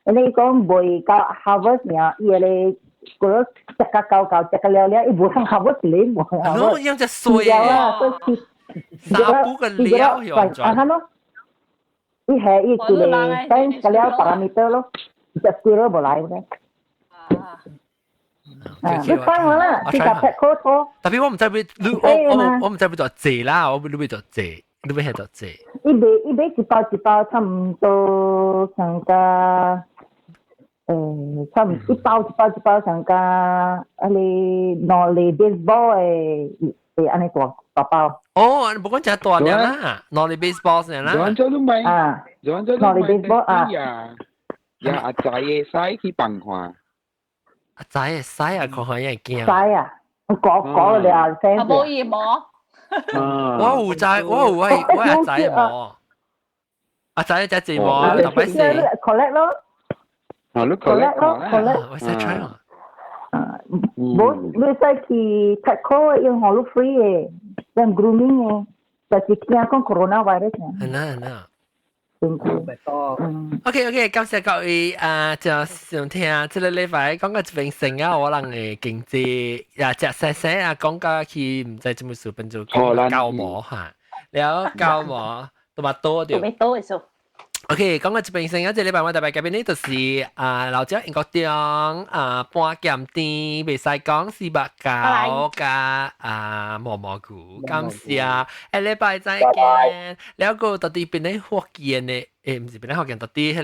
你講未到 harvest 爾，伊個過咗食個夠夠食個了了，伊無通 harvest 你無喏，樣只衰啊！沙布個了又轉。啊哈咯，伊係伊一個 fence 個了 parameter 咯，隻 squirrel 無來嘅。啊！你翻我啦，你個 Petco 拖。特別我毋知欲你我毋知欲做濟啦，我你欲做濟，你欲係做濟。伊買一包一包，差唔多上個差唔一包一包一包上個，啊你兩粒 baseball 的會按呢大大包。哦，不過真大粒啦，兩粒 baseball 先啦。做都買啊，做都兩粒 baseball 啊。呀，呀阿仔的使去放看。阿仔的使啊，看看也會驚。使啊，我講講了聲。啊，無腋毛。我有知，我有我阿仔的毛。阿仔隻睫毛特別細。 collect 咯。啊，你 collect 咯，collect。我使 try 咯。啊，無你使去 Petco 用好 free 的，用 grooming 的，就是驚講 corona virus。係啦係啦。嗯。 OK，感謝各位啊，就想聽這個禮拜講個這邊成啊，我人的經濟啊，食細細啊，講到去毋知這麼數分鐘膠膜哈，了膠膜同埋多掉。多的數。 OK，講到這邊先啊，這禮拜我特別嘉賓呢，就是啊，老者英國中啊，半鹹甜，袂使講四百九加啊毛毛菇，感謝，下禮拜再見。了個到底邊咧福建的。毋是檳榔福建，到底彼个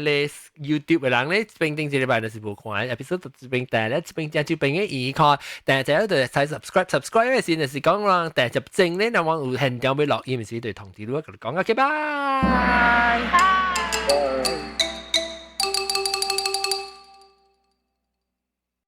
YouTube 的人咧，邊頂一禮拜就是無看 episode，就這邊訂咧，這邊正這邊嘅耳看，訂就就使 subscribe subscribe 嘅時，就是講人訂入正咧，人往有現場欲錄音時，就通知你，我講，OK，拜。拜。